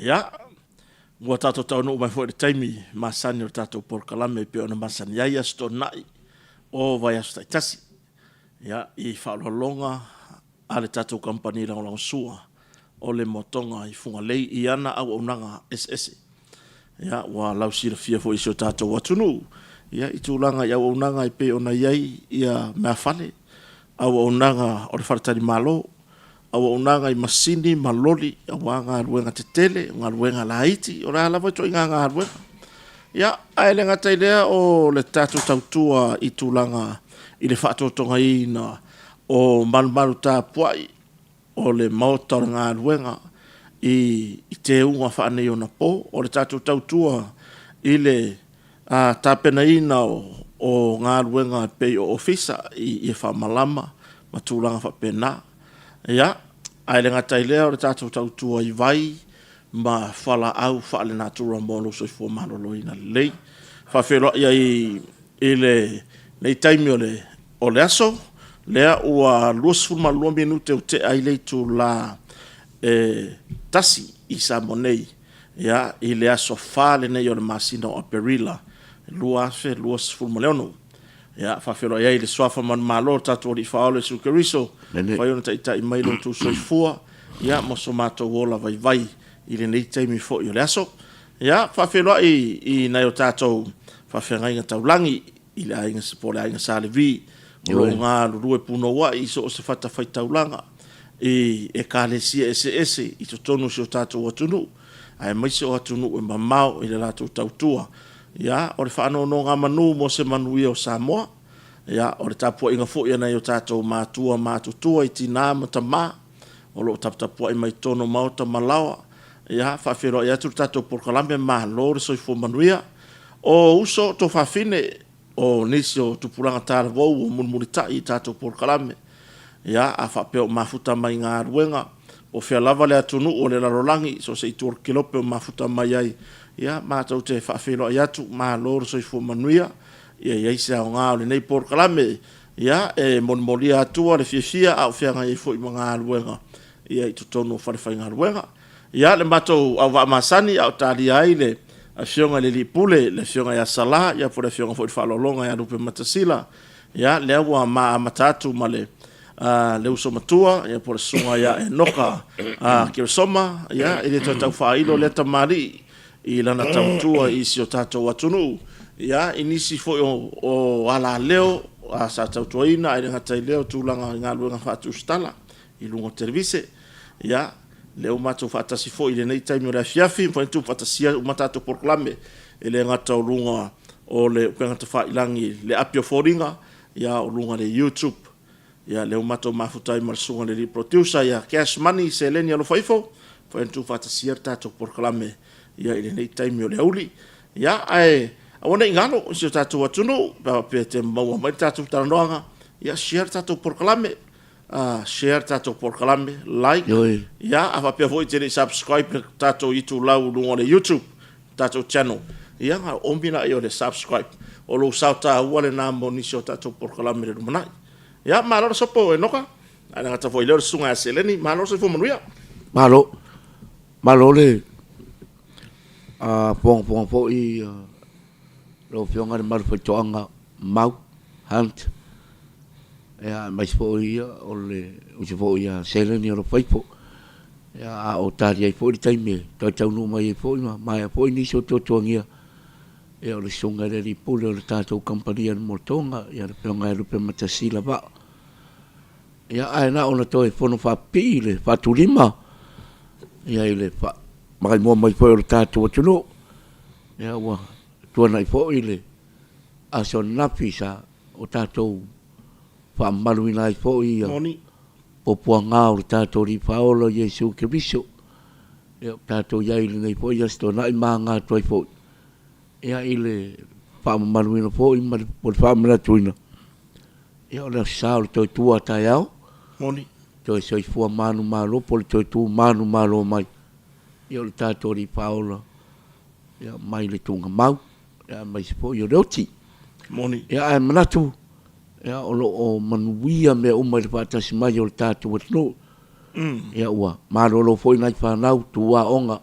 Ia, ua tatou taunuu mai foi i le taimi masani o le tatou polokalame e pei ona masani ai Aso Toonai o vaiaso taitasi. Ia, i faaaloaloga a le tatou kamupani lagolagosua o le Motoga i Fugalei i ana auaunaga eseese. Ia, ua lausilafia foi e si o tatou atunuu ia i tulaga i auaunaga e pei ona i ai ia meafale, auaunaga o le faletalimalo, auaunaga i masini ma loli aua galuega tetele, o galuega laiti, o le a lava ituaiga galuega. Ia, ae le gata i lea o le tatou tautua i tulaga i le faatotogaina o malumalu tapuai o le maota o le galuega i teuga faaneionapo. O le tatou tautua i le tapenaina o galuega e pei o ofisa i ie faamalama ma tulaga faapena. Ia, ae le gata i lea o le tatou tautua i vai ma fualaau faalenatura mo lou soifua maloloina lelei. E faafeiloai ai i lenei taimi o le aso, lea ua 22 minute ua tea ai le itula e 1 i Samoa nei, ia, i le aso 4 lenei o le masina o Aperila 2026. Ia, faafeiloai ai i le Suafa manumalo o le tatou Alii Faaola Iesu Keriso, mafai ona taitai mai lo outou soifua, ia, ma so matou ola vaivai i lenei taimi foi o le aso. Ia, faafeiloai i nai o tatou faafeagaiga taulagi i le aiga, po o le aiga Sa Levi, o lo o galulue punouai i so o se fatafaitaulaga i Ekalesia eseese i totonu o si o tatou atunuu, aemaise o atunuu e mamao i le latou tautua. Ia, o le faanonogamanu mo se manuia o Samoa. Ia, o le tapuaiga foi a nai o tatou matua matutua i tina ma tama o lo o taputapuai mai totonu o maota ma laoa. Ia, faafeiloai atu le tatou polokalame, malo le soifua manuia. O uso, o tuafafine, o nisi o tupulaga talavou ua mulimulitai i tatou polokalame. Ia, a faapea o mafuta mai galuega, po o fea lava le atunuu o le lalolagi, so o se itu o le kelope o mafuta mai ai, ia, matou te faafeiloai atu, malo le soifua manuia, ia i ai se aoga o lenei polokalame, ia, e molimolia atua le fiafia a o feagai ai foi ma galuega i totonu o falefaigaluega. Ia, le matou auvaa masani a o talia ai le Afioga i le Alii Pule, le Afioga ia Sala, ia po o le Afioga foi i le Faaaloaloga ia Lupematasila, ia, lea ua ma amata atu ma le le uso matua, ia po o le Susuga ia Enoka Keresoma, ia, e le toe tau faailo lea tamalii i lana tautua i si o tatou atunuu, ia, i nisi foi o alaleo sa tautuaina, ae le gata i lea o tulaga i galuega faatusitala i luga o televise. Ia, lea ua matou faatasi foi i lenei taimi o le afiafi, mafai ona tuufaatasia uma tatou polokalame, e le gata o luga o le upega tafailagi, le api o foliga, ia o luga o le YouTube. Ia, lea ua matou mafuta ai ma le susuga i le alii producer ia Cash Money Seleni Alofa Ifo, mafai ona tuufaatasia le tatou polokalame ia i lenei taimi o le aoauli. Ia, ae aua ne i galo i si o tatou atunuu, pe a faapea e te maua mai le tatou talanoaga, ia share le tatou polokalame, share le tatou polokalame, like, ia, a faapea foi e te le i subscribe i le tatou itulau i luga o le YouTube, tatou channel, ia ona oomi lea o le subscribe. O lou sao taua lena mo nisi o tatou polokalame i le lumanai. Ia, malo le sopo Enoka, ae le gata foi i lea o le susuga ia Seleni, malo le soifua manuia. Malo. Malo le fogafoga foi lau Afioga i le Malufaitoaga Mau Hunt, ia aemaise foi o le uso foi ia Seleni Alofaifo. Ia, a o tali ai foi le taimi e toe taunuu mai ai foi ma maea foi nisi o tuatuagia, ia o le Susuga i le Alii Pule o le tatou Kamupani a le Motoga, ia le Afioga ia Lupematasila Vaa. Ia, ae na ona toe fono faapipii le faatulima, ia i le faamaimoa mai foi o le tatou atunuu, ia ua tuanai foi le aso ananafi sa o tatou faamamaluina ai foi ia Moni. puapuaga o le tatou Alii Faaola Iesu Keriso. Ia, ua tatou i ai i lenei foi aso Toonai ma aga atu ai foi ia i le faamamaluina foi ma le faamanatuina ia o le Aso Sa o le toe tu a taeao. Moni. Toe soifua manumalo po o le toe tu manumalo mai ia o le tatou Alii Faaola ia mai le tuugamau ia aemaise foi o le oti. Moni. Ia ae manatu Ia, o lo o manuia mea uma i le faatasi mai o le tatou atunuu. Ia, ua malolo foi nai fanau, tuaoga.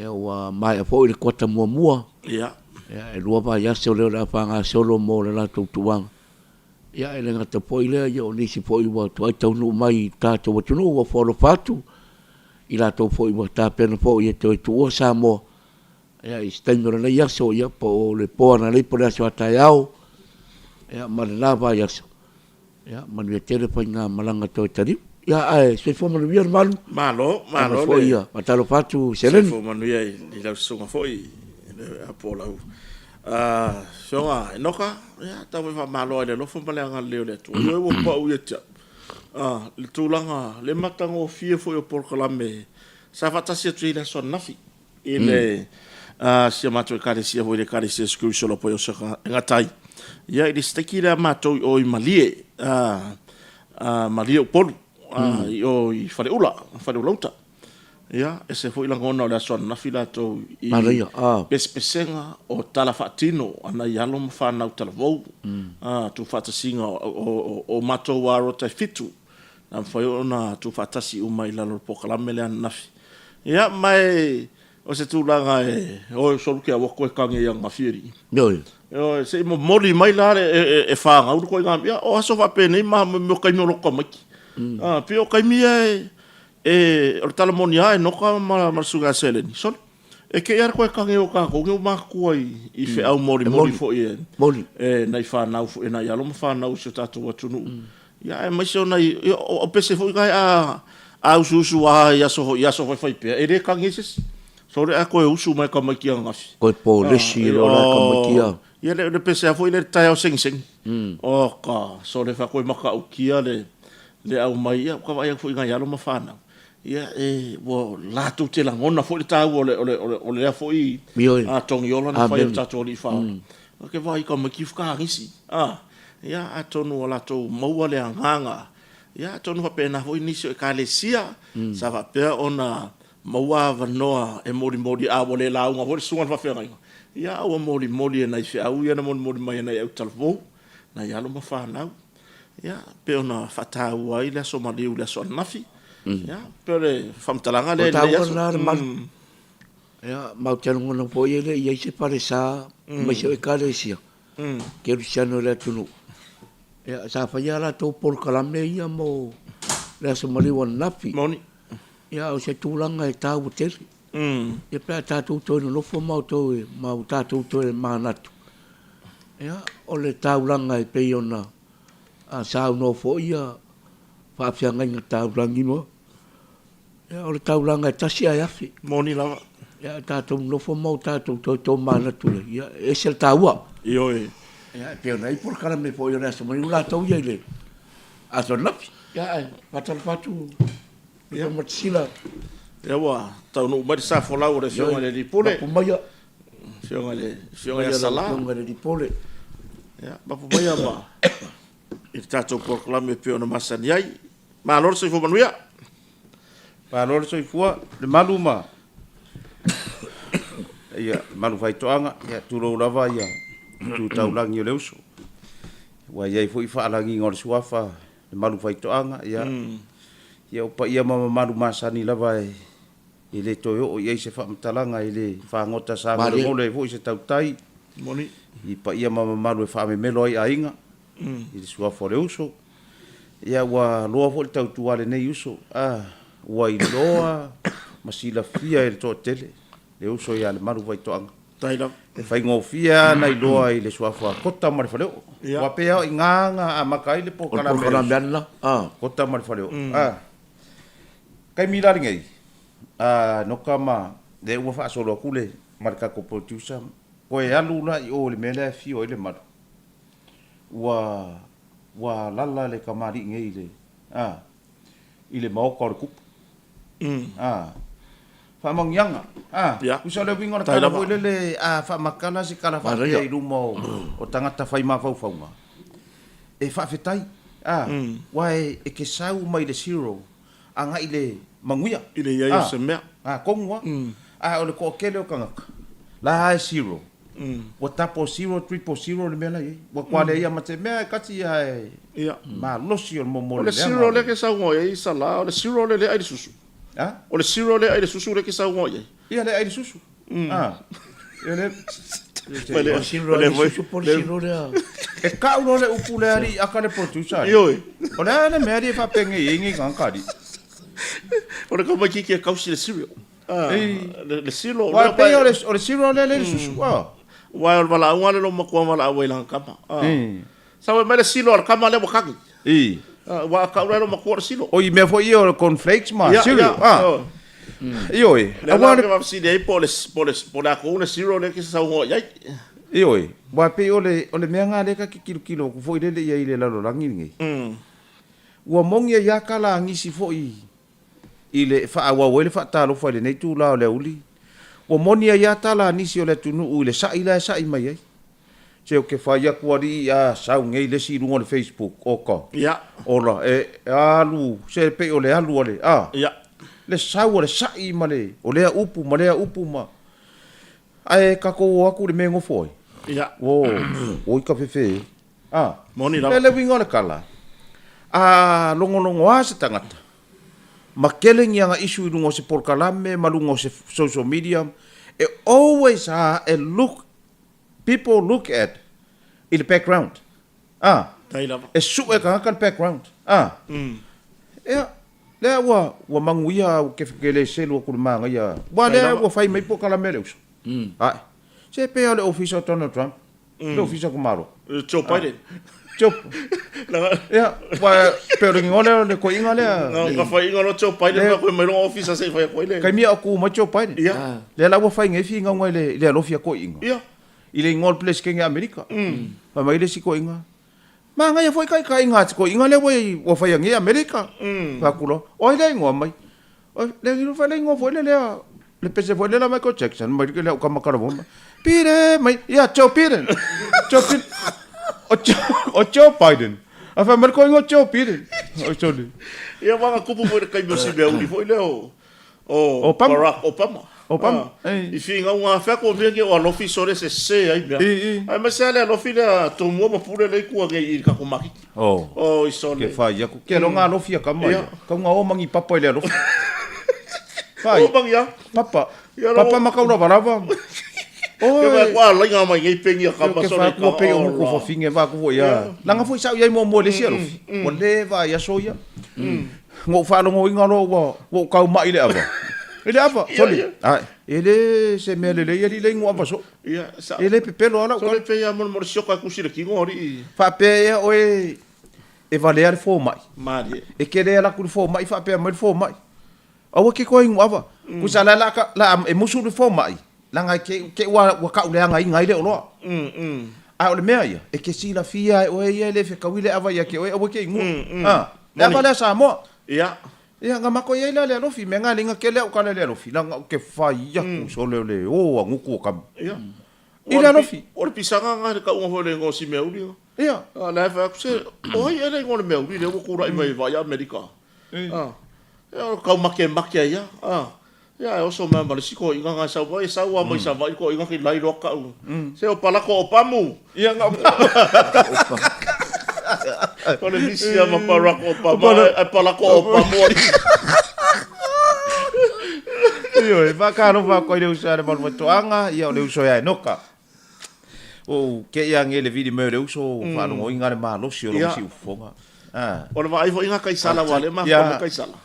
Ia ua maea foi le kuata muamua. Ia. Ia e lua vaiaso lea o le a faagasolo mo le latou tuaga. Ia e le gata foi lea, ia o nisi foi ua toai taunuu mai i le tatou atunuu ua foalofa atu, i latou foi ua tapena foi e toe tuua Samoa, ia i se taimi o lenei aso, ia po o le po ananei po o le aso a taeao, ia ma lena vaiaso. Ia manuia tele faigamalaga toe taliu. Ia ae soifua manuia le malu. Malo, malo le. Ia faatalofa atu Seleni. Soifua manuia i lau susuga foi i po o lau Afioga Enoka. Ia tau mai faamalo i le alofa ma le agalelei o le Atua. Ioe ua pau ia te au le tulaga le matagofie foi o polokalame sa faatasi atu i le aso ananafi i le si a matou Ekalesia foi le Ekalesia Iesu Keriso o le Apai e Gatai. Ia i le sitaki lea matou i o i Malie, Malie Upolu, i o i Faleula, Faleulauta. Ia, ese foi lagona o le aso ananafi latou i pesepesega o tala faatino a nai alo ma fanau talavou, tuufaatasiga o matou ā rota e fitu na mafai ona tuufaatasi uma i lalo o le polokalame lea ananafi. Ia, ma e o se tulaga e o e solu ke aua koe kage i ananafi e alii. Ioe. Ioe, se i momoli mai la le e fagau le ituaiga mea. O aso faapenei ma mea o taimi o loto tamaiti. A, pei o taimi ia e o le tala moni lava e Enoka ma le Susuga ia Seleni, sole, e te i lava le toe tagi o tatou nei ua matutua i feau molimoli foi e nai fanau foi, e nai alo ma fanau o si o tatou atunuu. Ia aemaise o nai, o pese foi na a usuusu lava i aso i aso faifaipea, e le tagi ai se isi. Sole a toe usu mai tamaiti ananafi. Toe polesi loa la tamaiti ia. Ia le pese lava foi lea i le taeao segisegi. Oka, sole fai atu e matautia le aumai, ia ua ta vaai atu foi i nai alo ma fanau, ia e ua latou te lagona foi le taua o lea foi togiola na fai e le tatou Alii Faaola. Ou te vaai i tamaiti faatoa ia atonu ua latou maua le agaga, ia atonu faapena foi nisi o Ekalesia sa faapea ona maua avanoa e molimoli, a ua le lauga foi le susuga i le faafeagaiga, ia a ua molimoli e nai feau ia na molimoli mai e nai autalavou, nai alo ma fanau, ia pei ona faataua ai le aso maliu i le aso ananafi. Ia pei o le faamatalaga lea i lenei aso. O le taua lena le malu. Ia, ma ou te lagona foi e le i i ai se falesa aemaise o Ekalesia Kerisiano i le atunuu. Ia, sa faia a latou polokalame ia mo le aso maliu ananafi. Moni. Ia, o se tulaga e taua tele. Ia pe a tatou toe nonofo ma outou ma ua tatou toe manatu, ia, o le taulaga e pei ona saunoa foi ia faafeagaiga taulagi ma Ia, o le taulaga e tasi ae afe. Moni lava. Ia, a tatou nonofo ma o tatou toe tomanatu i ai, ia, e ese le taua. Ioe. Ia, e pei ona i ai polokalame foi o le Aso Maliu latou ia i le aso ananafi. Ia, ae faatalofa atu i le Matasila. Ia, ua taunuu mai le sa folau o le Afioga i le Alii Pule. Mapu maia. Afioga i le Afioga ia Sala. Afioga i le Alii Pule. Ia, mapu maia ma i le tatou polokalame e pei ona masani ai. Malo le soifua manuia. Malo le soifua, le malu ma ia malu faitoaga, ia tulou lava ia tu taulagi o le uso. Ua i ai foi faalagiga o le suafa le malu faitoaga, ia ia o paia ma mamalu masani lava e e le toe oo i ai se faamatalaga, e le fagota sagolegole ai foi se tautai Moni. i paia ma mamalu e faamemelo ai aiga i le suafa o le uso. Ia ua loa foi le tautua a lenei uso, a ua iloa ma silafia e le toatele le uso ia Lemalu Faitoaga. Faafetai lava. E faigofie lava ona iloa i le suafa Kota ma le Faleoo. Aua pei lava o i ina na amata ai le polokalame a le uso. Kota ma le Faleoo. A, taimi la lenei, a Noka ma lea ua faasolo atu le ma le tatou producer, toe alu la i o i le mea lea e afio ai Lemalu, ua Ua alala le kamalii nei i le, a, i le maota o le tupu. A, faamanuiaga, a, tusa o le uiga o le tala foi lele, a faamatala se tala faapea i luma o tagata fai mafaufauga, e faafetai, a, aua e te sau mai le zero agai i le manuia. I le i ai o se mea. A, tonu lava. A o le toatele o tagata, la e zero, ua double zero, triple zero le mea la e i ai. Ua matua leai lava ma se mea e tasi ae malosi o le momoli O le zero lea e te saunoa i ai Sala, o le zero lea e ai le susu. A? O le zero lea e ai le susu lea e te saunoa i ai. Ia le ai le susu. Ah. Ia le O le susu po le silo lea. E kau loa le upu lea alii aka le producer alii. Ioe. O le a le mea alii e faapengei ai nei tagata alii. O le tamaitiiti e kausi le cereal. Le silo. Aua e pei o le cereal lea le susu. Aua o le valaauga lea lou matua valaau ai i lana tama. Sau e mai le silo a le tama lea ua kagi. Aua a tau la e lou matua o le silo. O i mea foi ia o le corn flakes ma cereal. Ioe. Lea la ou te faafesili ai po o le a tonu le cereal lea e te saunoa i ai. Ioe. Aua e pei o le mea lena lea ta te tilotilo atu foi lele i ai i le lalolagi lenei. Ua moni ai lava tala a nisi foi i le faaauau ai le faatalofa i lenei itula o le aoauli, ua moni ai lava tala a nisi o le atunuu i le sa'i la e sa'i mai ai. Se ou te fai atu alii a sau nei le isi i luga o le Facebook, oka, ola, e alu, se pei o le alu a le, a, le sau a le sa'i ma le, o lea upu ma lea upu ma, ae tatou o atu i le mea e nofo ai, ua, oi ka fefe e. A, Moni lava. O le uiga o le tala, a logologoa se tagata ma tele ni ana issue i luga o se polokalame ma luga o se social media, e always a e look, people look at i le background. A, Tai lava. e sue tagata le background. A, ia, lea ua, ua manuia au ke, ke le selu atu i le manaia. Ua lea ua fai mai polokalame a le uso. Ae, se pei lava o le ofisa o Donald Trump. Le ofisa o Malo. Joe Biden. Joe. Ia, ua pe o le igoa lea o le koiga lea. Na ka fai ingoa Joe Biden ma koe mai longa ofisa se i fai atu ai le. Kaimia o ku mai Joe Biden. Ia. Lea la ua fai nei finauga i le i le alofi a koiga. Ia. I le igoa o le Peresetene Amerika. Fai mai le isi koiga. Manaia foi taitaiga a te koiga lea ua ua fai nei Amerika. Fai atu loa, o ai lea igoa mai? Le fai le igoa foi lea lea le pese foi lea Michael Jackson mai le au kama kala Pire mai ia Joe Biden Joe Biden o Joe, o Joe Biden a fai mai ko ingoa Joe Biden o soli ia wanga kupu foi le kaimi o si mea uli foi lea o o Obama. Barack Obama. Obama. Ah, i finauga afea ko mea o alofi sole se se ai mea. Aemaise a le alofi lea Tumua ma Pule le ikua nei i le tatou maketi. Oh. Oh, i sole. Ke whai aku. Ke ronga alofi a kama ia. Kaunga o mangi papa i le alofi. Whai. O mangi a. Papa. Papa ma kau lava lava. Oi. Ke whai kua lainga mai ngei pengi a kama sole. Ke whai kua pengi o muku whawhinge wā kuo ia. Langa foi sau iai mua mua le si alofi. Ua le wā ia so ia. Ngou whaalogo inga loa ua ua ou kau mai i le ava. I le ava, sole. Ae, e le se mea lelei alii le ingo ava soo. Ia, sa. E le pepelo lava lau tala. Sole pei a mo le sioka e kusi le kino alii. Faapea ea oe e valea le fomai. Malie. E ke le ala atu i le fomai faapea mai le fomai. Aua ke koe ingo ava. Kusa la la ka la e musu le fomai. Leaga e ke ke ua ua kau leagaina ai le oloa. Ae o le mea ia, e ke silafia e oe ia e le fekaui le ava ia ke oe aua ke ingoa. A, le ava lea Samoa. Ia. Ia, na mako i ai lea le alofi, mea nga linga kele au kala le alofi, langa o ke fai aku sole o le o a nguku o kama. Ia. I le alofi. O le pisaga nga le kauga foi le ingoa o si Meauli nga. Ia. A, la e fai atu se, o ai ea le ingoa o le Meauli lea ua kula'i mai vai Amerika. A, ia o le kau makemake ai ia. A, ia e oso mai ma le isi toeaiga nga e sau mai, e sau lava mai Savaii le toeaiga ki lai loa kau. Se o Palako o Pamu. Ia nga O le misi lava ma Barack Obama, ae Palako o Pamu ai. Ioe, faatalofa atu ai le uso ia le Malumaitoaga, ia o le uso ia Enoka. Ua ou te i age i le vili mai o le uso, ua faalogoina le malosi o lona siufofoga. O le vaai foi nga kaisala ua le mafua mai kaisala.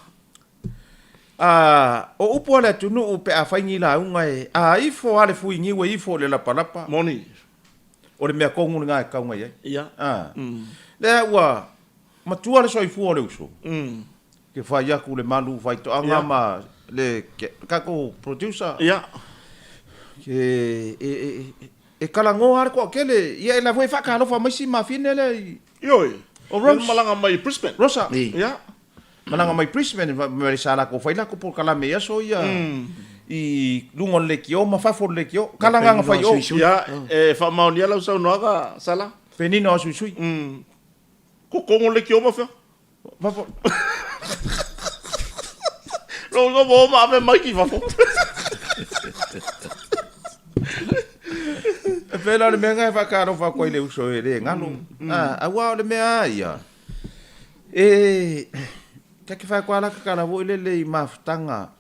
A, o upu a le atunuu pe a fai ni lauga e, a ifo a le fui niu e ifo i le lapalapa. Moni. O le mea tonu lena e tatau ona i ai. Ia. A. Lea ua matua le soifua o le uso. Ke fai atu le malu faitoaga ma le tatou producer. Ia. Ke e, e, e talanoa lava le toatele. Ia e la foi e faatalofa mai si mafine lea i. Ioe. O Rose. Malaga mai i Brisbane. Rosa. Ia. Malaga mai Brisbane ma le sa latou fai latou polokalame i aso ia i luga o le leitio ma fafo o le leitio. Kala agaga fai o. Ia, e faamaonia lau saunoaga, Sala. Penina o suisui. Kokogo leitio ma fea? Fafo. Lou igoa ua o ma ave mai ki fafo. E pēlā o le mea lena e faatalofa atu ai i le uso e le galo. Aua o le mea lava ia, E, ta te whai koa la ka kala foi lele i mafutaga.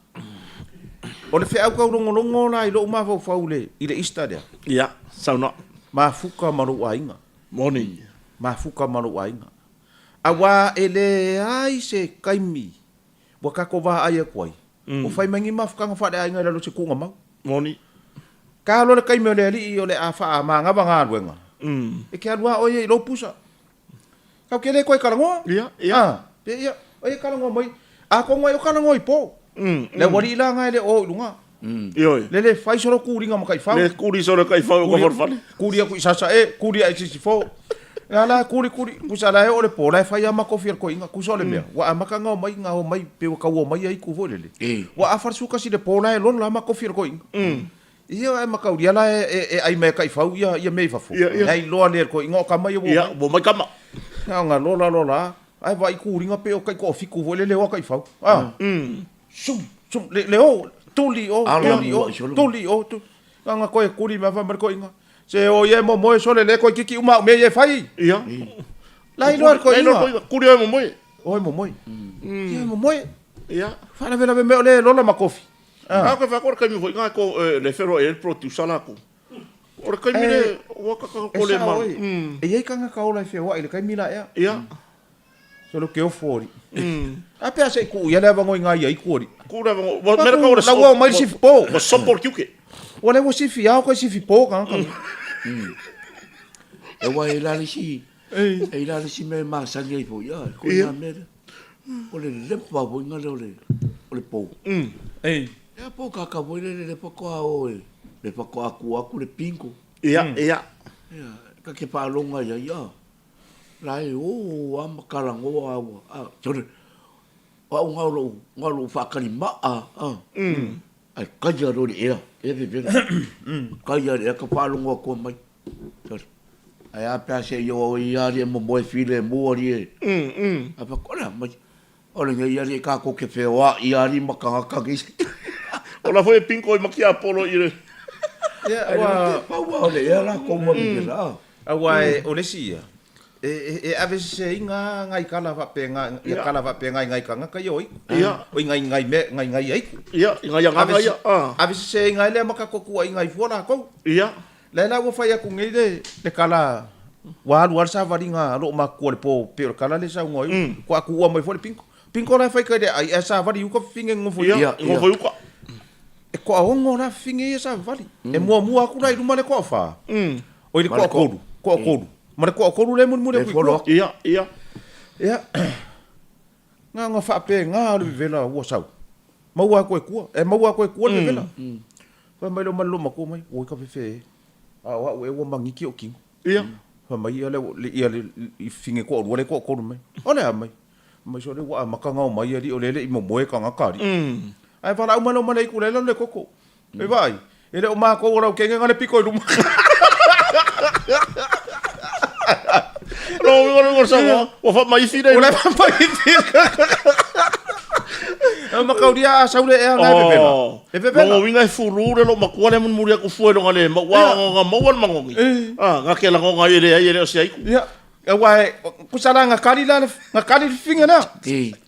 O le feau taulogologo la i lou mafaufau i le Easter lea. Ia, saunoa. Mafuta ma lou aiga. Moni. Mafuta ma lou aiga. Aua e leai se taimi ua tatou vaai atu ai, ua fai mai ni mafutaga faaleaiga i lalo o se tuugamau. Moni. Ka loa le taimi o le alii o le a faamagava galuega, e te alu lava oe ia i lou pusa. Tatou te le toe talanoa. Ia, ia. A, pe ia, o ia talanoa mai. Atonu ai o talanoa i po. Le aualii la na e le o o i luga. Ioe. Le le fai solo kuliga ma taifau. Le kuli solo taifau o ka falefale. Kuli aku i Sasae, kuli ai Sisifo. La la kuli kuli, kusa la e o le po, la e fai a makofi al koinga, kusa o le mea. Ua amaka ngao mai, ngao mai, pe ua kau o mai ai ku foi lele. Ua afa le sukasi le po la e lolo la makofi al koinga. Ia e makaulia la e ai mai taifau ia ia mea i fafo. Ia iloa le koinga o kama ia ua. Ia, mai kama. Nga lola lola, ai vai kuliga pe o kai ko fiku foi lele o taifau. Ah. Sum, sum, le, le o, tuli o, tuli o, tuli o, tuli. Nga koe kuli ma fa marko inga. Se o ye mo moe sole le koe kiki uma me ye fai. Ia. La iloa ko inga. Kuli o mo moe. O mo moe. Ia mo moe. Ia. Fa la vela me o le lola ma kofi. Ah. Ka fa ko ka mi foi nga ko le fero e producer la ko. O le kaimi le ua ka ka ko le ma. E iai kanga ka ola i whea i le kaimi la ea. Ia. So lo ke ofo ori. A pea se ku ia le avango i ngā ia i ku ori. Ku le avango. Wa mera ka ora. La ua mai sifi po. Wa sopo le kiuke. Wa le wa sifi ao kai sifi po ka ka. E wa e lale si. E lale si me masani ai fo ia. Ko ia mera. O le lepa fo inga le o le o le po. Ei. Ia po ka ka fo le le lepa ko a o e. Le pa ko aku aku le pingo. Ia, ia. Ia, ka ke whaalonga ia ia. La e o a makalangoa a ua, a, sore, o au ngā lou, ngā lou whaakari maa, a, ai kai a rori ea, e vevela, kai a rea ka whaalongoa koa mai, sore, ai a pea se i o i ari e momoe file e mua ri e, a whakora mai, O le ngei ari e kako ke wheoa i ari ma kanga kangi. O la foi e pinko i makia polo i le. Ia, ua... Paua o le ea la koua mi ke la. Aua e, o le isi ia, e, e, e ave sese inga ngai kala whapenga, ia kala whapenga i ngai kangaka ia oi. Ia. O i ngai ngai me, ngai ngai aiku. Ia, i ngai anganga ia. Ave sese inga lea maka kua i ngai fua la kou. Ia. Le la ua fai aku nei le, le kala, ua alu ala savaliga a loo makua le po pei o le kala lea e saunoa ai ua aku ua mai foi le pinko. Pinko la e fai kai le ai ae savali i uka fifine gofo i uka. Ia, gofo i uka. E toaono la fifine ia savali. E muamua atu la i luma le toafa. Oi le toatolu, toatolu. Ma le toatolu lea e mulimuli atu i tua. Ia, ia. Ia, na ona faapena o le vevela ua sau. Maua atu e tua, e maua atu e tua le vevela. Fai mai lea o ma le loomatua mai, oi ka fefe e. A o au ea ua magiki ou kino. Ia. Fai mai ia le, ia le, i fifine toalua le toatolu mai. O le a mai? Mai sole ua amata ona omai alii o lea e le i momoe tagata alii. Ae valaau mai lea o Maleiku la e lalo le koko. E vaai, e le o makou o Laukenge na le piko i luma. Lo uiga le uiga sa ua faamaifi le. Ua le faamaifi. E makaulia a sau le ea na e vevela. E vevela. Logo uiga e fulu le lo makua le mulimuli aku fua i loga le ma ua nga maua le magogi. Ah, nga ke lango nga ele ai ele o se aiku. Ia. Aua e, kusa la nga kali la, nga kali le fifinga lea.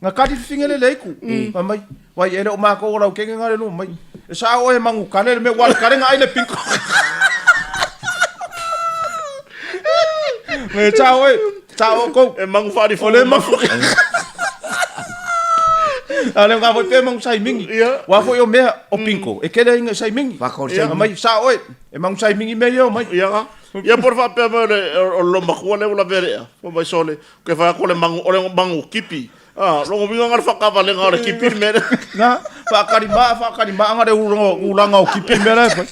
Nga kali le fifinga le le aiku. Fai mai, wai e le o makou o Laukenge nga le luma mai. E sa oe e mangu kale le mea ua le kale nga ai le piko. Me sa oe, sa o kou. E mangu whaari O le mangu. A le nga foi pe mangu sai mingi. Ia. Wa foi o mea o pinko. E kele inga sai mingi. Whaka o sai mingi. Mai sa oe, e mangu sai mingi me ia o mai. Ia nga. Ia po faapea mai o le lomakua lea ua lavea le ea. Fai mai sole, ke fai atu o le mangu, o le mangu kipi. Ah, logo uiga nga le whakavalenga o le kipi le mea lea. Na, whaakari maa, whaakari maa nga le ulanga o kipi le mea lea e fai.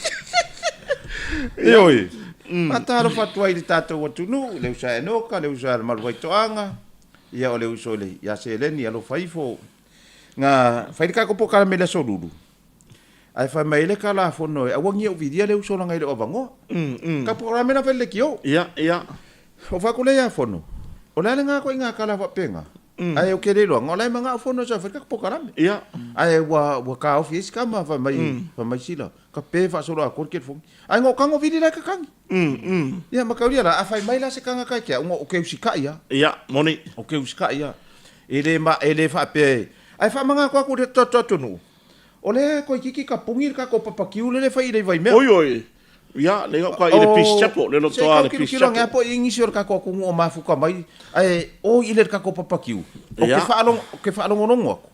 Ioe. Faatalofa atu ai i le tatou atunuu, le uso a Enoka, le uso a Maluaitoaga, ia o le uso i le ia Seleni alofa ifo. Nga fai le kako polokalame i le aso Lulu. Ae fai mai ai le Kalafono e aua ni ou vilia le uso leaga e le o avanoa. Ka polokalame la fai le lekiō. Ia, ia. O fai atu lea ia Fono, o le a le nga koe i nga kala faapena? Ae ou ke le iloa, o la e manao Fono sa fai le ka polokalame. Ia. Ae ua, ua kaofi ai si kama, fai mai, fai mai sila, ka pe faasolo atoa le telefoni. Ae nga o kago vili la e kakagi. Ia, ma kaulia la, a fai mai la se kagaka e ke au, nga o ke usikai a. Ia, moni. O ke usikai a. E le ma, e le faapea e, ae faamagako aku i le tatou atunuu. O lea toeitiiti tapuni le tatou papa kiu lea e fai i le Vaimea. Oi oi, ia, lea uka i le Peace Chapel, le lotoa le Peace Chapel. Se i tau tilotilo ane lava po o i ai nisi o le tatou atunuu o mafuta mai, ae o i le tatou papa kiu. Ou te faalogologo atu,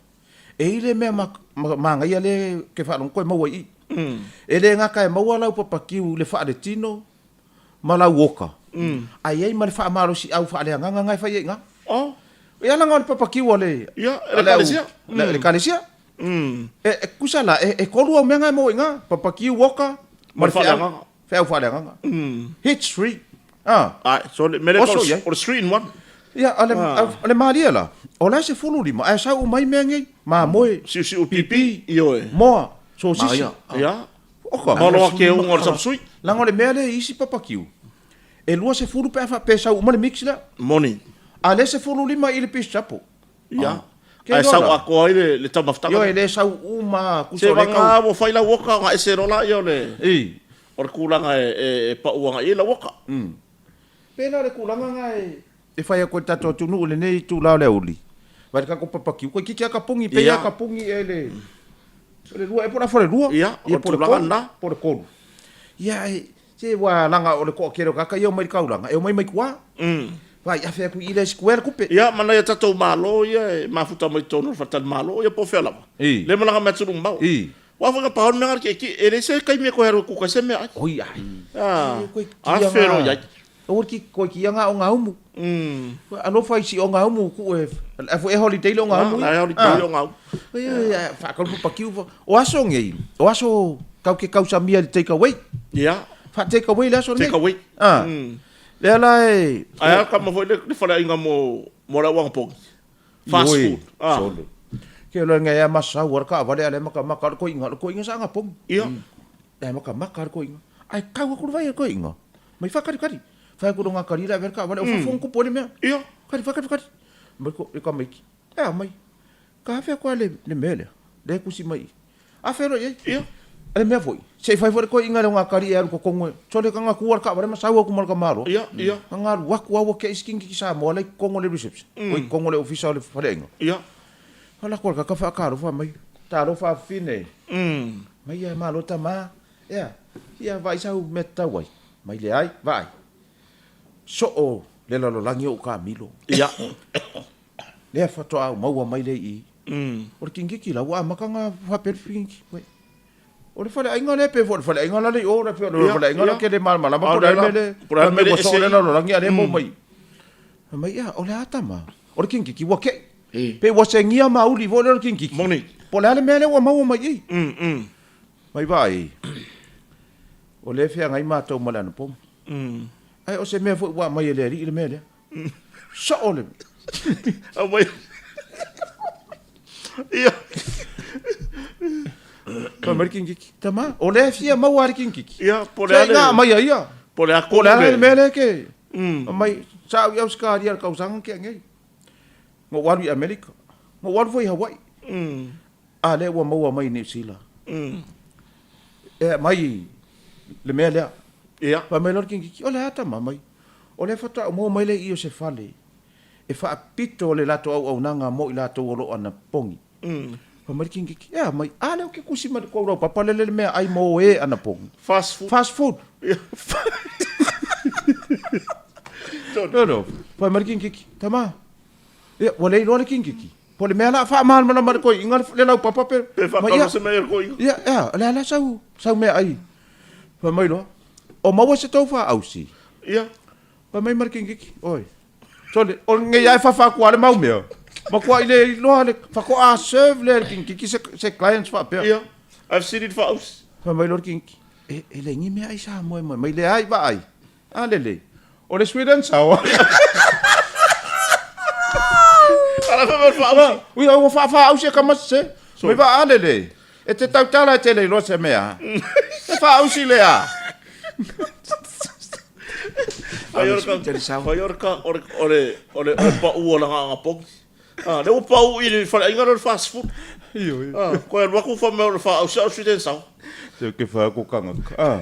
e i le mea manaia lea ou te faalogo atu e maua i i. E le gata e maua lau papa kiu i le faaletino ma lau oka, ae i ai ma le faamalosiau faaleagaga na e fai ai i ina. Ia leaga o le papa kiu a le Ekalesia. E tusa la, e tolu au mea na e maua i ina, papa kiu, oka ma le feau, feau faaleagaga. Hits three. Ae, so le mea lea o le three in one. Ia, o le malie la, o la e 15, ae sau uma ai mea nei, mamoe, siusiu pipi, ioe, moa, sosisi. Ia. Oka. Malo ake uga o le sapsui. Leaga o le mea lea i isi papakiu, e 20 pe a faapea e sau uma le mix lea. Moni. A o lea e 15 i le piece chapo. Ia. Ae sau atoa ai le taumafataga. Ioe, e le sau uma tusa o lea tau. Se vagana ua fai lau oka ona ese loa lea o le. I. O le tulaga e pau agai i ai lau oka. Pei la o le tulaga lena e. E fai atu e le tatou atunuu i lenei itula o le aoauli, vaai le tatou papakiu, toeitiiti lava tapuni, pei lava tapuni ea i le, o le lua ea po o le afa o le lua, ia, po o le tolu, po o le tolu. Ia, e, se ua laga o le toatele o tagata ia e omai i le taulaga, e omai mai tua. Vaai, afe atu i i le square le tupe. Ia, ma nai a tatou Malo ia e mafuta mai totonu o le faletalimalo, ia po o fea lava. Lea e malaga mai atunuu mamao. Aua foi na pau le mea na tietie, e leai se taimi e toe alu e kuka ai se meaai. Oi ai. Ah, afe loa i ai. Aua le koe ki ia nga o ngaumu. Alofa i si o ngaumu ku e a foi e holiday le o ngaumu. Ah, holiday le o ngaumu. Oi oi whaakalu papakiu. O aso ngei, o aso kau ke kausamia i le take away. Ia. Wha take away le aso nei. Take away. Ah. Lea la e... Ai a kama foi le faleaiga mo mo le auanga pogi. Fast Ioe, food. Ah. Sole. Ke loa ngai a masau ara ka vale ale maka maka le koinga, le koinga sa nga pong. Ia. E maka maka le koinga. Ai kau aku le vai le koinga. Mai whakari kari. Whai aku nga kari la ver ka vale o fofong ko pole mea. Ia. Kari whakari kari. Mai ko le ka mai ki. E a mai. Ka hawhea koa le le mea lea. Le kusi mai. A whero i ai. Ia. A le mea foi. Se i whai foi le koinga le nga kari e alu ko kongo e. Sole ka nga kua le ka vale masau aku ma le ka maro. Ia, ia. Ka nga alu aku aua ke isi kingi ki Samoa le kongo le reception. Oi kongo le ofisa o le faleaiga. Ia. Whala koa ka ka whaakaro wha mai. Talo wha whine. Mai ia malo tama. Ea. Ia vai sau me tau ai. Mai le ai, vai. Soo le lalolagi o ka milo. Ia. Lea whatoa au maua mai le i. O le kingiki la, ua amaka ngā whapere kingiki. Wei. O le faleaiga lea pe foi o le faleaiga la le i o, pe o le faleaiga la ke le malamalama po o le a le mea le, Po o le a le mea le ua soo ese le i. lalolagi a o lea e maua mai. Fai mai, ia, o le a tama? O le kingiki ua kei. E. Pe ua segia mauli foi lea o le kingiki. Moni. Po o le a le mea lea ua maua mai i. Mai vaai, o lea e feagai matou ma le anapogi. Ae o se mea foi ua aumai e le alii le mea lea. Soo le. Aumai. Ia. Fai mai le kingiki. Tama, o lea e fia maua lava le kingiki. Ia, po o le a le. Ngā aumai a ia. Po o le a Po o le a le mea lea ke. Aumai, sa au i Ausekaria i le tausaga na tea nei. Na ou alu i Amerika. Na ou alu foi i Hawaii. A lea ua maua mai i Niu Sila. E aumai le mea lea. Ia. Fai mai loa le kingiki, o le a tama mai? O lea faatoa ou maua mai lea i i o se fale e faapito le latou auaunaga mo i latou o lo o anapogi. Fai mai le kingiki, e a mai? A lea ou te kusi mai le kou laupapa lele le meaai mo e anapogi. Fast food. Fast food. No, no. Fai mai le kingiki, tama, ia, ua le iloa le kingiki. Po o le mea la faamalamalama le koiiga le laupapa pe. Pe faataulo se mea i le koiiga. Ia, ia, o le a la sau, sau meaai. Fai mai loa, o maua se tou faausi. Ia. Fai mai ma le kingiki, oi. Sole, o lenei lava e fafa atu lava le mau mea. Matuai le iloa le faatoa serve lea e le kingiki se, se clients faapea. Ia, I've seen it faausi. Fai mai loa le kingiki, e, e leai ni meaai Samoa e moe mai, leai vaai. A lelei. O le sweet and sour. Ala fai mai le faausi. Ui, ua faafaausi e kama se. Mai vaa lelei. E te tautala e te le iloa se mea. E faausi lea. Fai o le ka, fai o le ka, o le, o le, o le, o le pau o lana anapogi. Ah, lea ua pau i le faleaiga lea o le fast food. Ioe. Ah, koe alu atu fai mai o le faausi a o le sweet and sour. Se ke wha ko kangaka. Ah.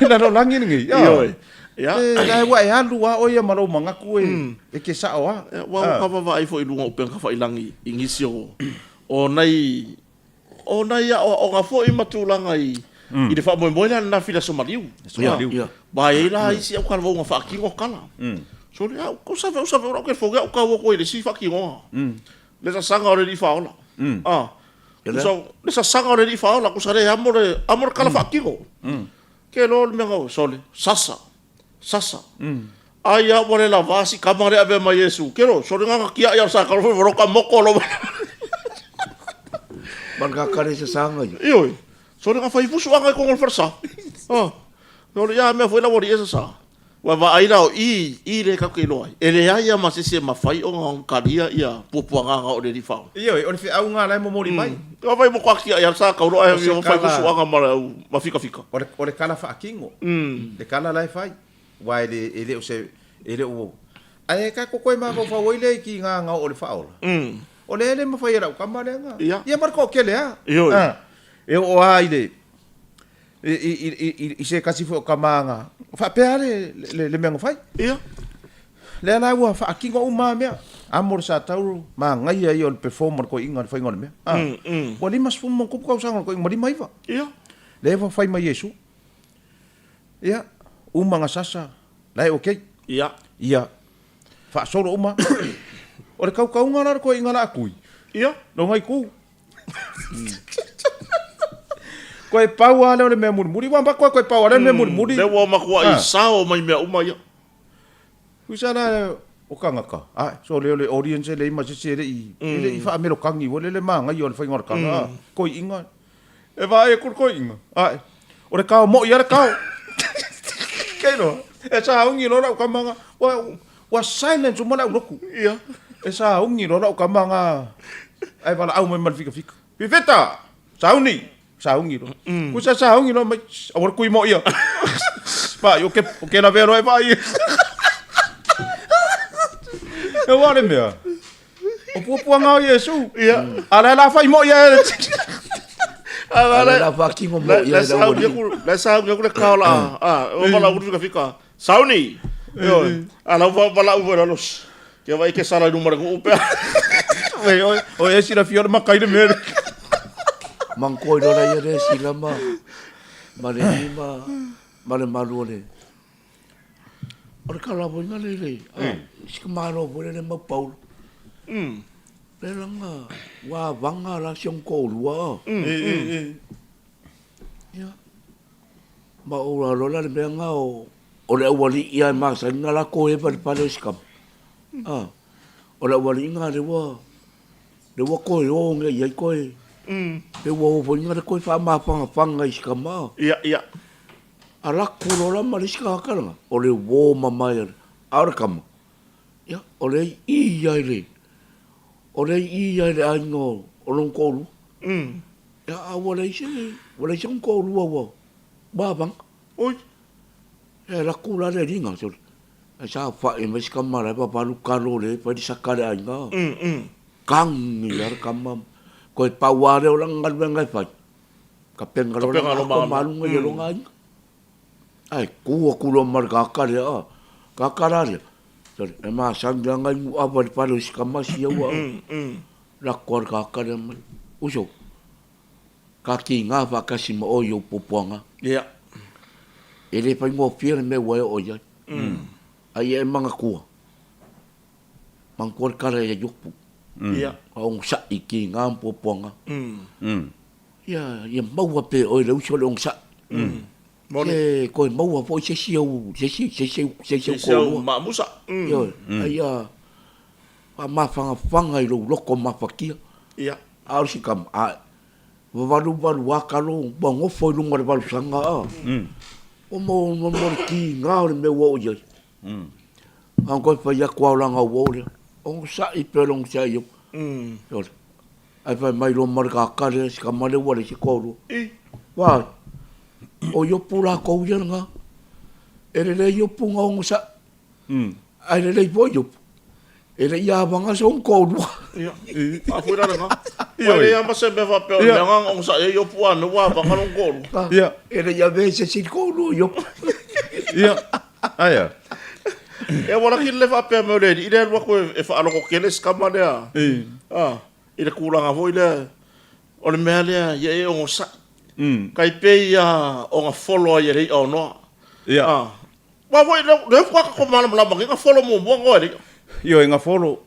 Lalolagi lenei. Ah. Ioe. Ia. E, la ua e alu a oia ma lou manatu e, e ke sao a. Ia, ua ka vaavaai foi i luga o upega tafailangi i nisi o, o nai. O nai aoaoga foi ma tulaga i i le faamoemoe lea ananafi i le Aso Maliu. Aua e i ai la isi autalavouga faatino tala. Sole, a ou save ou save lau telefoni au tau atu ai i le isi faatinoga. Le sasaga o le Alii Faaola. A, le sasaga o le Alii Faaola, tusa le amo le amo le tala faatino. Ke loa le mea na, sole, sasa. Sasa. Ai a ua le lava si kama le avea mai Iesu. Ke lo, sole nganga kia ia sa kalo foi ka moko lo. Man ka kare sa sanga i. Ioi. Sole nga fai fusu anga i kongol farsa. Ah. Sole ia mea foi la wali esa sa. Ua vaai la o i, i le kau ke iloa ai. E leai a ma se isi e mafai ona kalia ia puapuagaga o le alii faaola. Ioe, o le feauga la e momoli mai. Ua fai mo koa kia ia sa kau loa e fai fusu anga ma le au ma fikafika. O le, o le kala faakino, le kala la e fai, aua e le, e le o se, e le o, ae ka kokoe mafaufau ai lea i ki nga ngao o le faaola. O lea e le mafai e lau kama lea nga. Ia ma le toatele a. Ioe. E oo a i le, i, i, i, i, i se tasi foi o tama na faapea le, le, le mea na fai. Ia. Lea la ua faatino uma lava mea. Amo le Satauro, manaia ia o le perform a le toeaina i le faiga o le mea. A, ua 50 ma ona tupu tausaga o le toeaina, ma 59. Ia. Lea ua fai mai Iesu. Ia, uma na sasa, la e okay. Ia. Ia, faasolo uma. O le kaukauga la o le toeaina la a Tui. Ia. Lona itu. Koe pau lava lea o le mea mulimuli. Ua mako koe pau lava lea o le mea mulimuli. Lea ua matuai sao mai mea uma ia. Tusa la o tagata, ae, so lea o le audience e leai ma se isi e le i, e le i faamelokagi foi lele manaia o le faiga o le tala, a, toeaiina, e vaai atu le toeaina, ae, o le kao moi lava le kao. Kei loa, e sauni loa lau tama na, ua, ua silence uma le aulotu. Ia. E sauni loa lau tama na, ae valaau mai ma le fikafika. Fifita! Sauni! Sauni loa. Kusa sauni loa mai, aua le kui moi ia. Vaai, o ke, o ke lavea loa e vaai. E ua le mea. O puapuaga o Iesu. Ia. A la la fai moi ia. A la la faatino moi ia. La sauni aku le kao la. Ah, o valaau ku fikafika. Sauni! Ioe. A lau va valaau foi lalo. Kia vai ke sala i luma le nuu pea. Oi, oi, oi e silafia o le maka i le mea lea. Mangkoi lola ia le sila ma ma le ni ma ma le malu o le o le kalavoina le le a si ka malo foi le le mau paulo. Le langa ua vanga la si ong toalua. Ia. Ma ou lalo la le mea nga o o le aualii a e masani na lako e palepale o si kama. A, o le aualii nga le ua le ua koe o nge i ai koe. Le ua o foi nga le koe whaamawhangawhanga i si kama. Ia, ia. A lako loa la ma le isi kaka langa, o le uo mamae ale, a o le kama, ia, o le i ia i le, o le i ia i le aiga o, o lona toalua. Ia, a ua leai se, ua leai se ona toalua ua, ua avaga. Oi. Ia, e lako la le alii sole. Ae saofai mai si kama la e papalu kalo le fai le saka le aiga. Kagi lava le kama. Koe pau lava lea o lana galuega e fai. Kapenga loa lana ato ma luga i lona aiga. Ae tu atu loa ma le kaka lea, a, kaka la lea. Sole, e masani lava nai nuuava i le fale o si kama sia ua lako a le kaka lea mai. Uso, ka kiga faatasi ma oe i ou puapuaga. Ia. E le faigofie le mea ua e oo i ai. A ia e manatua, manatua le tala ia Iopu. Ia. A onosai i kiga ma puapuaga. Ia, ia maua pea e oe le uso le onosai. Moni. Se toe maua foi se isi au, se isi, se isi, se isi au Se isi au toalua. maamusa. Ioe, a ia faamafanafana i lou loto mafatia. Ia. A o le isi tama, a vavaluvalu a kalo, ua nofo i luga o le valusaga, a. Ua mo, mo le tiga o le mea ua oo i ai. A na toe fai atu lava o lana uo lea, onosai pea le onosai i au. Ioe. Ae fai mai loa ma le kaka lea, si tama lea ua leai se toalua. Vaai, o Iopu latou ia lena. E lelei Iopu na onosai. Ae lelei foi Iopu. E le i avaga sona toalua. Ia, a foi la lena. Ua leai lava ma se mea faapea o le mea na onosai ai Iopu a mea ua avaga lona toalua. Ia. E le i avea i se isi toalua o Iopu. Ia, aia. Ia ua laki le faapea mai o le alii lea e alu atu e faalototele si tama lea. I le tulaga foi lea. O le mea lea ia e ogosaʻi. Kai pei ia o gafolo ai e le iʻa o Noa. Ia. Aua foi lea faatoa tatou malamalama nei gafolo muamua Noa e le iʻa. Ioe, gafolo.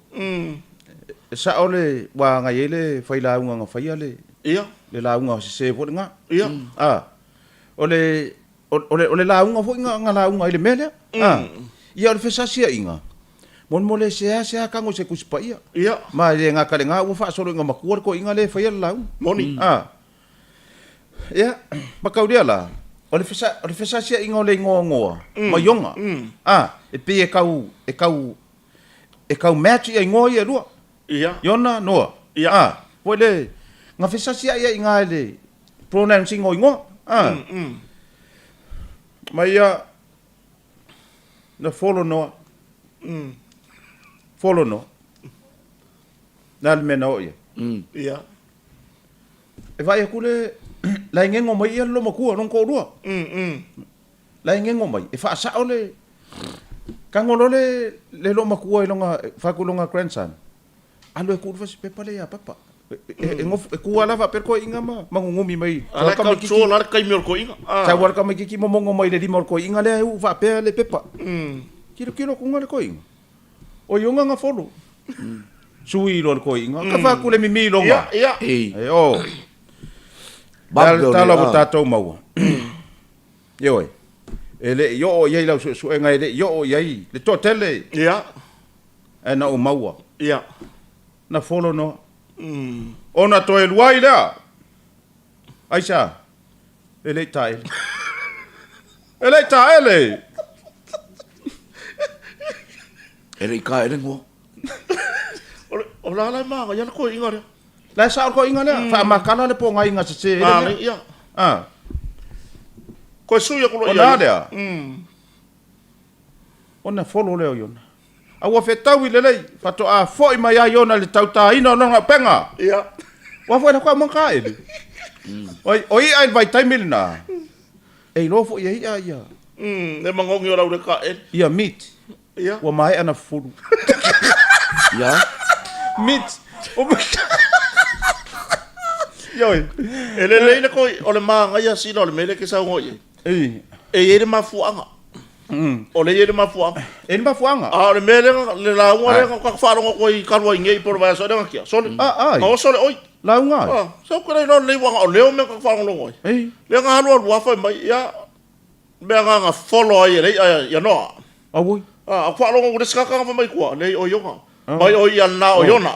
E sao le ua agai ai le failauga na faia le Ia. le lauga sese foi lena. Ia. O le O le, o le lauga foi na, na lauga ai le mea lea. A. Ia, o le fesasiaiga, molemole seasea tago i se Tusi Paia. Ia. Ma e le gata i lena, ua faasolo ina matua le toeaina lea e faia le lauga. Moni. A. Ia, ma tau lea la, o le fesa, o le fesasiaiga o le igoa o Noa ma Iona. A, e pei e tau, e tau, e tau match ia igoa ia e lua. Ia. Iona, Noa. Ia. A, foi le, na fesasiai ai i ina i le pronouncing o igoa. A. Ma ia, na folo Noa. Folo Noa. Na le mea na oo i ai. Ia. E vaai atu le, la e gego mai ia le loomatua, lona toalua. La e gego mai, e faasao le, tago loa le, le loomatua i lona, fai atu i lona grandson, alu e tuu le fasipepa lea ia Papa. E, e, nofo, e tu lava la faapea le toeaina ma, ma nunumi mai. A la e tautua la le taimi o le toeaina. Sau lava le tamaitiiti momono mai le lima o le toeaina lea e uu faapea le pepa. Tilotilo atu le toeaina. O Iona na folo. Sui loa le toeaina. Ka fai atu le mimi lona. Ia, ia. E o. Le a le tala ua tatou maua. Ioe. E le i oo i ai lau suesuega, e le i oo i ai le toatele. Ia. Ae na ou maua. Ia. Na folo Noa. Ona toe lua ai lea. Aisea? E le i taele. E le i taele! E le i taele Noa. O le a la e manaia le toeaiina lea? La e sao le toeaiina lea. Faamakala le pogaiga sese ai le mea. Ia. Koe sui aku loa ia. Ona a lea? Ona folo lea o Iona. A ua fetaui lelei, faatoa foi mai ai Iona i le tautāina o lona upega. Ia. Ua foi la koa maka ele. Oi, o i'a i le vaitaimi lena, e iloa foi e i'a ia. Le magogi o lau le ka ele. Ia meat. Ia. Ua maea na fufulu. Ia. Meat. Ioe. E lelei le koi, o le māngaia sila o le mea lea e ke saunoa i ai. Ei. E i ai le mafuaaga. O lea e i ai le mafuaaga. E i ai le mafuaaga. A o le mea lea, le lauga lea na ta faalogo atu ai i talu ai nei po o le vaiaso ea lea na tea. Sole. A, ai. Na oso le oi. Lauga ai. A, se ou te le iloa lelei aua na o leo mea ta faalogologo ai. Ei. Lea na alu alu lava fai mai, ia, mea na na folo ai e le i'a ia Noa. Auoi. A, ou faalogo atu i le isi tagata na fai mai i tua, leai o Iona. Mai o ia lena o Iona.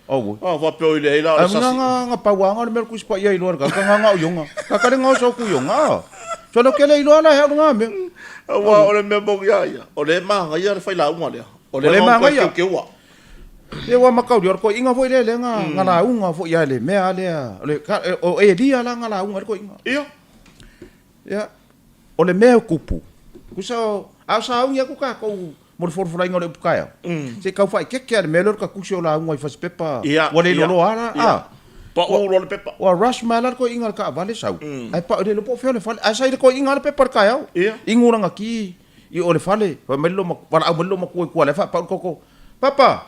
Auoi. A, faapea oi leai la o le sasi. Nga nga pau anga o le mea o le Tusi Paia iloa le tagata nga nga o Iona. Ka le nga o soku Iona. A. So le kele iloa la he au nga mea. Aua o le mea moni a ia, o lea e magaia le failauga lea. O lea e magaia. Keukeua. Ia ua makauli o le toeaiga foi lea lea nga nga lauga foi a le mea lea o le o Elia la nga lauga ai le toeaiga. Ia. Ia o le mea e tupu, tusa o a o sauni atu tatou mo le folafolaina o le upu taeao, se i tau faaeteete lava i le mea lea o le tatusi o lauga i fasipepa ua le iloaloa la, a. Pau loa le pepa. Ua rush mai la le toeaiga i le taavale sau, ae pau, e le iloa po o fea o le fale, ae sa i le toeaiga lava le pepa i le taeao. Inu lana ki i o le fale, fai mai le loomatua, valaau mai le loomatua i tua o la e faapau le koko, Papa,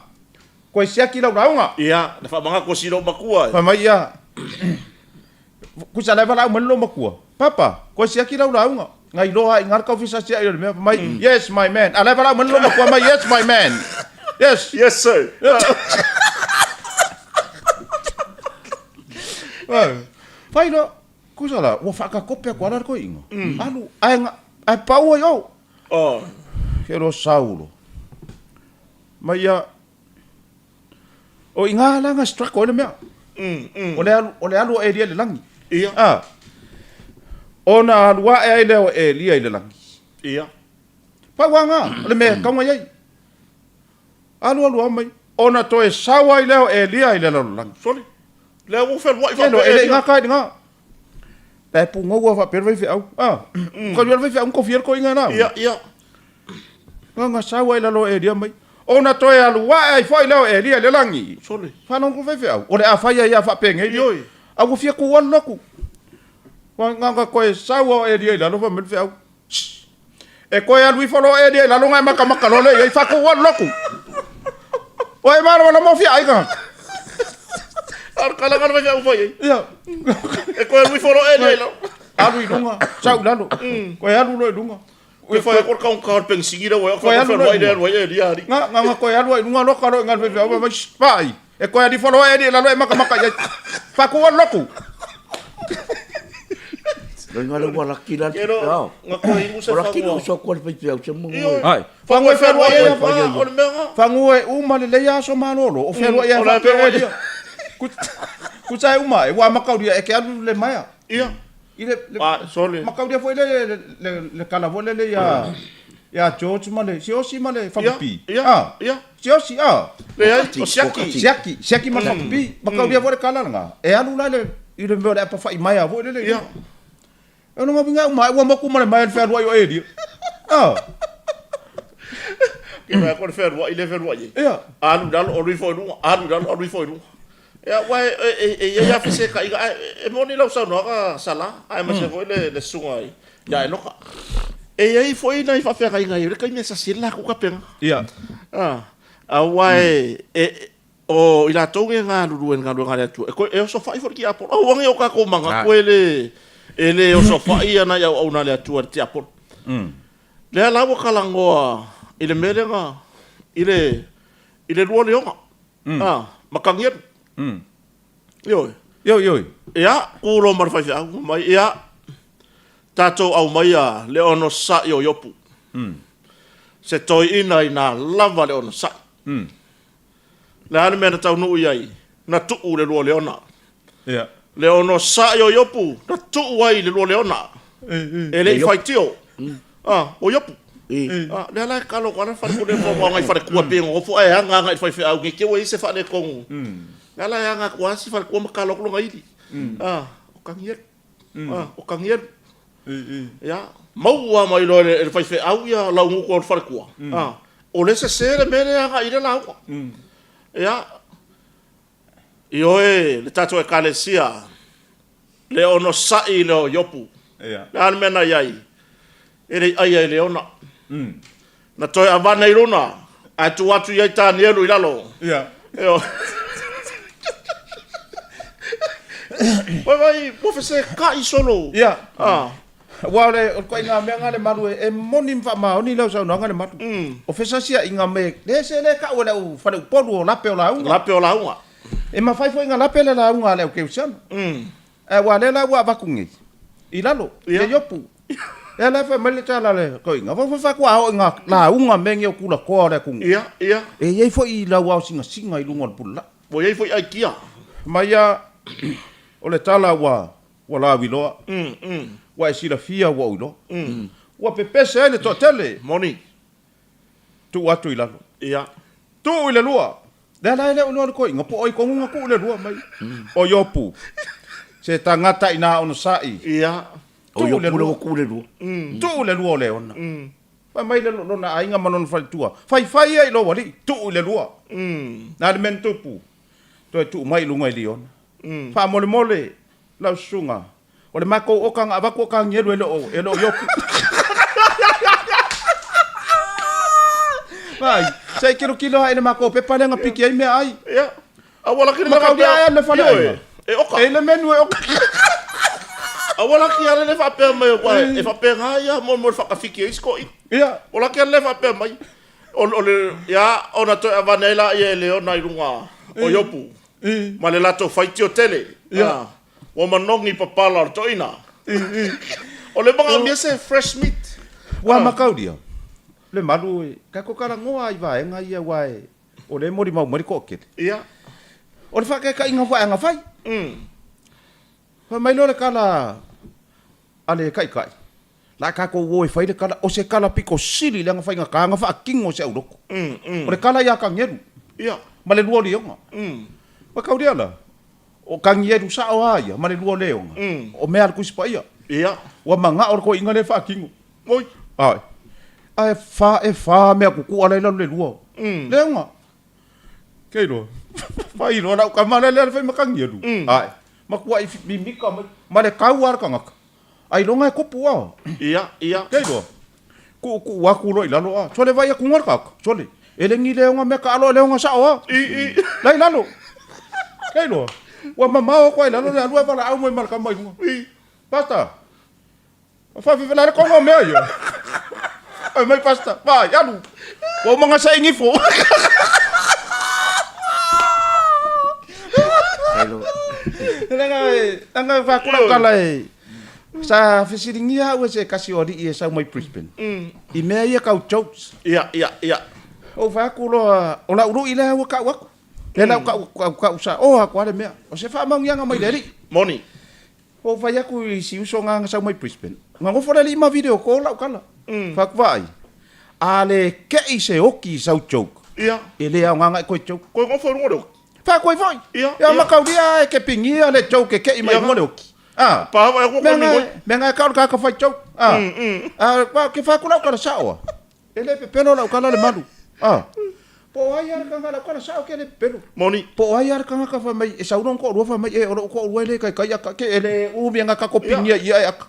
koe siaki lau lauga. Ia, na faamanatu e si loomatua e. Fai mai ia, Kusa la e valaau mai le loomatua, Papa, koe siaki lau lauga. Nga iloa ai i ina le kaufisasiai o le mea, fai mai, Yes, my man. A la e valaau mai le loomatua mai, Yes, my man. Yes. Yes, sir. Fai loa, kusa la, ua faakakope atu lava la le toeaina. Alu, ae, ae pau ai o. Oh. Ke loa sau loa. Mai ia, O i ina la na struggle ai le mea. O le alu, o le alu o Elia i le lagi. Ia. A. Ona alu ae ai lea o Elia i le lagi. Ia. Pau lava na, o le mea e tau mai ai. Alu alu lava mai. Ona toe sau ai lea o Elia i le lalolagi. Sole. Lea ua feluai faapea. E le i gata ai i lena. La e pugou lava faapea le faifeau. A. Ka le faifeau na kofia le toeaina ena. Ia, ia. Nga sau ai lalo o Elia mai. Ona toe alu ae ai foi lea o Elia i le lagi. Sole. Faalogo faifeau. O le a fai ai a faapenei. Ioe. A ua fia tu alu atu. Nga nga toe sau o Elia i lalo fai mai le feau. Shh. E toe alu ifo loa Elia i lalo nga e makamaka loa lea i ai faatu alu atu. Ua e malamalama o fia ai tagata. A o le kalaga le faifeau fai ai. Ia. E toe alu ifo loa Elia i lalo. Alu i luga, sau i lalo. Toe alu loa i luga. Toe fai atu le taugata o le penisini lea ua i Toe alu loa i lea luga. alu ai Elia alii. Na, na, na toe alu ai i luga loka loa i ina i le faifeau fai mai, "Shh, vaai. E toe alu ifo loa Elia i lalo e makamaka i ai. Faatu alu lotu. Loiga le ua laki la. Ke lo, na toe inu se O laki fanua. le uso atu a le faifeau se mo. Ioe. Ai. Fanua e fealuai ai Fai ai. O le mea lena. Fanua e uma lelei aso malolo, o fealuai ai O la e faapea fealuai. Elia. Kusa e uma e, ua makaulia e ke alu le maea. Ia. I le, le Ah, sole. makaulia foi le, le, le, le kala foi lele ia, ia George ma le Siosi ma le Whakapi. Ia, Ah. ia. Siosi, ah. Leai, o Siaki. Siaki, Siaki ma le Whakapi. Makaulia foi le kala lena. E alu la le, i le mea o le apawhai maea foi lele. Ia. E no ngawinga uma, ua moku ma le maea le fealuai o Elia. Ah. Ke mea ko le fealuai le fealuai ai. Ia. Alu i lalo, alu ifo i luga, alu i lalo, alu ifo i luga. Ia, aua e, e, e, e i ai lava fesetaiga, ae e moni lau saunoaga Sala, aemaise foi le, le susuga i, ia Enoka. E i ai foi nai faafeagaiga i le taimi e sasi ai le latou tapena. Ia. Ah, aua e, e, o i latou nei e galulue i le galuega a le Atua, e, toe, e osofai foi le tiapolo. Aua ne i o tatou manatu e le, e le osofai ia nai auauna a le Atua i le tiapolo. Lea la ua talanoa i le mea lea na, i le, i le lua leona, a, ma Kanielu. Ioe. Ioe, ioe. Ia, tu loa ma le faifeau, fai mai, ia, tatou aumaia le onosai o Iopu. Se toeaina ina lava le onosai. Le a le mea na taunuu i ai? Na tuu le lua leona. Ia. Le onosai o Iopu, na tuu ai le lua leona. E le i faitio. Ah, o Iopu. Ah, lea la e kalo atu ana fale kua mo ngai fale kua pe nofo ae aga agai i le faifeau nei te ua i ai se faaletonu. Lea la e aga atu lava si fale kua ma kalo atu lona ili. Ah, o Kanielu. Ah, o Kanielu. Ia, maua mai loa e le faifeau ia laugutu o le falekua. Ah, o le sese le mea lea e agai i le lauga. Ia, ioe le tatou ekalesia, le onosai lea o Iopu. Le a le mea na i ai? E le i aia i le ona. Na toe avane i luna, ae tuu atu i ai Tanielu i lalo. Ia. Ioe. Vai vai, ua fesetai solo. Ia. Ah. Aua o le ituaiga mea lena le malu e moni ma faamaoni lau saunoaga le malu. O fesasiaiga me le se le tau e le au faleupolu o lape o lauga. Lape o lauga. E mafai foi ona lape le lauga a le au kerisiano. Ae aua lea la ua avatu nei i lalo i le Iopu. Lea la e fai mai le tala a le toeaina, Fai faatoa oo i ngā lauga me nei o tulatoa o le atunuu. Ia, ia. E i ai foi lau ao singasinga i luga o le pulelai. Ua i ai foi aikia. Mai ia o le tala ua ua lauiloa. Ua e silafia ua ou iloa. Ua pepese ai le toatele. Moni. Tuu atu i lalo. Ia. Tuu i le lua. Lea la e le o iloa le toeaina po o ai tonu na tuu i le lua mai. O Iopu, se tagata ina onosai. Ia. O Iopu lea ua tuu i le lua. Tuu i le lua o Leona. Fai mai le lona aiga ma lona faletua, Faifai ia i lou alii, tuu i le lua. Na le mea na tupu, toe tuu mai i luga i Liona. Faamolemole lau susuga, O le matou oka na avatu o Kanielu e le o e le o Iopu. Vai, se i kilokilo ae i le matou pepa lea na piki ai meaai. Ia. Aua laki le Makaulia ae alu le fale aiga. E oka. E i le menu e oka. Aua laki ale le faapea mai aua e faapena ia mo mo le faatafiki ai isi toeaina. Ia. O laki ale le faapea mai. O o le ia ona toe avane ai laia e Leona i luga o Iopu. Ma le latou faitio tele. Ia. Ua manogi papala o le toeaina. O le manaomia se fresh meat. Ua makaulia le malu e tatou talanoa i vaega ia aua e o lea e molimau mai le toatele. Ia. O le faataitaiga foi a Agafai. Fai mai loa le tala a le taitai, la a tatou o e fai le kala, o se kala pito sili leaga faigata ona faatino e se aulotu. O le kala ia Kanielu. Ia. Ma le lua o Lioga. Makaulia la, O Kanielu sao a ia ma le lua o Leona, o mea a le Tusi Paia. Ia. Ua manao le toeaina lea e faatino. Oi. Ae. Ae fa, e fa mea kukua la i lalo le lua o Leona. Kei loa. Fai loa lau tama lea lea le fai ma Kanielu. Ae. Matuai mimika mai ma le kau a le tagata. Ailoga e kopu a. Ia, ia. Kei loa. Kuukuu aku loa i lalo a. Sole vai aku ngoa le kaka. Sole. E le ni leoga mea kaalo e leoga sao a. I, i. La i lalo. Kei loa. Ua mamao atu lava i lalo le alu ae valaau mai ma le tama i luga. Pastor, o faafefea le koga o mea ia? Fai mai Pastor, vaai, alu. Ua uma ona sei gifo. Leaga e, leaga e fai atu lau tala e, sa fesiligia au e se tasi o alii e sau mai Brisbane, i mea ia tau jokes. Ia, ia, ia. Ou fai atu loa, o lau lui lea ua tau atu. Lea la ua tau, tau sao atu lava le mea. O se faamauniaga mai le Alii. Moni. Ua ou fai atu i si uso na na sau mai Brisbane, na nofo le alii ma video call lau tala. Fai atu, Vaai, a le kei se oki i sau joke, Ia. e le aoga na e toe joke. Koe nofo i luga o le oki. Fai atu ai foi. Ia, Ia ia. mataulia e kepigia le joke e kei mai Ia. luga o le oki. Ah. Pa vai ko Mea ko na, ni mea na e kau le tagata fai joke. Ah. Ah, pa, ke fai atu lau tala sao ah. E le pepelo lau tala le malu. Ah. Po o ai lava le tagata lau tala sao ke le pepelo. Moni. Po o ai lava le tagata fai mai e sau lona toalua fai mai e o lou toalua e le taitai aka ke e le umi ana kako pinia ia e aka.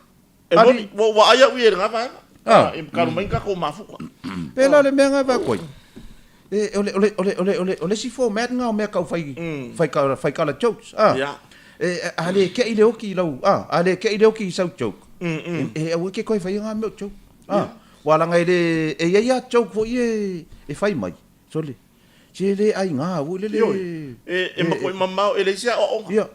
E moni, ua ua ai au i e lena vaega. Ah. E kalo mai kako mafuka. Pela le mea na vai koi. E o le o le o le o le o le o le isi format na o mea kau fai fai kala fai kala jokes. Ah. Ia. E a le kei le oki lau ah a le kei le oki i sau joke. E aua ke koe fai nga mea o joke. Ah. Ua laga e le, e i ai a joke foi e, e fai mai, sole, se le aiga foi lele. Ioe, e, e matuai mamao, e leai se aoaoga. Ia,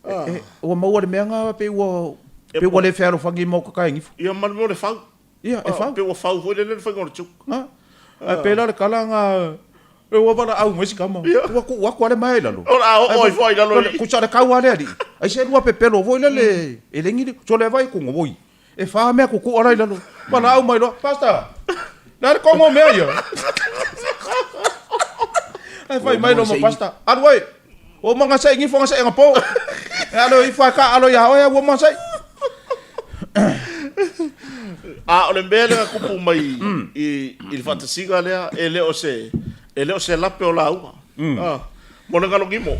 e, e, ua maua le mea na pei ua, pei ua le fealofani i maota taegifo. Ia, ma le mea o le fau. Ia, e fau. Pei ua fau foi lele le faiga o le joke. A, ae pei la o le tala na, e ua valaau mai si tama, ua tuu atu lava le maea i lalo. O le a oo ai foi i lalo i. Tusa o le kau a le alii, ai se lua pepelo foi lele, e le ni, sole vai kuga, oi. E wha mea kukua la i lalo. Walaau mai loa, Pastor, le a le koga o mea ia? Ae fai mai loa ma Pastor, alu ai, ua uma ona sei gifo ona sei anapo. E alo ifo ae taaalo ia oe ua uma ona sei. A o le mea lea na tupu mai i le faatasiga lea, e le o se, e le o se lape o lauga. Ah, mo le galo gimo.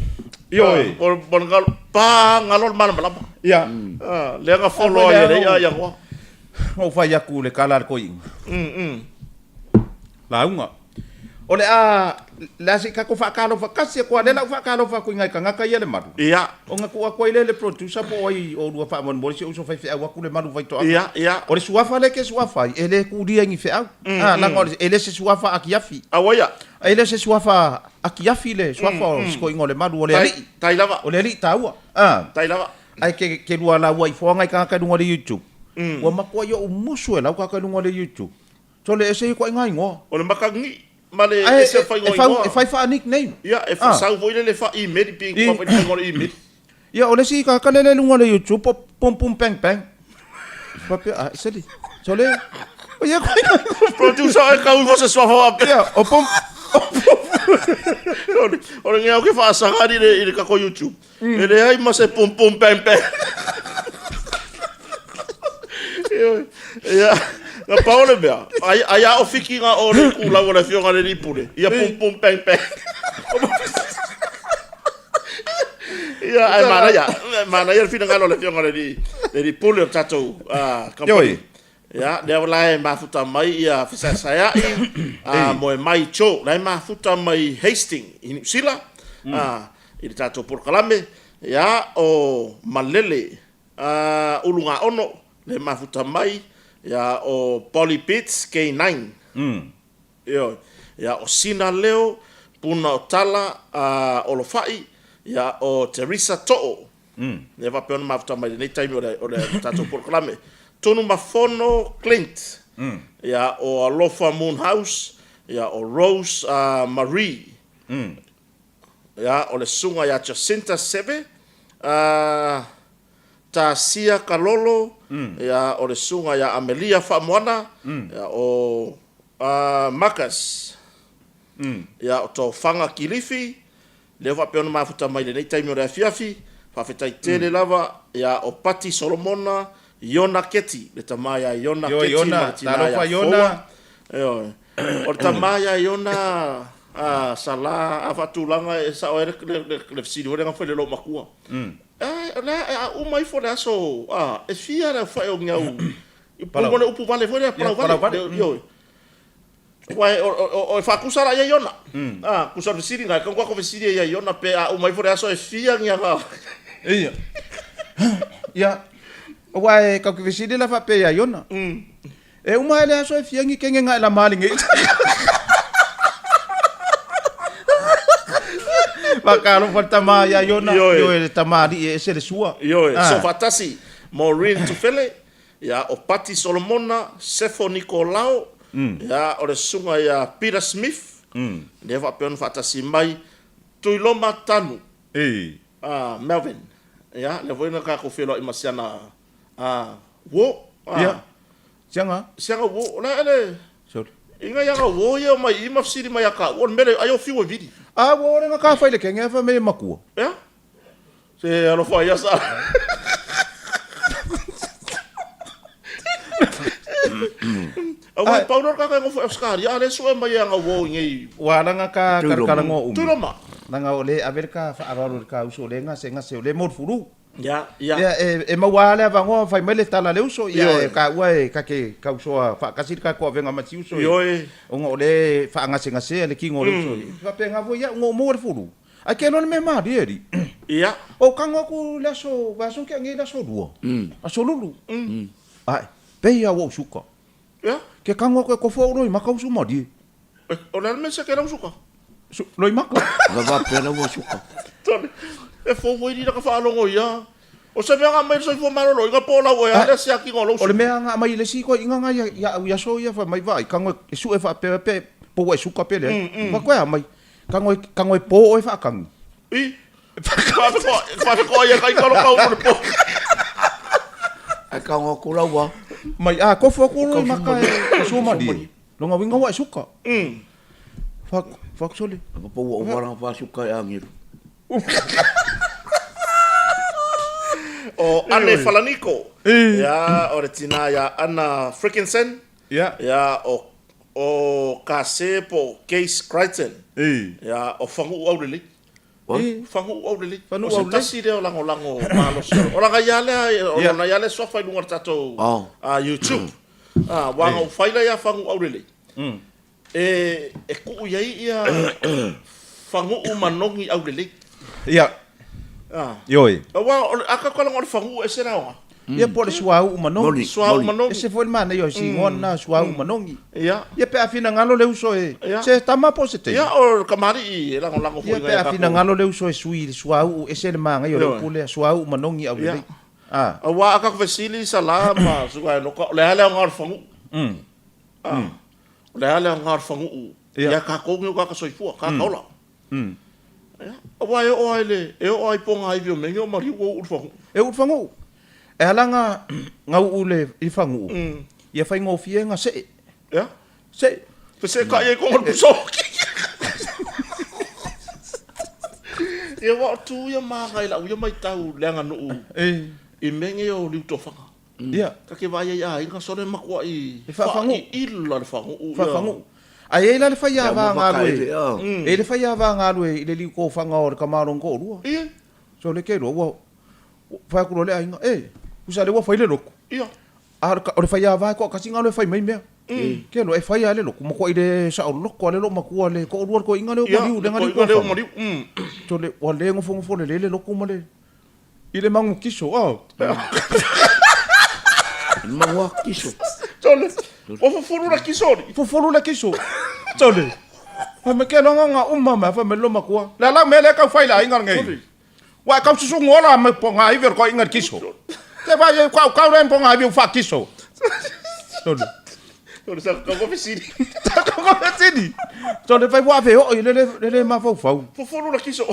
Ioe. Ah, mo le galo, pa galo le malamalama. Ia. Ah, lea na follow ai e le ia ia goa. Ou fai atu le kala a le toeaina. Lauga. O le a, le a se i tatou faatalofa tasi atu lava, lea o le a ou faatalofa atu i nai tagata ia le malu. Ia. Ona tuu atu ai lea i le producer po o ai o oulua faamolemole si ou uso faifeau atu le malu faitoaga. Ia, ia. O le suafa lea e te suafa ai, e le tulia i ni feau. Ah, leaga o le, e le se suafa akiafi. Auaia. E le o se suafa akiafi le suafa o si toeaina o le malu o le alii. Tai lava. O le alii taua. Ah. Tai lava. Ae ke, ke lua lauaʻi foaga i tagata i luga o le YouTube. Ua matuai ou musu e lau tagata i luga o le YouTube. Sole ese ia ituaiga igoa. O le makani ma le ese o faiga o igoa. E fai faa-nickname. Ia, e sau foi lele faa-email pe i faiga o le email. Ia, o le isi tagata lele i luga o le YouTube o Pum Pum Bang Bang. Faapea, ah, seli, sole, o ia koe. Producer e kau ifo se suafa faapea. Ia, o Pum, o Pum. O le ngea o ke faasaga i le, i le kako YouTube. E leai ma se Pum Pum Bang Bang. Ia, na pau le mea, ai, ai a o fiki nga o le kulau o le afioga le Pule, ia Pum Pum Bang Bang. Ia, ae manaia, manaia le finagalo o le afioga i le alii Pule o le tatou company. Ia, lea la e mafuta mai ia fesaesaeai, Moemai Joe, la e mafuta mai Hastings i Niu Sila, i le tatou polokalame. Ia, o Malele Ulugaono, lea e mafuta mai, ia, o Polly Beats K9. Ioe. Ia, o Sina Leo, Puna o Tala, a, Olofa'i, ia, o Teresa To'o. Lea faapea ona mafuta mai i lenei taimi o le, o le tatou polokalame. Tunumafono Clint. Ia, o Alofa Moonhouse, ia, o Rose a, Marie. Ia, o le susuga ia Jacinta Seve, a, Tasia Kalolo, ia, o le susuga ia Amelia Faamoana, ia, o Marcus, ia, o Tofaga Kilifi, lea faapea ona mafuta mai i lenei taimi o le afiafi, faafetai tele lava, ia, o Pati Solomona, Iona Keti, le tama ia Iona Keti ma le tina ia Foua. Ioe. O le tama ia Iona a Sala a faatulaga e sao ai le fesili foi lea na fai i le loomatua. A, o le a, a uma ifo le aso, a, e fia le aofai o ni au, pau le upu vale foi lea, palau vale. Ioe. Aua e faatusa la ia Iona. A, tusa o le fesili lena, e tau atu fesili ai ia Iona pe a uma ifo le aso e fia ni ana. Ia. Ia. Aua e tau te fesili la faapea ia Iona. E uma ae le aso e fia ni kenge nga e lama ali nei. Faatalofa le tama ia Iona. Ioe. Ioe le tamalii e ese le sua. Ioe, Soofaatasi, Maureen Tufele, Ia, o Pati Solomona, Sefo Nikolao, ia, o le susuga ia Peter Smith, lea faapea ona faatasi mai, Tuiloma Tanu, Melvin, ia, lea foi na tatou feiloai ma siana uo. Ia, siaga? Siaga uo, o le a ele, inga ia uo ia o mai i ma fesili mai ia taua, o le mea lea, ai o fiu e vili. A, ua o le ga ka fai le kenge fa me makua. Ia. Se alofa ia sa. Aua e pau lea o le tagata e nofo i Ausetalia, a lea e sue mai e ana uo i nei. Ua ala nga ka kalakalagoa umi. Tuiloma. Langa o le ave le ka faaaloalo i le ka uso o le gasegase o le mo le fulu. Ia, ia. Ia, e maua lava le avanoa fai mai le tala a le uso, ia e taua e ka te tausoa faatasi le tatou avega ma si uso. Ioe. Ona o lea e faagasegasea le tino o le uso. E faapena foi au, ona ou maua le fulu. Ae ke loa le mea malie alii. Ia. Ou tago atu i le aso, vaiaso tea nei le aso lua, aso lulu. Ae, pei lava ua ou suka. Ia. Ke tago atu e kofo au loimaka usu malie. O le a le mea se ke lau suka? Loimaka. Ua faapea la ua suka. Tole, e fou foi lina ka faalogo ia. O se mea na aumai i le soifua maloloina po o lau ea lea siakiga o lou O le mea na aumai i le isi toeaiina na ia au i aso ia fai mai vaai tago e sue faapea pe po ua e suka pe leai. Fai atu e a mai? Tago e, tago e po oe faatagi. I. Faafetoa ia kai kalo kau le po. Ai ka ngā kula ua. Mai, a, kofo aku roi maka e sua malie. Longa winga ua e suka. Fa, fa sole. Papa ua uwara fa suka e angiru. O Ane Falaniko. Ia, o le tina ia Ana Frickinson. Ia. Ia, o, o Kase po o Case Crichton. I. Ia, o Fagu'u Aulelei. I. Fagu'u Aulelei. Fagu'u O se Aulelei. tasi lea o lagolago malosi o, o lana ia lea, o Ia. lona ia lea suafa i luga o le tatou Oh. YouTube. Ah, ua na ou fai la ia Fagu'u Aulelei. E, e tuu i ai ia Fagu'u Manogi Aulelei. Ia. Ah. Ioe. Aua o le, a tatou laga o le Fagu'u e ese le aoga. Ia po o le suauu manogi. Suauu manogi. Ese foi le manaia o si igoa lena suauu manogi. Ia. Ia pe a finagalo le uso e, Ia. se tama po o se teine. Ia o le kamali'i e lagolago foi Ia nai pe a tatou. finagalo le uso e sui i le suauu ese le manaia o le Ioe. upu lea suauu manogi aulelei. Ia. A. Aua a tatou fesili Sala ma Suka Enoka, o le a le aoga o le Fagu'u? A. O le a le aoga o le Fagu'u ia tatou nei o tagata soifua, tagata ola? Ia, aua e oo lava i le, e oo lava i pogaivi o mea nei o maliu ua uu le fagu'u. E uu le fagu'u. E ala na, na uu le, i le fagu'u, ia faigofie na see. Ia. See. Feseetai ai koga o le puso. Ia, aua o tu ia maga i lau ia matau i le aganuu i mea nei o liutofaga. Ia. Ta te vaai ai aiga sole matuai E faafagu'u. faa'iila le fagu'u ia. Faafagu'u. Ae i ai la le faiava galue, e i ai le faiava galue i le liutofaga o le tama o lona toalua. Ia. So le ke loa ua fai atu loa le aiga, e, usa lea ua fai le lotu. Ia. A o le faiava e toatasi galue fai mai mea. Ke loa e fai lava le lotu, matuai le saoloto lava le loomatua le toalua le toeaina lea o maliu, le Ia, le toeaina lea o maliu. So le, ua le nofonofo lelei le lotu ma le I le magu kiso, oh. I le magu a kiso. Tole. Ua fofolu le kiso ni. Fofolu le kiso. Tole. Fai mai ke loga nga uma mai fai mai lo makua. Le ala me le kau fai le aiga lenei. Ua e kau susugu ola me po nga ivi o le koiga le kiso. Te vai e kau kau le po nga ivi u fa kiso. Tole. Tole sa kau fesili. Sa kau fesili. Tole fai ua ave oi le le le mafaufau. Fofolu le kiso.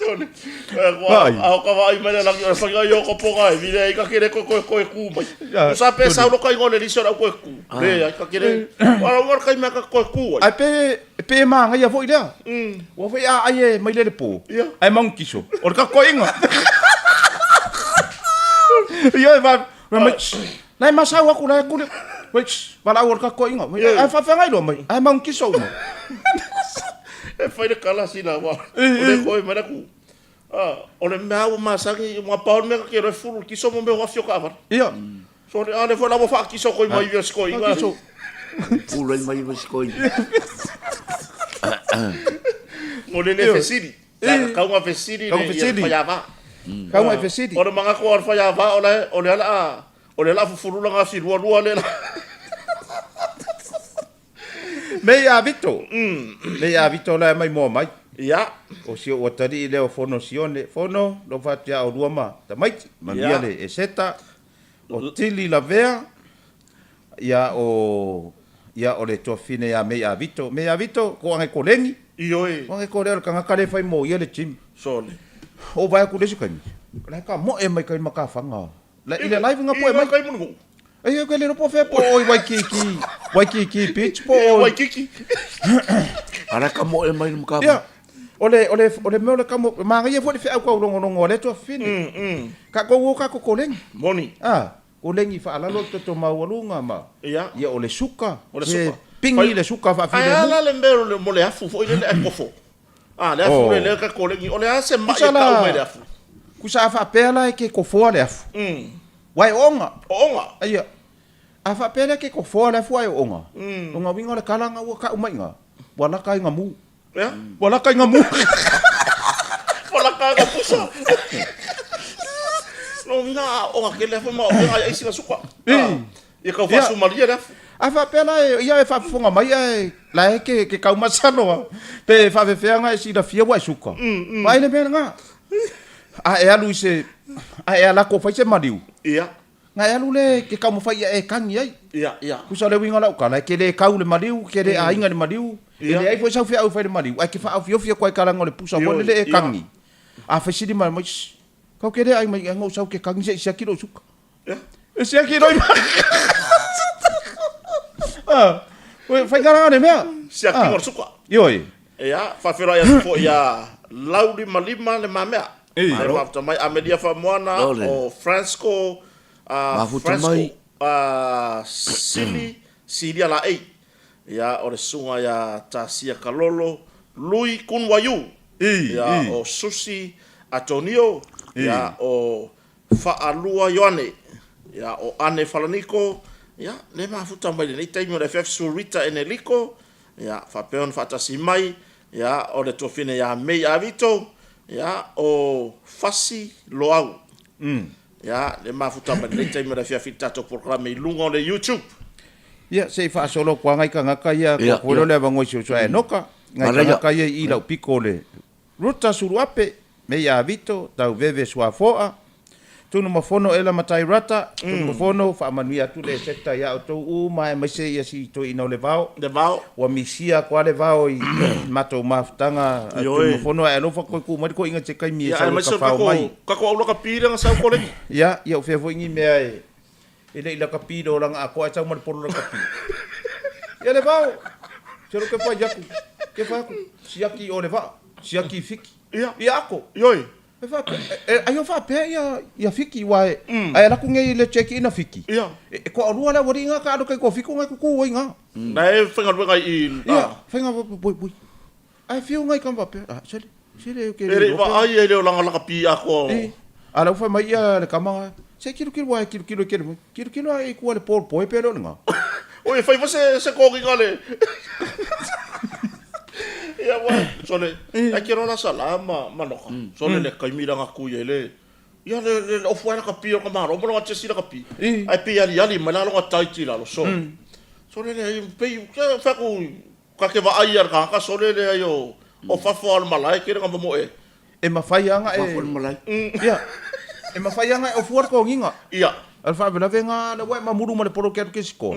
A o ka vaai mai le lagi o le faiga i o ka poga e vile ai ka kere koe koe koe ku mai. O sa pe sau loka ingo le lisi o le au koe ku. Le ai ka kere. Wala ua kai mea ka koe ku ai. Ai pe pe māngaia foi lea. Ua foi a ai e mai le le pō. Ai maunga kiso. O le ka koinga. Ia e va mai. Lai masau aku lai kule. Wait, valaau o le kakoaiga. Ae faafeagai loa mai. Ae maunga kiso uma. E fai le kala sina wa. O le koe mai la ku. O le mea ua masani, ua pau le mea ka ke loe fulu kiso mo mea o afio kaavale. Ia. Sole, a lea foi la ua faakiso koi mai ia sikoiga. Faakiso. Pulai mai ma sikoiga. Mo le le fesili. Kauga fesili le ia faiava. Kauga e fesili. O le manatu o le faiava o le o le ala o le ala fufulu langa fi lua lua le la. Mei a Vito. Mei a Vito la mai moa mai. Ia. O si ou atalii lea o Fono Sione. Fono, lou faatia o lua ma tamaiti. Manuia le Eseta. O Tili Lavea, ia o ia o le tuafafine ia Mei Avito. Mei Avito, ko ange koleni. Ioe. Ko ange kole o le kangaka le fai mo ia le gym. Sole. O vai aku le isi kaimi. La ka moe mai kai makafaga. La i le live nga poe mai. Kai munu. Ai ke le po fe po o i Waikiki. Waikiki Beach po o Waikiki. Ara ka moe mai le makafaga. Ia. O le o le o le mea o le kamo manaia foi le feau kau logologo a le tuafafine. Ka kou o ka kokoleni. Moni. A, koleni faalalo le toto maualuga ma. Ia. Ia o le suka. O le suka. Pingi le suka faafilemu. Ae a la le mea o le mo le afu foi lele ae kofo. A, le afu lele ka koleni. O le a se mai e tau mai le afu? Kusa a faapea la e ke kofoa le afu. Uae o oga. O oga. Ia. A faapea lea ke kofoa le afu ae o oga. Lona uiga o le kalaga ua kau mai iga, ua laka ai ga mu. Ea? Ua laka i nga mu. Ua laka nga pusa. No mina a onga ke le afu ma o ai ai sina suka. Ia kau faasumalia le afu. A faapea la e ia e faafofoga mai ae la e ke ke kaumasalo a pe faafefea nga e silafia ua e suka. Vaai le mea lena. A e alu i se a e alako fai se maliu. Ia. Na e alu le ke taumafai ia e kagi ai. Ia, ia. Tusa o le uiga o lau tala, e ke le kau le maliu, ke le aiga i le maliu, e leai foi sau feau e fai i le maliu, ae ke faaofiofi atu ai i kalaga o le pusa foi lele e kagi. A fesili mai, mai, Shh, kau ke le ai mai ai na ou sau ke kagi se i siaki lou suka. Ia. E siaki lou Ah, fai kalaga le mea. Siaki o le suka. Ioe. Ia, faafeiloai atu foi ia Laulimalima Le Mamea. Malo mafuta mai Amelia Famoana o Fransco Mafuta mai. Sili Silia Laei. Ia, o le susuga ia Tasia Kalolo Lui Kunwaiu. Ia, o Susi Atonio. Ia, o Faalua Ioane. Ia, o Ane Falaniko. Ia, le mafuta mai lenei taimi o le afiafi Surita Eneliko. Ia, faapea ona faatasi mai, ia, o le tuafine ia Mei Avito, ia, o Fasi Loau. Ia, le mafuta mai lenei taimi o le afiafi i le tatou polokalame i luga o le YouTube. Ia, se i faasolo atu lava nai tagata ia, tuu atu foi lea o le avanoa i si uso a Enoka, nai tagata ia i lau pito o le Ruta Suluape, Mei Avito, Tauveve Suafoa, Tunumafono Ela Matai Rata, Tunumafono, faamanuia atu le Sector ia outou uma aemaise ia si toeaina o Levao. Levao. Ua misia atu lava Levao i matou mafutaga a Tunumafono ae alofa toe tuu mai le toeaina i se taimi e sau e tafao mai. Aemaise o tatou au lakapi lea na sau koleni. Ia, ia o fea foi ni mea e E le i lakapi le olaga atoa ae sau ma le polo lakapi. Ia le vao. Se lo ke fai aku. Ke fai aku. Siaki i o le vaa. Siaki i Fiki. Ia. Ia ako. Ioi. E faapea, e, ai o faapea ia, ia Fiki ua e, ai alaku nei le check ina Fiki. Ia. E, e toalua le aualii nga ka alu kai ko Fiku ngai kuku ai nga. Na e faigaluega i, Ia, faiga, boi, boi. Ae fiu ngai ka faapea, ah, sele, sele ke E le i vaai ai le olaga lakapi atoa o. E, a lau fai mai ia le kama, se kilokilo ae kilokilo e kele mai, kilokilo ae i kua le pol poe pe le o le nga. Oi, e fai foi se, se kogiga le. Ia, ua, sole, ai ke rola sa la ma, ma noka. Sole le kaimi langa kui ai le, ia le, le, le ofu ai lakapi o ka malo, ma longa tesi lakapi. Ai pei aliali mai la longa taiti lalo, sole. Sole le, pei, ke whaku, Ka ke vaai ia le kanaka sole leai o o fafo a o le malae kele nga momoe. E mawhai anga e. Fafo le malae. Ia. E mawhai anga e ofua le kogiga. Ia. A le faavelave nga le ua e mamulu ma le polo ke alu ke siko.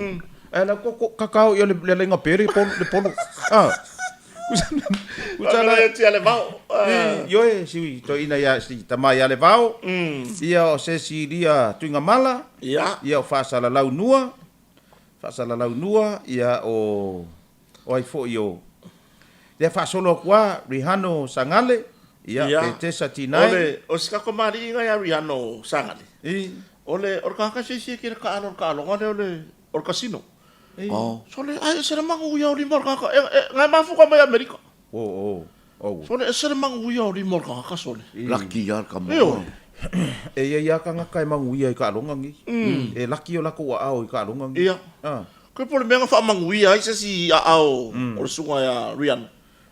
Ae la ko ko kakao ia le le lainga pere polo le polo. Ah. Kusa la tia le vao. Ioe si toeaina ia si tama ia le vao. Ia o se si lia Tuigamala. Ia. Ia o Faasalalau Nua. Faasalalaunua, ia o o ai foi o lea faasolo atu a Rihano Sangale, ia Ia. Petesa Tinae. O le, o si kako maali'i ngai a Rihano Sangale. I. O le, o le kanaka fiafia kele kaalo o le kaaloga lea o le, o le casino. I. Oh. Sole, ae ese le maguia o lima o le kanaka, e, e, ngai mafuka mai Amerika. Oh, oh, oh. Sole, ese le maguia o lima o le kanaka, sole. Laki ia le kama. Ioe. E i ai lava tagata e manuia i taaloga nei. E laki o latou aao i taaloga nei. Ia. Koe po o le mea na faamanuia ai se isi aao o le susuga ia Rian.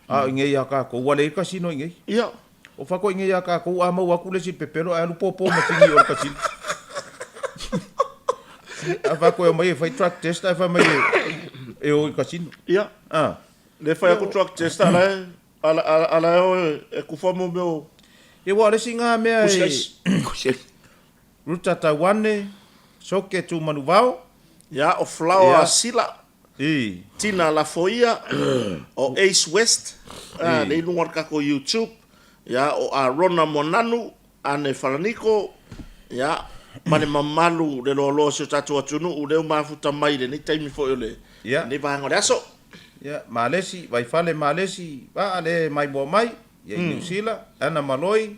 A o i inei ia tatou, ua leai le casino i inei. Ia. O fako i inei ia tatou, a maua atu le isi pepelo ae alu pōpō masini i o le casino. A fako e omai e fai drug test ae fai mai e o i le casino. Ia. Lea e fai atu drug test a la e A la e o e kufa mo mea o. Ia ua o le isi na mea e. Ruta Tauane, Soke Tumanuvao. Ia o Flower Sila. I. Tina Lafoia, o Ace West, lea i luga o le tatou YouTube. Ia o Arona Moananu, Ane Falaniko, ia ma le mamalu le loaloa o si o tatou atunuu lea ua mafuta mai i lenei taimi foi o lenei vaega o le aso. Ia, Malesi, Vaifale Malesi, Vaa le maimoa mai, ia i Niu Sila, Ana Maloi,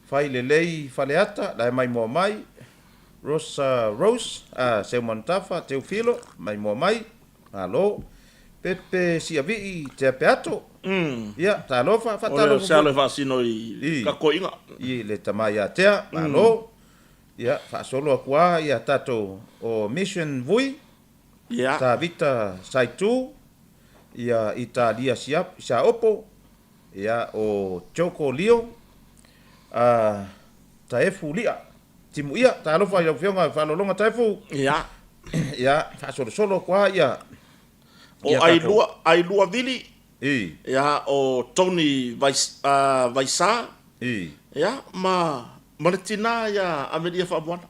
Fai Lelei Faleata, la e maimoa mai, Rosa Rose, a Seumanutafa Teufilo, maimoa mai, malo, Pepe Siavii Tea Peato, ia, talofa, faatalofa foi. O le alo e faasino i takoiga. I le tama ia Tea, malo, ia, faasolo atu lava ia tatou o Mission Vui, Ia. Tavita Saitu, ia Italia Siaopo, ia o Joko Lio, a Taefu Lia, Timuia, talofa i lau Afioga i Faalologa Taefu. Ia. Ia, faasolosolo atu lava ia. O Ailua, Ailua Vili. I. Ia, o Tony Vaisa. I. Ia, ma, ma le tina ia Amelia Faamoana.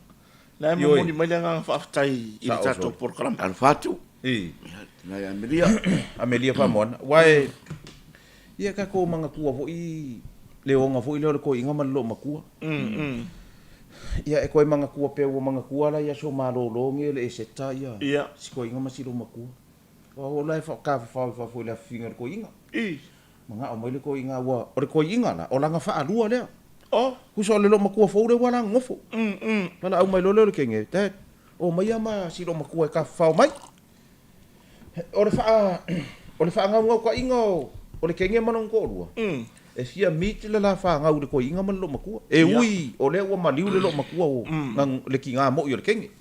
La e momoli mai le agaga faafetai i le tatou polokalame. Alofa atu. I. Ia, tina ia Amelia. Amelia Faamoana. Aua e, ia tatou manatua foi le oga foi lea o le toeaina ma le loomatua. Ia e toe manatua pea ua manatua la i aso malolo nei e le eseta ia si toeaina ma si loomatua. Aua o la e tafafao i fafo i le afifiga o le toeaina. Manao mai le toeaina ua, o le toeaina la, o lana faalua lea. Oh. Tusa o le loomatua fou lea ua la nonofo. Valaau mai loa lea o le kenge, Dad, omaia ma si loomatua e tafafao mai. O le faa, o le faagaugaukaʻiga o, o le kenge ma lona toalua, e fia meet le la fanau i le toeaina ma le loomatua. E ui o lea ua maliu le loomatua o le tiga moi o le kenge.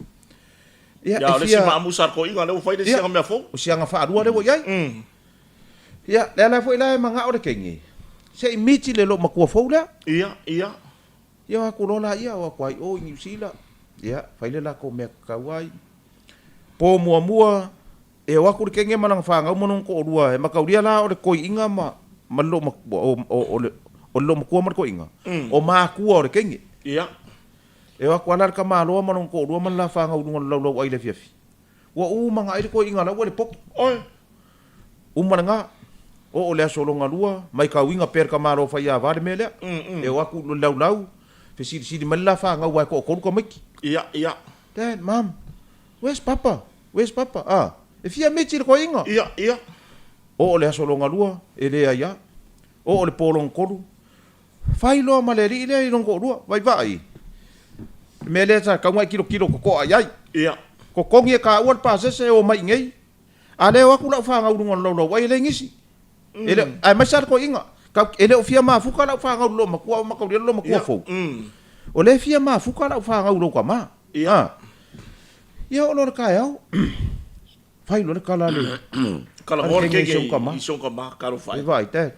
Ia, e fia. O le isi maamusa a le toeaina lea ua fai le isi aga mea fou. O si aga faalua lea ua i ai. Ia, le ala foi la e manao le kenge, se i meet le loomatua fou lea. Ia, ia. Ia o atu loa laia, o atu ai o i Niu Sila, ia, fai le latou mea tatau ai. Po muamua, e o atu le kenge ma lana fanau ma lona toalua, e mataulia la o le toeiina ma, ma le loomatua, o, o, o le, o le loomatua ma le toeiina, o matua o le kenge. Ia. E o atu lava la le tamaloa ma lona toalua ma le la fanau i luga o le laulauai i le afiafi. Ua uma na ai le toeaina la ua i le poto. Oi! Uma lena, oo le aso lona lua, maitauina pea le tamaloa faiava le mea lea. E o atu i le laulau, fesilisili mai le la fanau aua e toatolu tamaiti. Ia, ia. Dad, Mom, where's Papa? Where's Papa? Ah, e fia miti le toeaina. Ia, ia. Oo le aso lona lua, e leai lava. Oo le po lona tolu, Fai loa ma le alii lea i lona toalua, Vaivai, le mea lea sa tatau ona e tilotilo totoa i ai. Ia. Totogi e kāua le pasese e omai i inei, a lea o atu lau fanau i luga o le laulauai e leai nisi. E le, aemaise lava le toeaina, e le o fia mafuta lau fanau i le loomatua a o mataulia le loomatua fou. O lea e fia mafuta lau fanau i lou tama. Ia. Ia oo loa i le taeao, fai loa le tala a le, a le kenge i si ona tama, talofa e. Vaivai, Dad,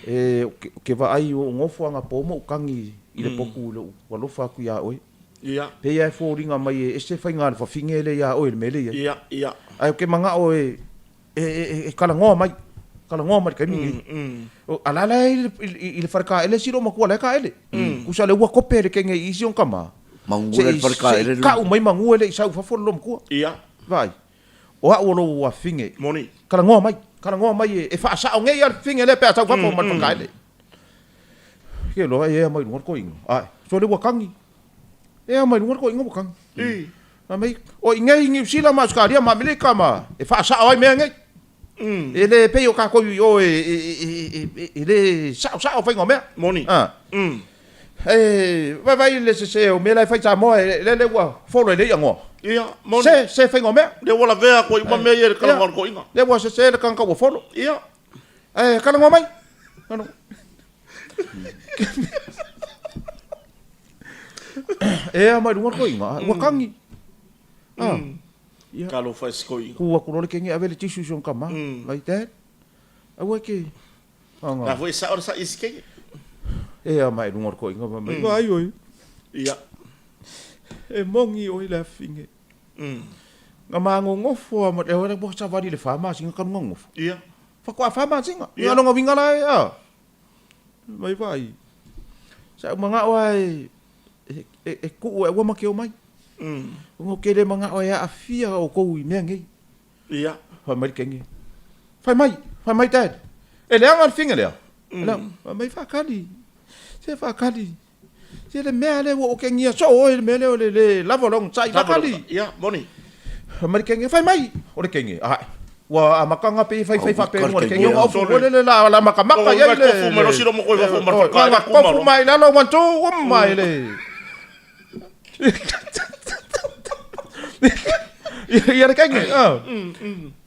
E, ou te vaai i ou nofo anapō ma ou tagi i le potu i lou alofa atu iā oe. Ia. Pei lava e foliga mai e ese faiga a le fafine lea iā oe i le mea lea e i ai. Ia, ia. Ae ou te manao e, e, e, e talanoa mai, talanoa mai i le taimi lenei. A la la e i le fale kaele si loomatua la e kaele. Tusa o lea ua kope le kenge i isi ona tama. Magu le fale kaele. Se i kau mai magu e le i sau i fafo le loomatua. Ia. Vaai. O au o lou afafine. Moni. Talanoa mai, talanoa mai e, e faasao nei a le fafine lea pe a sau fafo ma le fakaele. Ke loa e ea mai luga le toeaina. Ae, so le ua tagi. Ea mai luga le toeaina ua tagi. I. Fai mai, o i nei i Niu Sila ma Ausetalia ma Amerika ma e faasao ai mea nei. E le pei o tatou i o e, e, e, e, e le saosao faiga o mea. Moni. Ah. E vaivai le sese o mea la e fai Samoa e lele ua folo e le i'a ngoa. Ia, moni. Se, se faiga o mea. Lea ua lavea atu ai uma mea ia i le talanoa a le toeaina. Lea ua sese le tagata ua folo. Ia. Ae talanoa mai. Ea mai luga le toeaina, ua kagi. Ah. Ia. Talofa e si toeaina. Ku atu loa le kenge ave le tissue i si ona tama. Like that. Aua e ke. Anga. La foi e sao le sa'i i si kenge. Ea mai luga le toeaina fai mai. Vaai oe. Ia. E mogi oe le afine. Na magogofo lava ma le ua savali i le fa masina talu ona gogofo. Ia. Faatoa fa masina. Ia lona uiga la e a. Mai vaai. Sa ou manao lava e e tuu e aua ma te omai. Ona ou te le manao e aafia outou i mea nei. Ia. Fai mai le kenge. Fai mai, fai mai dad. E leaga le figa lea. Fai mai faakali. Se faakali. Se le mea lea ua okegia soo oe le mea lea o le le lava o le onosai faakali. Ia, moni. Fai mai le kenge, fai mai. O le kenge, ae. Ua amata ona pei e faifai faapea i luga o le kenge ona ofu foi lele la la makamaka i ai le. Tofu mai losi lomo koe fafo ma le whakae. Tofu mai lalo, one, two, uma i le. Ia le kenge.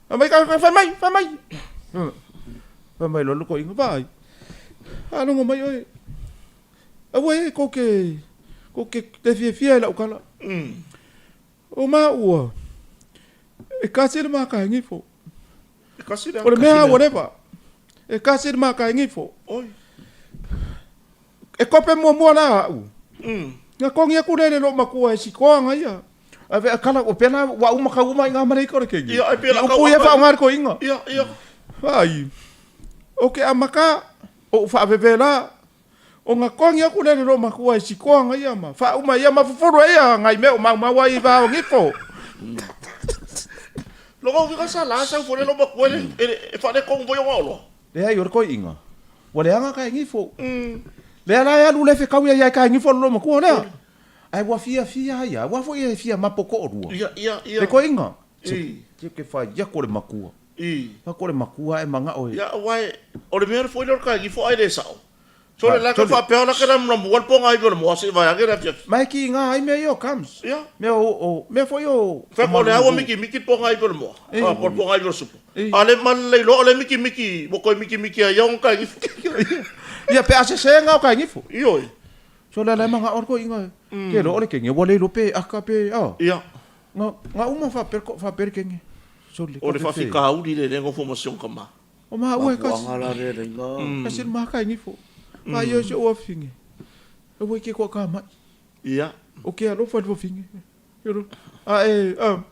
Fai mai, fai mai, fai mai. Fai mai loa le toeaina, vaai. Faalogo mai oe. Aua e kou ke, kou ke te fiafia i lau tala. O maua, e kasi le makaingi fo. E kasi le O le mea ua leva. E kasi le makaingi fo. Oi. E kope muamua la au. Na kongi aku le le lo makua e sikoanga ia. Ave a kala o pena wa uma ka uma i ngā marei kore kengi. Ia, e pela kau. Upu ia whaonga ko inga. Ia, ia. Whai. O ke amaka o whaaveve la O nga koangi aku lele lo makua e sikoanga ia ma faauma ia ma fufulu ai ia ngai mea o maumau ai i va o ngifo. Logo uiga sa la sau fole lo makua ele e faaletonu foi ona oloa. Leai o le koiinga ua leaga ka e ngifo. Lea la e alu le fekau ia ia ka e ngifo lo makua lea. Ae ua fiafia ai a ua foi e fia mapo toalua. Ia ia ia. Le koiinga. Se ke fai aku le makua. I. Fai aku le makua e mangao e. Ia aua e o le mea foi lea o le ka e ngifo ai le sao. Sole la ke faapea la ke lamulamu ai le pogaivi o le moa se i vae ake le afiafi. Ma e kiga ai mea ia o comes. Ia. Mea o, o, mea foi o. Fai o le au mikimiki le pogaivi o le moa. A po o le pogaivi o le supo. A le ma le iloa o le mikimiki, ua toe mikimiki ai ia ona kaigifo. Ia pe a sese nga o kaigifo. Ioe. Sole la e mangao le koiga. Ke iloa o le kenge ua le iloa pe aka pe a. Ia. Nga, nga uma faapea, faapea le kenge. Sole. O le faafitauli le le nofo ma si ona tama. O maua e kasi. Mafuanga la re re inga. Kasi le maka ingi fo. Ma ia se o afinge. E wai ke koa ka mai. Ia. O ke alofa le fofinge. A e a.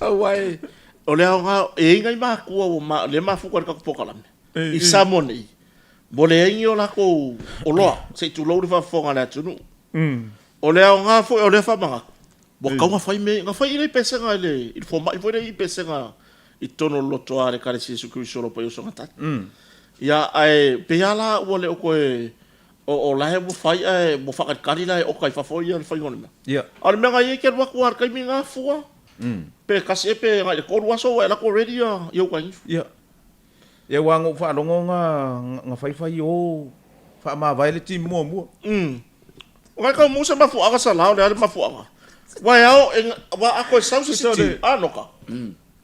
Aua e. O le aoga e inga i makua ua ma le mafuka le tatou polokalame. I Samoa nei. Mo le aingi o lakou oloa se i tulou le faafofoga a le atunuu. O le aoga foi o lea faamanatu, ua tatau ona fai mea ia. Na fai i le pesega i le i le fomai foi lea i pesega i totonu o le lotoa a le Ekalesia Iesu Keriso o lo o Paia Usoga Tasi. Ia, ae pei lava la ua le o toe, o, o la e ua fai ae ua faatalitali la e oka i fafo ia le faiga o le mea. Ia. A o le mea na i ai e te alu atu lava i le taimi lena fua, pe tasi ea pe agai i le tolu aso ua e alu atu ua ready ia uta i Ia. Ia aua na ou faalogo na na faifai o faamavae le team muamua. Umm. O ngai kau mu se mafuaaga sa la o le a le mafuaaga. Ua e ao e ua a toe sau se isi team a noka.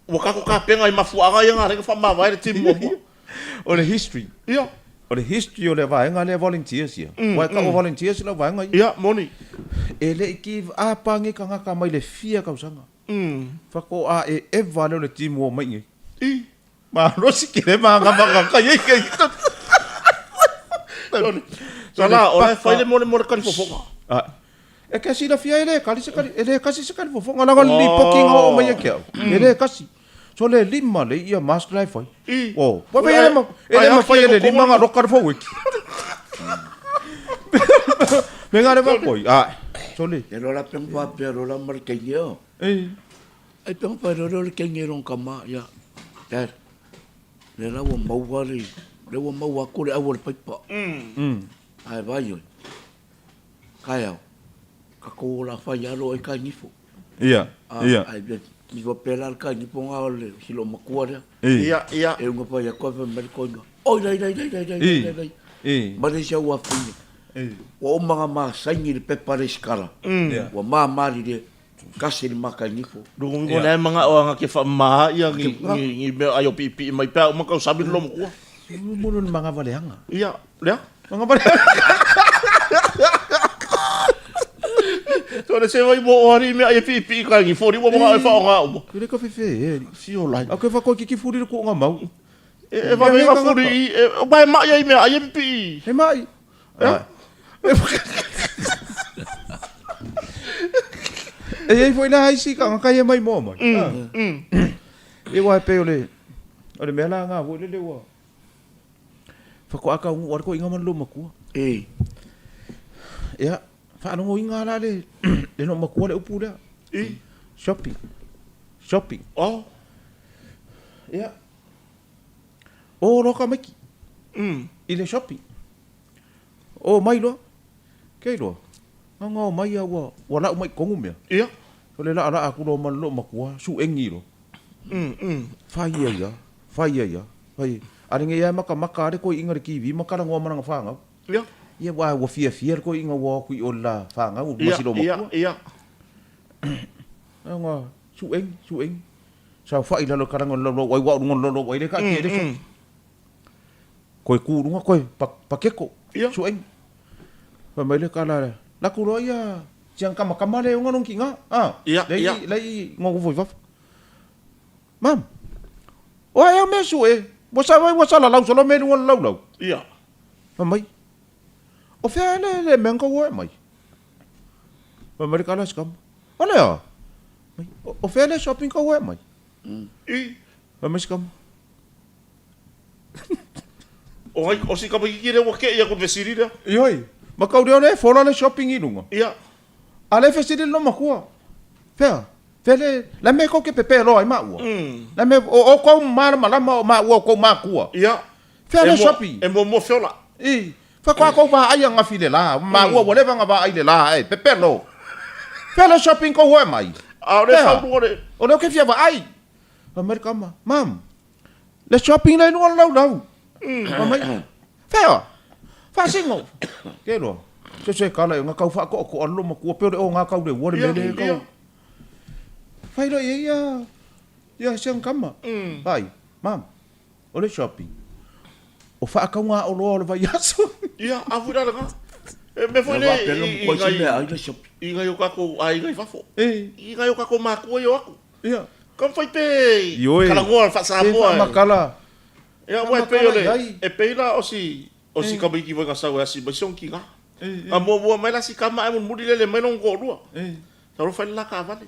Ua tatou tapena i mafuaaga ia na ala ai ona faamavae le team muamua. O le history. Ia. O le history o le vaega lea volunteers ia. Ua e tau o volunteers lau vaega ia. Ia, moni. E le i give up a nge tagata mai le fia tausaga. Faatoa e eva lea o le team ua omai nei. I. Malosi ke le manga kai ai kai. Sala, o la e fai le mole mole kali fofoga. Ah. E ke silafia e le kali se kali, e le kasi se kali fofoga la li poki nga o mai ke au. E le kasi. So le lima le ia mask la e fai. I. O, wa pe le ma e le ma fai le lima nga roka le fau iki. Me nga le va koi. Ah. So le. E lola peng fa pe lola mar kenge o. E. Ai pe whai rore le kenge rong kama ia. Dad. Le la ua maua le le ua maua aku le au o le paipa. Ae vai oi. Kai au. Ka ko la whai alo ai kai nifo. Ia. Ia. Ai be mi wa pela le kai nifo nga o le silo makua lea. Ia, ia. E unga pai aku ai mai koinga. Oi lai lai lai lai lai lai lai. I. Ma le isi au afine. Ua uma nga ma saini le pepa le sikala. Ua mamari le Kasi le makainifo. Lugu ngo le manga o anga ke wha maa ia ngi ngi ngi mea ai o pipi mai pea uma kau sabi lo mokua. Mo lo manga valeanga. Ia, lea. Sole se vai mo o ari mea ai e piipii kai ngi fori ua mga e whaonga uma. Kule ka fefe e ari. Fio lai. Au ke whakoi kiki furi le kuonga mau. E e vave nga furi i e mai mai ai mea ai e pipii. He mai. E iai foi la isi ka kai e mai moa mai. E wa pe o le o le mea la nga foi le le ua. Whakoa ka ungu ko inga man lo makua. E. Ia, whaanongo inga la le le no makua le upu lea. I. Shopping. Shopping. Oh. Ia. O loa ka maiki. I le shopping. O mai loa. Kei loa. Ngao mai a ua ua lau mai kongu mea. Ia. So le laa laa aku loa ma le loo makua, suengi loa. Fai ia ia, fai ia ia, fai. A le ia makamaka a le koiʻiga le kivi ma kalagoa ma lana fanau. Ia. Ia ua ua fiafia le koiʻiga ua o aku i o le la fanau ma si loo makua. Ia, ia. Nga suengi, suengi. Saofai i lalo kalaga o le laulau ai, ua o luga o le laulau ai le kaatia i le soki. Koe ku luga koe pakeko, suengi. Fai mai le kala, laku loa ia siang kamakama le onga nong ki nga. Ah, lei lei ngoko foi fafo. Mam, o ai au mea sue, ua sa ua salalau solo mea i luga o le laulau. Fai mai, o fea le le mea na kau oe mai? Fai mai le kala si kama, o le a? Mai, o fea le shopping kau oe mai? Fai mai si kama. O ngai, o si kamaikiki lea ua keʻi aku i le fesili lea. Ioe, ma kau lea o lea e fola le shopping i luga. A lea e fesili le loomatua, Fea? Fea le, la mea kou ke pepe loa ai maua? La mea, o oukou malamalama o maua o kou makua. Fea le shopping? E muamua feola. I, faatoa kou vaai angafi i le la, maua ua leva ona vaai i le la ae, pepe loa. Fea le shopping kou hoe mai? A o lea e fau luga le. O lea ou ke fia vaai. Fai mai le tama, Mum, Le shopping lea i luga o le laulau. Fai mai, Fea? Faasino. Ke loa. Se se kala i nga kau whaakoakoa le loomatua pe o le o nga kau le ua le mea le kau. Fai loa i ai ia, ia siang kama. Fai, Mam, o le shopping. O whaakau ngā oloa o le vaiaso. Ia, a fui la lena. E mea foi lea i nai, i nai o kakou aiga i fafo. I nai o kakou makua i o aku. Ia. Ka mafai pe kalagoa le faa-Samoa. E faamakala. Ia, aua e pei o le, e pei la o si, o si tamaiti foi na sau e asi mai si ona tina. A muamua mai la si tama ae mulimuli lele mai lona toalua. Sau loa fai le la taavale.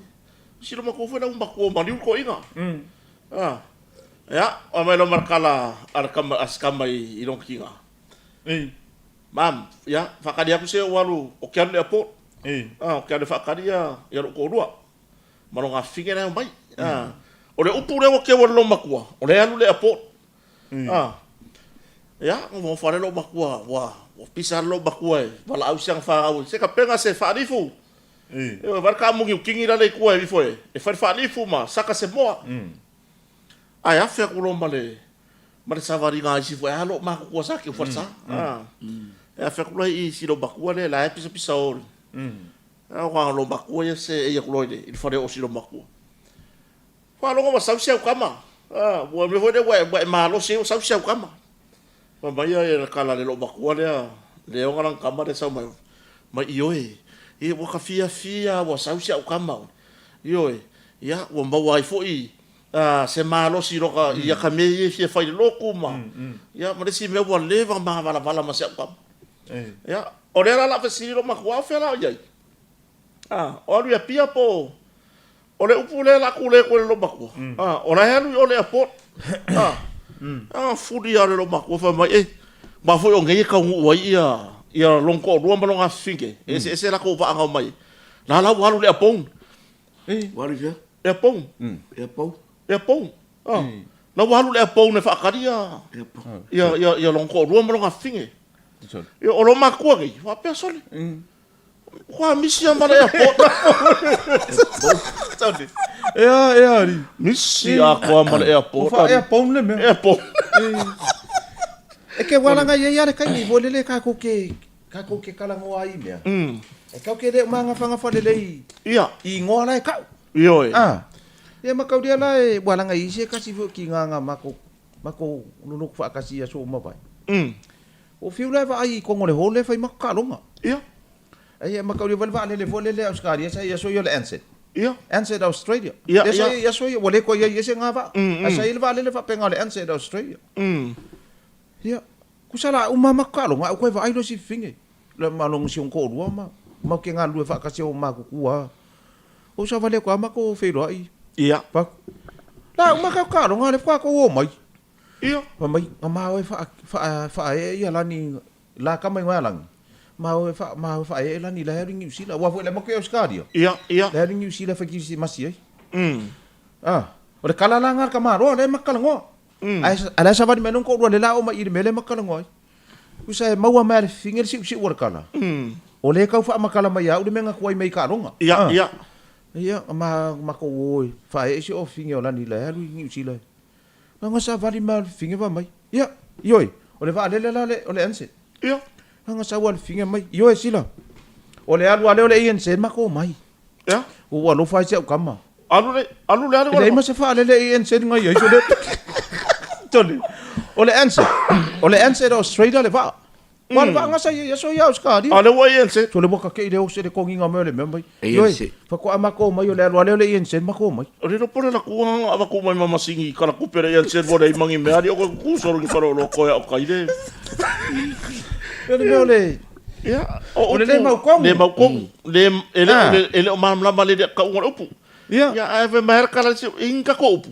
Si loomatua foi la ua matua maliu le toeaina. A, ia, aumai loa ma le tala a le tama, a si tama i lona tina. Mam, ia, faatali atu se ou alu, ou te alu i le airport. A, ou te alu e faatali ia, ia lou toalua. Ma lona afine la e omai. O le upu lea ua keu e le loomatua, o lea e alu i le airport. Ia, nofonofo lava le loomatua, ua pisa lava le loomatua e valaau si ana fanau, se tapena se faalifu. Ioe, vaai le taamu niutini la le i tua e ifo e fai le faalifu ma saka se moa. Ae afe atu loa ma le ma le savaliga a isi foi, a loomatutua sa keu falesa. E afe atu la i si loomatua lea, la e pisapisa o A o lou matua ia seei atu loa i le fale o si lou matua. Faalogo ua sau si au tama. A, ua mea foi lea ua e malosi ai ua sau si au tama. Fai mai ia le kala le lou matua lea, le ona lana tama lea sau mai, mai ioe, e ua ka fiafia ua sau si au tama. Ioe, ia ua maua ai foi se malosi i loka ia ka mea ia e fia fai i le lotu ma, ia ma le isi mea ua leva ona mavalavala ma si au tama. Ia, o lea la o le a fesili lou matua, o fea la o i ai? A, o alu i Apia po o, o le upu lea o le a kule atu e le loomatua, a, o la e alu i o le airport. A, a fuli lava le loomatua fai mai, e, aua foi o nei e taunuu ai ia, ia lona toalua ma lona afafine, e eseese latou vaa na omai ai. La la ua alu i le airport. Ua alu i fea? Airport. Airport. Airport. A, la ua alu i le airport e faatali ia, ia, ia, ia lona toalua ma lona afafine. Ia, o lou matua nei, faapea sole. Ua misi a ma le airport. Sole. Ea, ea, ari. Misi atoa ma le airport. Ua faa-airport le mea. Airport. E ke walaga i ai a le kaimi foi lele kakou ke kakou ke kalagoa ai i mea. E kau ke le o magafagafa lelei Ia. i ingoa la e kau. Ioe. Ah. Ia ma kaulia la e walaga i se kasi foi ki ngā ngā mako mako loloku whaakasi ia so mawai. Ua fiu la e vaai i kogo o le hall lea e fai ma taaloga. Ia. Ai e mataulia foi le vaalele foi lele a Ausetalia sa i ai aso ia o le Ansett. Ia. Ansett Australia. Ia, Lea sa ia. i ai aso ia, ua le toe i ai ese na vaa. Ae sa i ai le vaalele faapena o le Ansett Australia. Ia, tusa la uma lava matou taaloga, ae ou toe vaai loa i si fafine, le ma lona si ona toalua ma matou te galulue faatasi o matutua lava. Ou savali atu lava matou feiloai. Ia. Fai atu, La uma tatou taaloga, lea faatoa tou omai. Ia. Fai mai, na ma o e faaee ia lani La kama i Waialagi, ma o e wha, ma o e whae e lani la i Niu Sila. Ua foi le maku i Australia. Ia, ia. La i Niu Sila whai kirisimasi ai. Ah, o le kala la ngā ka maloa le makalangoa. Ai a la savali mai nong ko le la o mai i le mele makalangoa ai. Usa e maua mai le finge le siu siu o le kala. O le kau wha makala mai au le menga kuai mai ka longa. Ia, ia. Ia, ma ma ko oi, whae e si o finge o lani la alu i Niu Sila. Nga savali ma le finge va mai. Ia, ioe, o le vaalele la le, o le ANZ. Ia. Nga sau le finge mai. Ioe, sila. O le alu a lea o le ANZ ma ko mai. Ia. Ua alofa ai si au kama. Alu le, alu le alu. E leai ma se vaalele ANZ nga i ai so le. Tole. O le ANZ. O le ANZ Australia le vaa. Ua le vaa sa i ai aso ia Australia. A lea ua ANZ. So le waka ke i le ose le konginga mai o le mea mai. Ioe, faatoa matou omai o le alu a lea o le ANZ matou omai. O le pole la kuanga ava ku mai mama singi kala kupe le ANZ mo le mangi mea ali o ko ku soro ki faro lo koe o kai le. O le mea o le Ia, o le le mau kongu. Le mau kongu. Le e le e le o malamalama le ka unga le upu. Ia. Ia, ae fe mai kala si inga ko upu.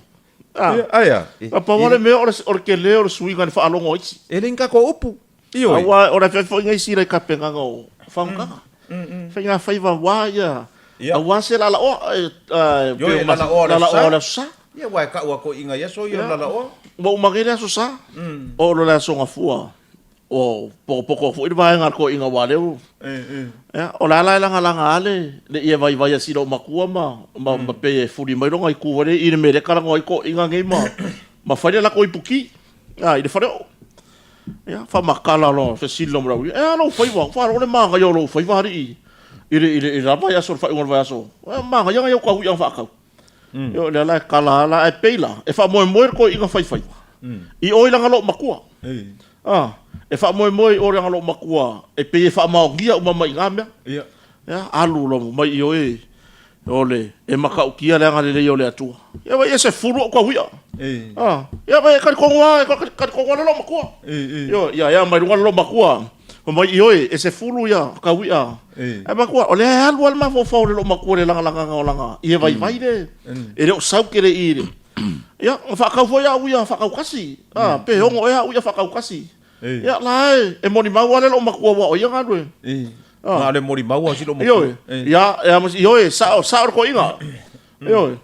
Ah. Ia, aia. A pa wale mea o le o le kele o le suiga le faalogo isi. E le inga ko upu. Ioe. Aua o le fefoiga isi le kapengaga o fagogaga. Faiga faiva aua ia aua se lalaoa e Ioe, lalaoa o le aso sa. Aso Sa. Ia aua e kau a toeaiina i aso ia o lalaoa. Ua uma nei le Aso Sa. Oo loa le Aso Gafua. Ua pokopoko foi le vaega a le toeaiina aua lea ua Ia, o le a la e lagalaga lava le le ie vaivai a sina ou matua ma ma pei e fuli mai lona itu foi lea i le mea lea e talanoa ai toeaiina nei ma ma fai le latou ipuki i le faleoo. Ia, faamatala loa, fesili loa ma le aualii, e a lou faiva? Ua faalogo le manaia o lou faiva alii i le, i le, i le la vaiaso, le faaiuga o le vaiaso. E manaia nai au taui'a na faatau. Ioe, o lea la e kala lava la, ae pei la, e faamoemoe le toeaina faifaiva i o i lana loomatua. A, e faamoemoe i o i lana loomatua e pei e faamaonia uma mai i na mea. Ia, alu loa mai i o e, o le, e matautia le agalelei o le Atua. Ia vaai e 10 ou taui'a. A, ia vaai e talitonu lava, e talitonu lava le loomatua. Ioe, ia ea mai luga le loomatua. Fai mai, ioe, e 10 ia taui'a. Ae matua, o lea e alu lava le mafaufau o le loomatua i le lagalagaga o lana ie vaivai le, e le o sau tele i i le. Ia, na faatau foi au ia faatautasi. A, pe ono ea au ia faatautasi. Ia, la e, e molimau lava le loomatua aua o ia galue. Na o le molimau lava si loomatua. Ioe, ia, e a ma si, ioe, sao, sao le toeaina. Ioe.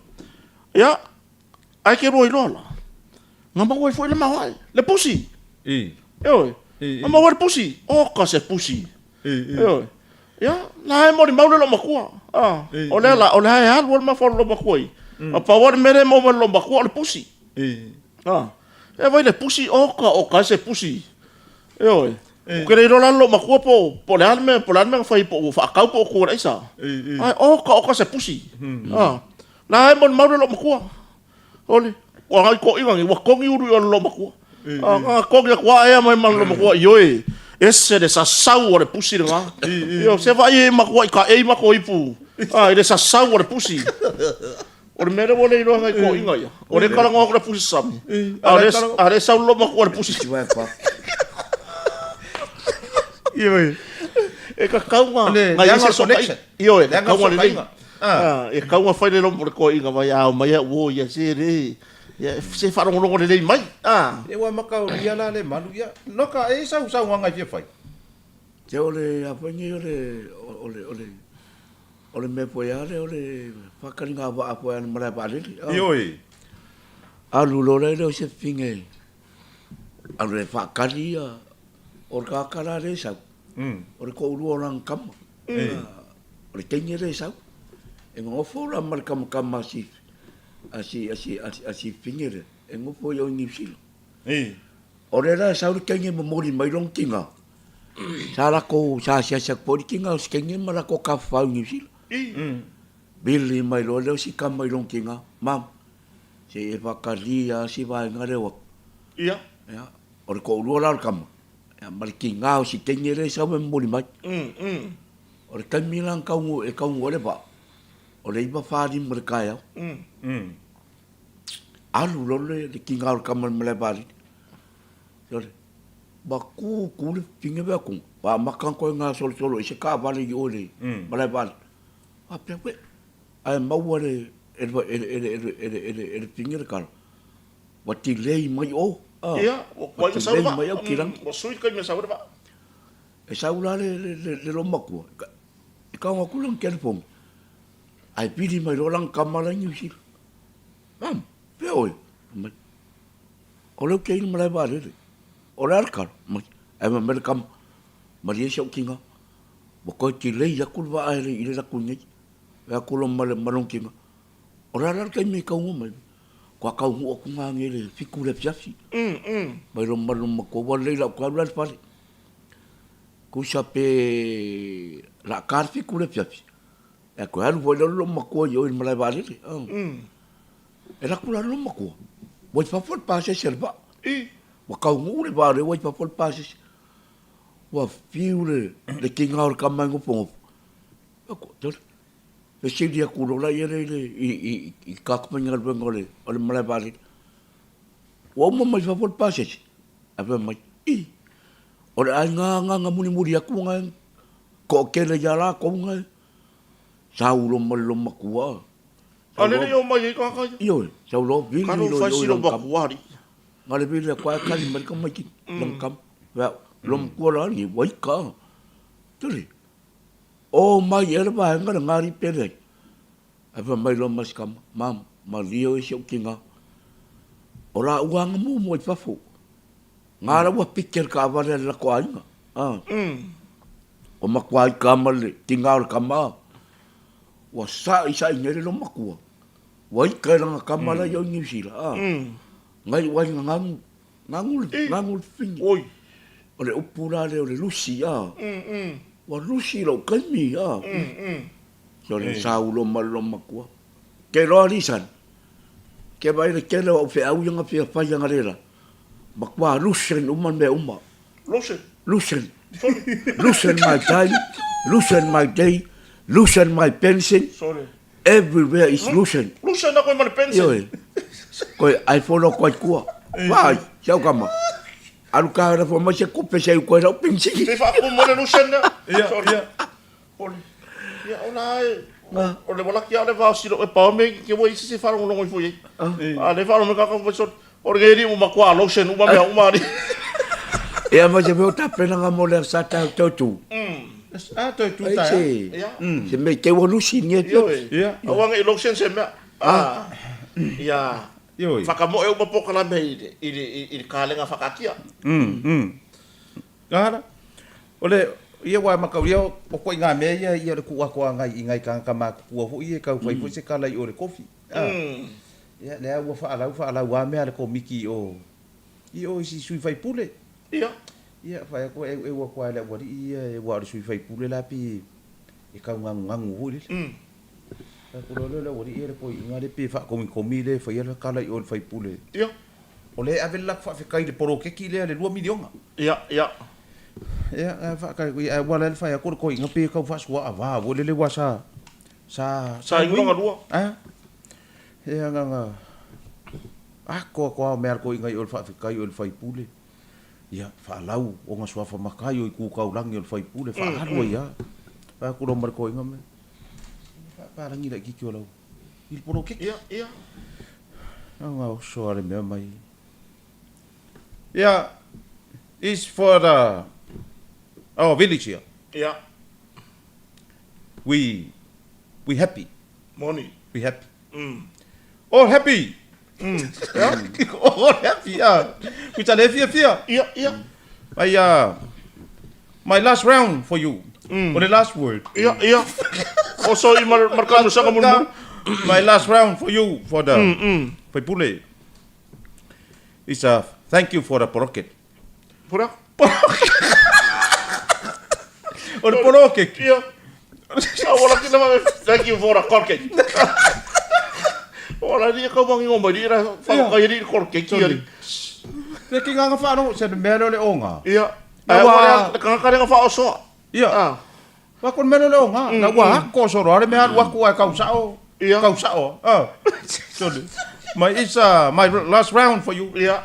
Ia, ae ke lua iloa la, na maua ai foi le maoae, le pusi. Ioe. Na maua ai le pusi. Oka se pusi. Ioe. Ia, la e molimau le loomatua. A, o lea la, o lea e alu lava le mafaufau o le loomatua i. A pau lava le mea lea e maua mai le loomatua o le pusi. A, e vaai le pusi, oka, oka e se pusi. Ioe. Ou te le iloa la le loomatua po, po o le a le mea, po o le a le mea na fai, po ua faatau po ua tu i le aisa. Ae oka, oka se pusi. A, la e molimau le loomatua. Ole, ua nai toeaiina nei, ua togi ulu i o le loomatua. A, na togi atu lava ea mai ma le loomatua, ioe, ese le sasau o le pusi lena. Ioe, se vaai e matuai taei matou ipu, a, i le sasau o le pusi. O le mea lea ua le iloa e nai toeaiina ia, o lea e talanoa atu le pusi sami, a o lea, a o lea e sau le loomatua i le pusi. Ioe. E tatau na, na i ai se fesootaiga. Ioe, e tatau ona lelei. E tatau ona fai le lomo le toeaiina mai a omai au o ia se le ia se faalogologo lelei mai. E ua mataulia la le malu ia. Noka e sau saunoaga e fia fai. Se o le a foi nei o le o le o le o le mea foi a lea o le faakaliga vaa foi a le malae vaalele. Ioe. Alu loa lea o se fine alu e faakali ia o le tagata la lea e sau. O le toalua o lana tama. O le teine lea e sau. E nonofo la ma le kamakama a si, a si, a si, a si, a si fine lea. E nofo i o i Niu Sila. O lea la e sau le teine e momoli mai lona tina. Sa latou, sa asiasi atu foi le tina o si teine ma latou tafafao i Niu Sila. Vili mai loa lea o si tama i lona tina, Mum, se i e faatali lava si vaega lea o atu. Ia. Ia, o le toalua la o le tama. Ia, ma le tiga o si teine lea e sau e momoli mai. O le taimi la na taunuu, e taunuu ai le vaa, o le 9:45 i le taeao. Alu loa le, le tiga o le tama i le malae vaalele. Sole, ua tu tu le fafine vea atu, ua amata ona toe gasolosolo i se taavale i o i le malae vaalele. Faapea, ué, ae maua e le, e le, e le, e le, e le, e le, e le fafine le tala, Ua delay mai o. Ia, ua tuai na sau le vaa. Mai Aukilani. Ua sui le taimi e sau ai le vaa. E sau la le, le, le, le loomatua, e tago atu lana telefoni, ae pili mai loa lana tama la i Niu Sila. Mum, fea oe? Fai mai, o lea ou te i le malae vaalele. O le a le tala? Fai mai, ae fai mai le tama, malie si au tina, ua toe delay atu le vaa i le alu atu nei. Fai atu loa ma le, ma lona tina, O le a la le taimi e taunuu mai? Kua taunuu atu ngā nei le whitu le afiafi. Mai lo malu matua ua lei lau kau la le fale. Kusa pe la ka le whitu le afiafi. E koe alu foi lo matua i oi le malae vaalele. E laku la lo matua. Ua i fafo le pasese a le vaa. Ua taunuu le vaa lea ua i fafo le pasese. Ua fiu le, le tiga o le tama e nofonofo. Fesili atu loa laia lea i le, i, i, i tagata faigaluega o le, o le malae vaalele, Ua uma mai fafo le pasese? Ae fai mai, I, o le aiga agaga mulimuli atu na e toatele ia latou na e sau loa ma le loomatua. A lele i omai ai tagata ia? Ioe, sau loa vili loa i o i lana tama. Na le vili atu ae tali mai le tamaititi, lana tama. Fai atu, loomatua la ni, ua ika. Tuli. O mai ea le vaega le gari pele ai. Ae fai mai loa ma si tama, Mum, malie oe si ou tina. O la ua aga muamua i fafo. Nga la ua pike le taavale a le latou aiga. Ah. O matua ika ma le tina o le tama. Ua sa'i sa'i nei le loomatua. Ua ika i lana tama la i o i Niu Sila. Ah. Ngai ua ina ngagu Ngagu le, ngagu le fafine. Oi. O le upu la lea o le lusi, a. Ua lusi lou taimi, a. So le saulo ma le loomatua. Ke loa Lisan, ke vaai le tele o au feau ia na fia fai angalela, matua loosen uma mea uma. Loosen? Loosen. Loosen my time, loosen my day, loosen my pension. Sorry. Everywhere is loosen. Loosen na koe ma le pension. Ioe. Koe ai follow koe tua. Vai, si au kama. Alu ka ra fo mai se kupe se koe rau pension. Te whaakumu le loosen na. Ia, Sorry. ia. Ole. Ia, o la e. O le wala ki a le vao silo e pao me ki wo isi se whalongolongo i fo iei. A le whalongo me kaka fo sot. O le ngeri uma kua lotion uma mea uma ari. Ia ma se mea o tapenaga mo le sa tau tau tu. A toe tu Ai tae. se, Ia. se mea te ua lusi ni e Ioe. Ia. Aua nge i lotion se mea. Ah. Ia. Ioe. Whakamoe uma pokalame i le, i le, i le kalenga whakaakia. Ara. O le, ia wa makau ia o ko i ngā mea ia ia le ku ako a ngai i ngai kāngaka mākukua foi e kau whai foi se kala i o le kofi. Ah. Ia, lea ua faalau, faalau a mea a le komiki i o, i o i si sui faipule. Ia. Ia, fai atu e eueu atu lava i le aualii ia, aua o le sui faipule la pei e tau gagugagu foi lele. Fai atu loa lea o le aualii ia le toeaina lea pei e faakomikomi lea e faia le tala i o i le faipule. Ia. O lea e ave le latou faafetai i le poloketi lea le $2 miliona. Ia, ia. Ia, ae faatali atu, ia, ae ua la le fai atu o le toeaina pei e tau faasuaava foi lele aua sa, sa, Sa i lona lua. A? He agaga atoatoa o mea a le toeaina i o le faafetai o le faipule. Ia, faalau ona suafa matai o i tu taulagi o le faipule, faaalu ai lava. Fai atu loa ma le toeaina mai, faapalagi laitiiti o lau i le poloketi. Ia, ia. Ona oso a le mea mai. Ia, is for the our village here. Ia. We, we happy. Moni. We happy. All happy. All happy, ah. Kuta le fiafia. Ia, ia. My, my last round for you. O le last word. Ia, ia. O so i mar, mar kanu sanga mulu mulu. My last round for you, for the Faipule. It's a thank you for the poroket. Pura? O le poroket. Ia. A wala ki na thank you for a corkage. Wala ni ka mangi ngomba ni ra fa ka ri corkage ki ari. Te ki nganga whaaro, se mea leo le onga. Ia. Ae ua lea le tagata lea na faaosoa. Ia. Aua ko le mea lea o le oga. La ua ako solo a le mea alu atu ae tau sao. Ia. Tau sao. Ah. Sole. My it's my last round for you. Ia.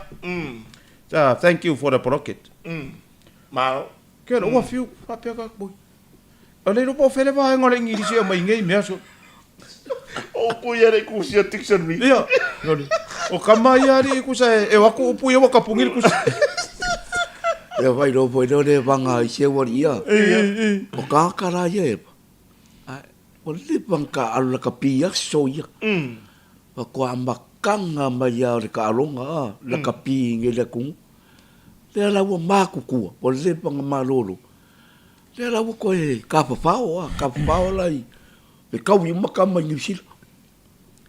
Thank you for the poloket. Malo. Ke ua fiu faapea ka boy. O le iloa po o fea le vaega o le Igilisi e aumai nei mea so. O upu ia le i kusia dictionary. Ia, noli. O kama ia alii kusa e o atu upu ia ua kapungi le kusi. Ia whai rō foi rō le wanga i se wari ia. O ka kara ia e. Ai, o le wanga ka alu la ka pi aso ia. Wa kua amakanga mai ia o le ka alonga a, la ka pi nge le kungu. Lea la ua mākukua, o le wanga malolo. Lea la ua koe kafafao a, kafafao la i le kaui uma kama i Niu Sila.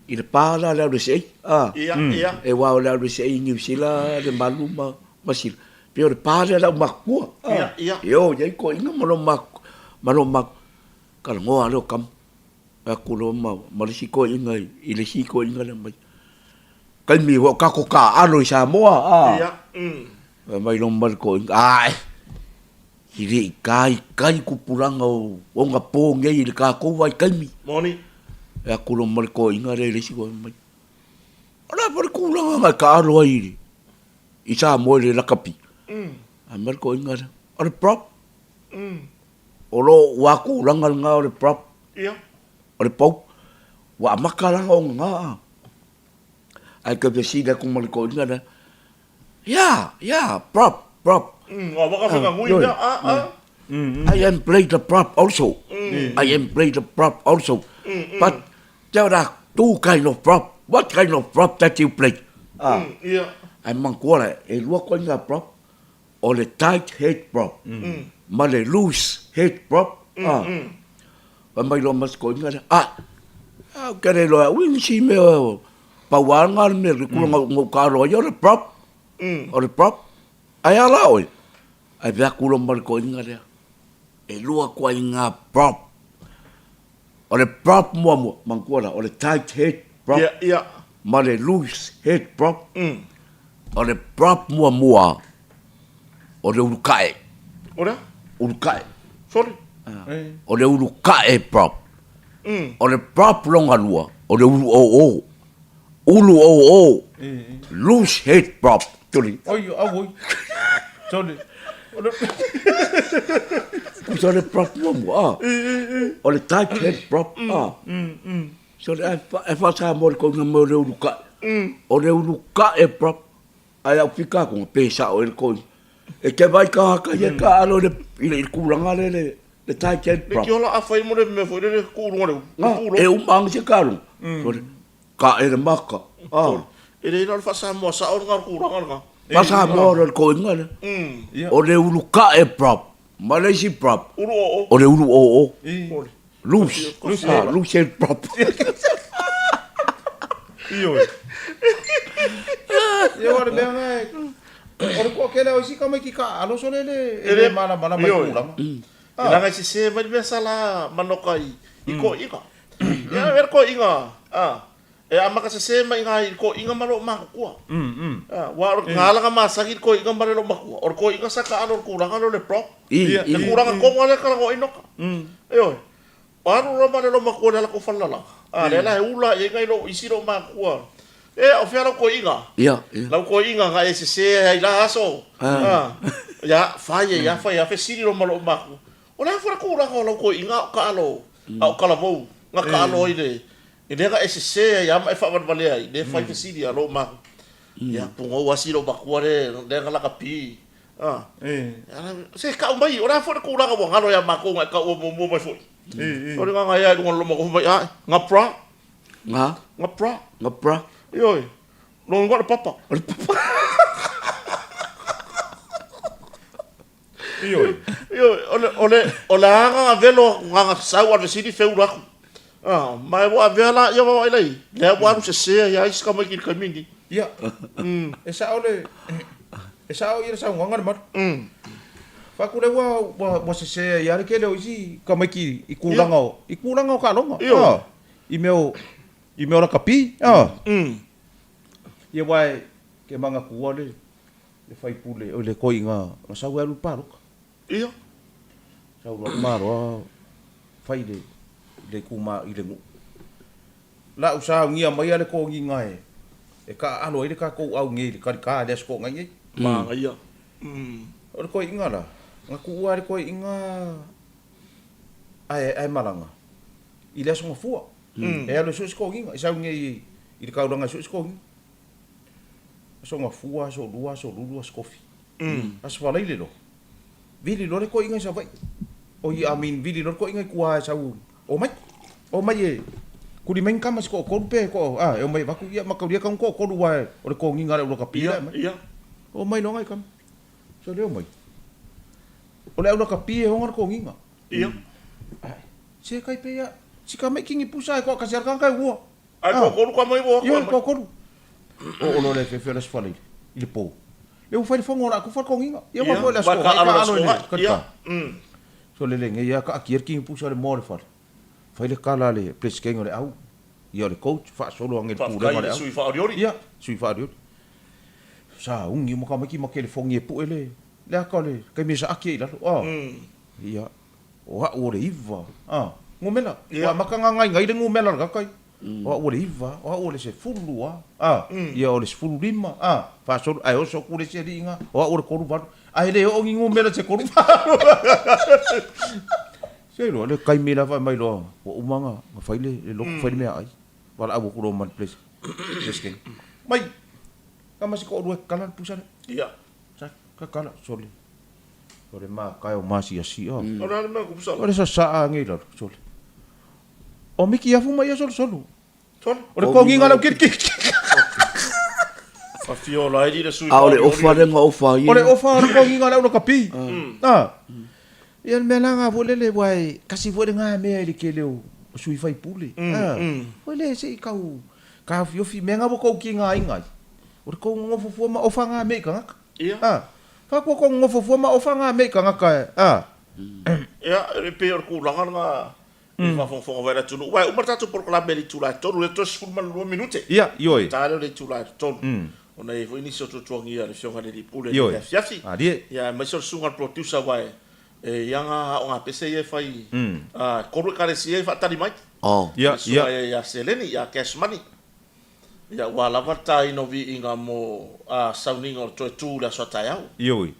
I le pā la le RSA, a. Ia, ia. E wā o le RSA i Niu Sila, le malu ma, ma sila. Pei o le pā lea lau makua, a. Ia, ia. E o i ai koiga ma lou mak, ma lou mak, ka langoa lea o kama. E aku loa ma, ma le isi koiga i, i le isi koiga lea mai. Kaimi ua o kako kāʻalo i Samoa, a. Ia, mm. Fai mai loa ma le koiga, ae! I le i kaikai kupulaga o ogapō nei i le kākou vaitaimi. Moni. E aku loa ma le toeaina lea i le isi koe mai. O le a foi le tulaga na e taalo ai i le, i Samoa i le lakapi? Fai mai le toeaina lea, o le prop. O lo o ua tulaga lena o le prop. Ia. O le pou. Ua amata la ona na a. Ae toe fesili atu ma le toeaina lea, Yeah, yeah, prop, prop. Ua waka whakanui mea, a, a. I am play the prop also. I am play the prop also. But there are two kind of prop. What kind of prop that you play? Ah. Yeah. Ai manatua la, e lua koe ngā prop. O le tight head prop. Ma le loose head prop. Ah. Fai mai loa ma si koinga lea, ah, au ke le loa, ui nisi mea o pau a ngā le mea, le kura ngau ngau ka loa ia o le prop, o le prop, ai a la oe, ai vea kura ma le koinga lea, e lua koa i ngā prop, o le prop muamua, manatua la, o le tight head prop, Yeah, yeah. ma le loose head prop, o le prop muamua, o le ulukae. O le a? Ulukae. Sorry. O le ulukae prop. O le prop longa lua, o le ulu oo. Ulu oo. Loose head prop. Tuli. Oi, au oi. Sorry. Kusa o le prop muamua, ah. O le tight head prop, ah. Sorry, e wha-Samoa le kounga mai o le ulukae. O le ulukae prop. Ae au pika aku pe sao e le koi. E te vai ka haka ia ka alo le i le kūlanga le le le tai ten Le tiola a whai mo le mea foi le kūrunga le pūlo. E uma anga se ka alo. Ka e le maka. Ah. E le ina o le whasamoa sao nga kūranga nga. Whasamoa le koinga le. O le ulu ka e prop. Ma le isi prop. Ulu o o. O le ulu o o. Loose. Loose. Ah, loose and prop. Ioe. Ia o le mea nga e... O le toatele o isi tamaiti taaalo sole le e le malamalama i tulaga. E leaga i sese mai le mea sa la manoka i toeaiina. Ia e le toeaiina, ah, E amata sese mai ngā i koʻiga ma lou makutua. Ua o ngā alanga masani i koʻiga ma le lou matua. O le koʻiga sa ka alo le kulaga lea o le prop. Le kulaga tonu lava lea ka lagoa inoka. Ioe. O alu loa ma le lou matua i le ala kou falelalaga. A lea la e ula i ai nai lou isi lou matua. E, o fea lau koʻiga? Lau koʻiga na e sese ai la aso. Ia, fai ai a fai a fesili loa ma lou matua. O le a foi le kulaga o lau koʻiga a o ka alo, a o kalavou, na ka alo ai le E le ga e sese ai a ma e faavalevalea ai, le fai fesili a lou mahu. Ia, pugou asi lou makua le, le ga lakapi. A. Se kau mai, o le a foi le tulaga ua galo ia makou nga e kaua muamua mai foi. O le gaga ia i luga o le loma kohu mai, ae, nga bra. Nga? Nga bra. Nga bra. Ioe. Lona uiga o le papa. O le papa. Ioe. Ioe, o le, o le, o le aga velo gaga sau a le fesili feula aku. Ah, ma e ua avea la ia vaavaai lai, lea ua alu sese ai a isi tamaiti i le taimi lenei. Ia, e sao le, e sao ia le saunoaga le malu. Fai atu lea ua, ua, ua sese ai lava le tele o isi tamaiti i tulaga o, i tulaga o taaloga. Ioe. I mea o, i mea o lakapi, a. Ia aua e, ke manatua le, le faipule, oi le toeaina na sau e alu i le palota. Ia. Sau loa ma loa fai le le ituma i le nuu. La'u saunia mai a le togiga e e taaalo ai le tatou au nei i le talita i le Aso Toonai nei. Manaia. O le toeaina la, na tuua lava le toeaina ae ae malaga i le Aso Gafua. E alu e sue se togiga, e sau nei i le taulaga e sue se togiga. Aso Gafua, Aso Lua, Aso Lulu, Aso Tofi. Aso Faraile loa, vili loa le toeaina i Savaii. Oi, I mean, vili loa le toeaina i tua e sau, omai, omai e tuli mai ni tama se toatolu pe toa, a, e omai e avatu, ia mataulia tau ni toatolu aua o le togiga a le au lakapi la e aumai. Omai loa nai tama. So lea omai. O le au lakapi e ona le togiga. Ae, se kai pe ia, si tama i kini pusa e toatasi a le tagata e ua. Ae toatolu tama ia ua o atu. Ioe, toatolu. Oo loa le efe efe o le Aso Faraile i le po. Lea ua fai le fono o le a tufa le togiga. Ia aua foi le Aso Toonai taalo i le talita. So lele nei lava taatia le kinipusa i le moa o le fale. Fai le tala a le Peresetene o le au, ia o le coach, faasolo ane i le pulega o le au. Faafetai i le sui faaolioli. Ia, sui faaolioli. Sauni uma tamaiti ma telefoni e pue le le ata o le taimi e saaki ai i lalo. Ia, O a'u o le iva, a, numera, ua amata gagaigai le numera o le tagata ia. O a'u o le iva, o a'u o le sefulu a, a, ia o le 15, a, faasolo, ae oso atu le isi alii ina, o a'u o le 38, ae le oo ni numera i se 38. Se iloa le taimi la fai mai loa, ua uma ona fai le lotu, fai le meaai, valaau atu loa ma le President, mai, tama se toalua e tatala le pusa lea. Ia. Sa tatala, sole. O le makae o masiasia. O le a le mea kupu sala? O le sasaa age i lalo, sole. O miki afu ma ia solosolo. Sole. O le kogiga lau kirikiri. Fafiola ai le sui. A o le ofa lea na ofa ai. O le ofa o le kogiga lau lakapi. Ah. Ia le mea la na foi lele aua e tasi foi lena mea i le tele o sui faipule. Ah. Foi le se i tau taofiofi mea na ua tou tigaina ai. O le tou nonofo fua ma ofa na mea i tagata. Ia. Ah. Faatua kou nofo fua ma ofa ngā mea i tagata e, a. Ia, e pei o le tulaga lena i le faafogafoga mai a le atunuu. Aua e uma le tatou polokalame i le itula e 3, lea toe 12 minute. Ia, ioe. Ta lea o le itula e 3. Ona e i ai foi nisi o tuatuagia a le Afioga i le Alii Pule i le afiafi. Malie. Ia, aemaise o le susuga i le producer aua e i ana aoga pese ia e fai, e 3 ekalesia e faatali mai. Ia, Le susuga ia Seleni, ia Cash Money. Ia, ua lava le tāina o viiga mo sauniga o le toe tū i le aso a taeao. Ioe.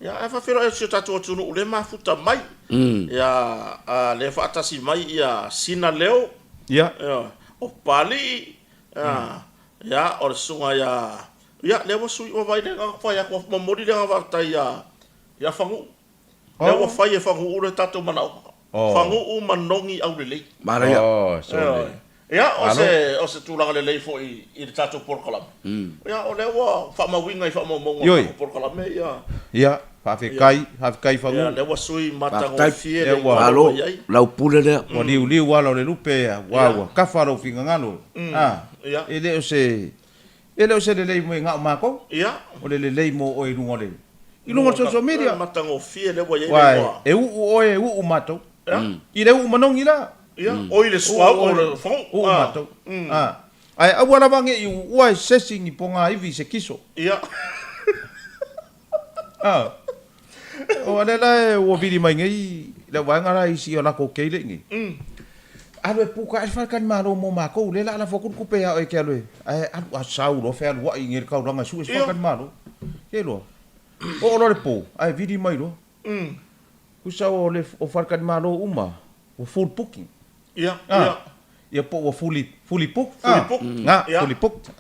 Ia, ae faafeiloai atu si o tatou atunuu lea e mafuta mai. Ia, lea e faatasi mai ia Sina Leo. Ia. Ia, o Papalii, ia, ia, o le susuga ia, ia, lea ua sui, ua vaai le agaga fai atu, ua momoli le agaga faafetai ia, ia Faguu. Lea ua fai e Faguu le tatou manaoga. Faguu manogi aulelei. Manaia. Ioe. Ia, o se, o se tulaga lelei foi i le tatou polokalame. Ia, o lea ua faamauina i faamaumauga o le tatou polokalame, ia. Ia, faafetai, faafetai Faguu. Ia, lea ua sui matagofie le igoa Malo, ua i ai. lau pule lea. Ua liuliu ala o le lupe, ua ua kafa lou finagalo. A, e le o se, E le o se lelei mo na o matou. Ia. O le lelei mo oe i luga o le, i luga o le social media. Matagofie lea ua i ai le igoa. Uae, e uu oe, e uu matou. Ia. I le uu manogi la. Ia, oi le suauu o le fono. Uu matou. A. Ae aua lava ne i uuua e se isi ni pogaivi i se kiso. Ia. A. O lea la ua vili mai nei le vaega la i si o latou kei le i nei. Alu e puka ae le faletalimalo mo makou, lea la lafo atu le tupe ia oe e te alu e, ae alu a sau loa fealuai i nei le taulaga e sue se faletalimalo. Ke loa. Oo loa le po, ae vili mai loa. Tusa o le o faletalimalo uma, ua full booking. Ia, ia. Ia po ua fully, fully booked. Fully booked. Nga, fully booked.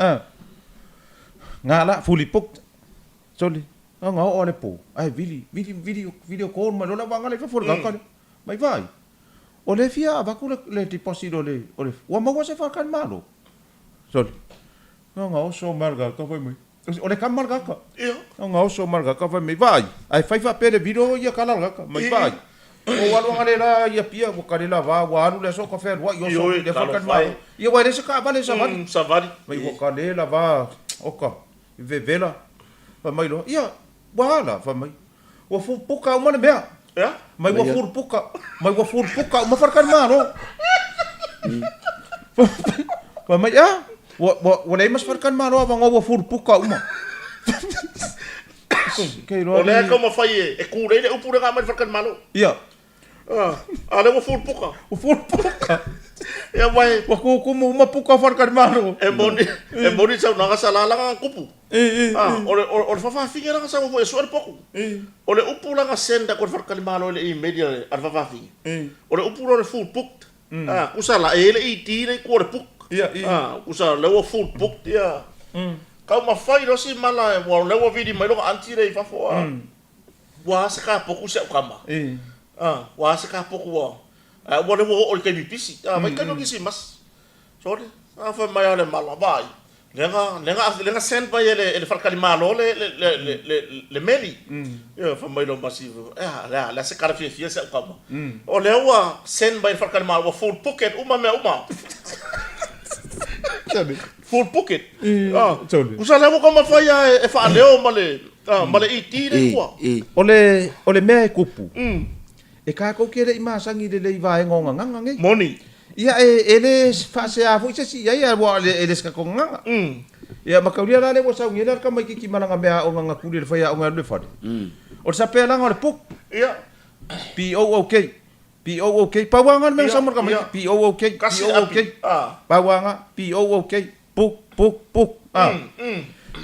Nga la, fully booked. Sole, na ona oo a le po, ae vili, vili, vili, video call mai loa le auvaega lea i fafo o le tagata lea. Mai vaai, o lea e fia avatu le, le deposit o le, o le, ua maua se faletalimalo. Sole, na ona oso mai le tagata fai mai, o le kama le tagata. Ia. Na ona oso mai le tagata fai mai, vaai, ae fai faapea le video ia kala le tagata, mai vaai. Ua ou alu analeila i Apia, ua kale lava, ua alu le aso ka fealuai, oso, Ioe, le talofa e. faletalimalo. Ia, ua e le se taavale savali. Savali. Mai ua kale lava, oka. I vevela, fai mai loa, ia, ua a la? Fai mai, ua full puka uma le mea. Ea? Mai ua full puka, mai ua full puka uma faletalimalo. Fai mai, ea, ua, ua, ua leai ma se faletalimalo avanoa ua full puka uma. Ke iloa O lea li. e taumafai e tulei le upu lea na aumai le faletalimalo. Ia. A lea ua full puka. Ua full puka. Ia aua e. Ua tutumu uma puka o faletalimalo. E moni, e moni le saunoaga sa la lana tupu. O le, o le faafafine la na sau foi e sue le potu. O le upu la na send atu e le faletalimalo i le email a le faafafine. O le upu lea o le full booked. Tusa la, e i ai le ED lea i tua o le book. Tusa lea ua full booked ia. Taumafai loa si mala, aua o lea ua vili mai lona aunty lea i fafo. Ua a se kapoku si au tama? Ua a se kapoku ua Ae ua lea ua oo i le taimi pisi. A, vaitaimi o Kirisimasi. Sole, a fai mai lava le mala, vaai, lea na, lea na, lea na send mai e le, e le faletalimalo le, le, le, le, le, le meli. Ioe, fai mai loa ma si, e a, le a, le a se tala fiafia si au tama. O lea ua send mai e le faletalimalo, ua full booked uma mea uma. Full booked. Ah, tusa lea ua taumafai lava e faaleo ma le, ma le ED lea i tua. O le, o le mea e tupu, E tatou te le i masani lelei i vaega o gagaga nei. Moni. Ia, e, e le faasea foi se isi i ai, aua e le o se tatou gagaga. Ia, mataulia la lea ua sauni ai le tamaitiiti ma lana mea aoga na tuli e le faiaoga e alu i le fale. O le sapelaga o le book. Ia. B-O-O-K. B-O-O-K. Pau lava lena le mea na sau ma le tamaitiiti. B-O-O-K. B-O-O-K. Pau lava lena. B-O-O-K. Book, book, book.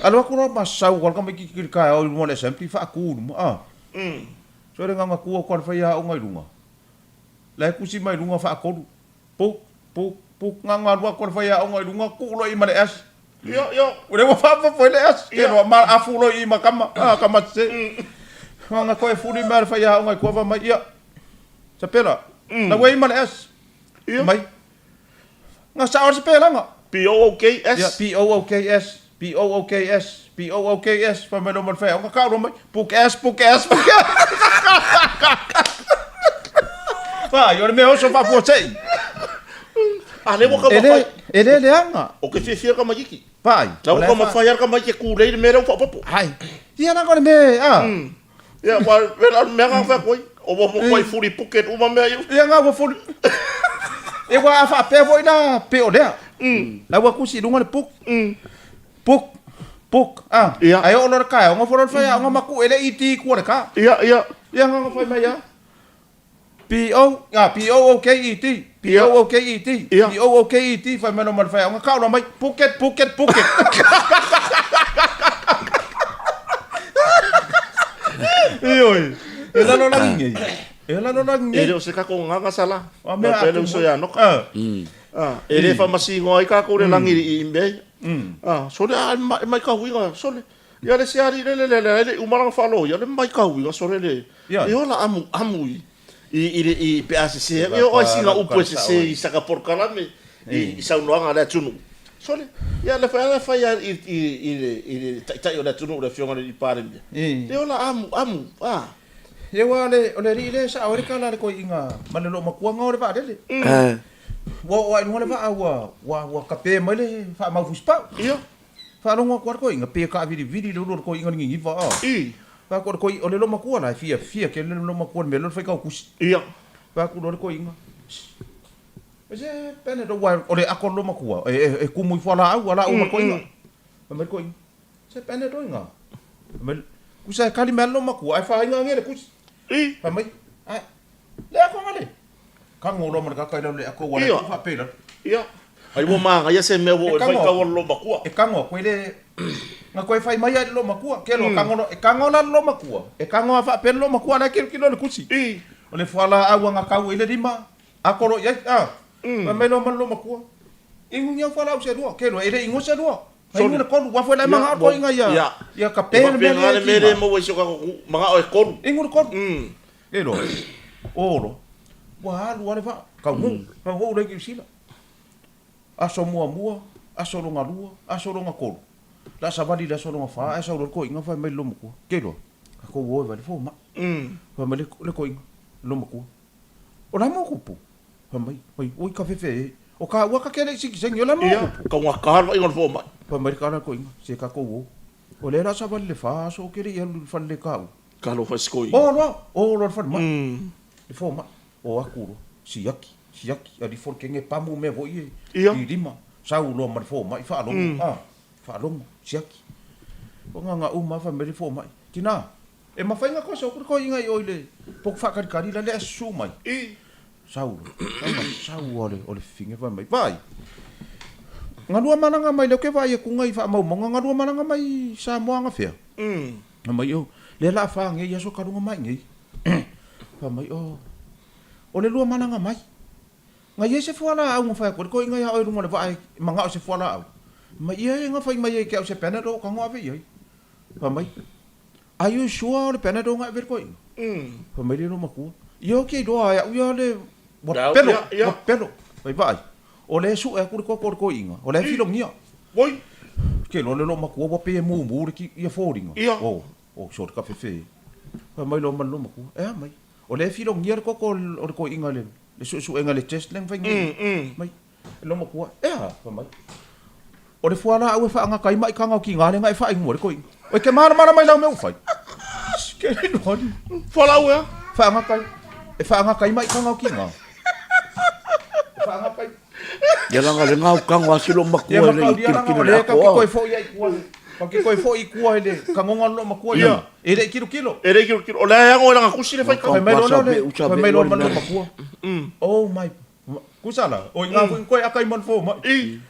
Alu atu loa ma sau le tamaitiiti i le taeao i luma o le assembly, faatu i luma. So le gaga tu atu a le faiaoga i luga, la e tusi mai luga faatolu, puk, puk, puk, gaga alu atu a le faiaoga i luga, tuu loa i ma le S. Ia, ia. O lea ua faaopoopo ai le S, ke loa ma afu loa i ma kama, a kama sese. Gaga toe fuli mai a le faiaoga i tua fai mai, ia, Sapela, la ua i ma le S. Ia. Mai. Ga sao le sapelaga. P-O-O-K-S. Ia, P-O-O-K-S, P-O-O-K-S, P-O-O-K-S, fai mai loa ma le faiaoga, kau loa mai, Book S, book S, book S. Vai, o le mea oso faafuasei. A lea ua E taumafai. le, e le leaga. O ke fiafia le tamaitiiti. Vai. La ua taumafai lava le tamaiti e tulei le mea lea ua faaopoopo. Ai. Ia leaga o le mea, a. Ia, aua o le mea lena na fai atu ai, ua matuai fuli puke uma mea ia. Ia na ua fuli. Ia aua a faapea foi la pei o lea. La ua tusi i luga le book. Book. Book. A. Ia. Ae oo loa le taeao, nofo loa le faiaoga ma tuu e le ED i tua o le car. Ia, ia. Ia na fai mai lava. P O, a, P O O K E T. P O O K E T. Ia. P O O K E T fai mai loa ma le faiaoga, kau loa mai, Phuket, Phuket, Phuket. Ioe, e lalolagi nei. E lalolagi E nei. le o se tatou gagaga sa la. A mea Faapea le uso ia Noka. A, e le faamasinoa ai tatou le lagi i mea ia. A, sole a e maitauina, sole. Ia le isi alii lele lea e le i uma lana faaloia, le maitauina sole le, e ola amuamu i, i, i le, i, pe a sese atu. E oo lava i sina upu e sese i saka polokalame, i, i saunoaga a le atunuu. Sole, ia le fai lava fai lava i, i, i le, i le Taitai o le atunuu, le Afioga i le Palemia, le ola amuamu, a. Ia aua o le, o le alii lea e sao ai le tala a le toeaina ma le loomatua na o le vaalele. Ua oo lava i luga le vaa ua, ua, ua kape mai le faamau fusipau. Ia. Faalogo atu lava le toeaina, pe taavilivili le ulu o le toeaina i le niniva, a. I. Fai atu o le toi, o le loomatua la e fiafia tele le loomatua i le mea lea o le faitau tusi. Ia. Fai atu loa le toeaina, Shh. E se pene aua o le ako o le loomatua, e, e, e tumu i fualaau, a laau ma le toeaina. Fai mai le toeaina, Se pene toeaina. Fai mai, Kusa e kali mai le loomatua, ae faainga age le tusi. I. Fai mai, Ae, le ako anga le. Kago loa ma le kaka i lalo le ako ua le faapea i lalo. Ia. Ai ua manaia se mea ua oe faitau a le loomatua. E kago atu e le na koe fai mai ai le loomatua. Ke loa kago loa e kago la le loomatua. E kago a faapea le loomatua la e kilokilo i le kusi. O le fualaau a gakau ai le lima ako loa i ai. A. Fai mai loa ma le loomatua. Inu ni au fualaau se lua. Ke loa e le inua se lua. Inu le kolu. Ua foi la e manao le toeaiga ia ia kape le mea lea e le mea lea e maua i si o tatou nuu. Manao e kolu. Inu le kolu. E loa, o loa, ua alu lava le vaa, taunuu, taunuu loa i Niu Sila. Aso muamua, aso lona lua, aso lona tolu, le a savali i le aso lona fa ae sau loa le toeaina fai mai i le loomatua, Ke loa, tatou o e vaai le fomai. Fai mai le toeaina, le loomatua, O le a mo kupu? Fai mai, Oi, oi ka fefe e, o ka ua ka ke le i sikisengi, o le a mo kupu? Ia, taugata le vaaiga o le fomai. Fai mai le tala a le toeaina, Se tatou o. O lea la savali le fa aso ou te le i alu i le fale le kaua. Talofa i si koina. O loa, o loa le falemai. Le fomai. O atu loa, siaki, siaki, ali ifo le kege pamu mea foi e i lima. Sau loa ma le fomai, faalogo, a, faalogo, siaki. O gagauma fai mai le fomai. Tina, e mafai nga koe sau kore koe inga i oi le poku whaakalikali la le a susu mai. I. Sau lo, sau mai, sau o le, o le fifinge fai mai. Vaai, nga lua malaga mai lea ke vaai aku nga i faamaumaunga, nga lua malaga mai i Samoa nga fea. Fai mai, oh, lea la a fa ngei aso ka lunga mai ngei. Fai mai, oh, o le lua malaga mai. Nga i ai se fualaau nga fai aku, le koe inga ia oe lunga le vaa e mangao se fualaau. Mai ia e nga fai mai ai ke au se Panadol ka ngo ave i ai. Fai mai, Are you sure o le Panadol nga ave le koe inga? Fai mai le lo makua, Ia o ke iloa ai au ia le ua pelo, ua pelo. Fai vaai, o le sue aku le koko o le koe inga, o le filogia. Voi. Ke iloa le lo makua ua pei e mumu le ki ia foliga. Oh, oh sure ka fefe. Fai mai loa ma le lo makua, e a mai. O lea e filogia le koko o le koiinga i le suesuega i le test lea na fai nei. Mai, e lou matua, e a? Fai mai, o le fualaau e faagata ai maʻi kaga o tiga lea na e faaigoa le koiinga. Oi ke malamalama i lau mea ua fai. Ke le iloa ni. Fualaau e a? Faagata ai, e faagata ai maʻi kaga o tiga. E faagata ai. Ia laga le gau kago a si lou matua e le i tilotilo i le ato a. Kau ke koe foi i tua i le kagoga o lou matua ia. E le i kilokilo. E le i kilokilo. O lea e ago i lana kusi le faitau. Fai mai loa lea, fai mai loa ma lou matua. Oh my, kusa la, o i ngā foi koe aka i ma le fomai.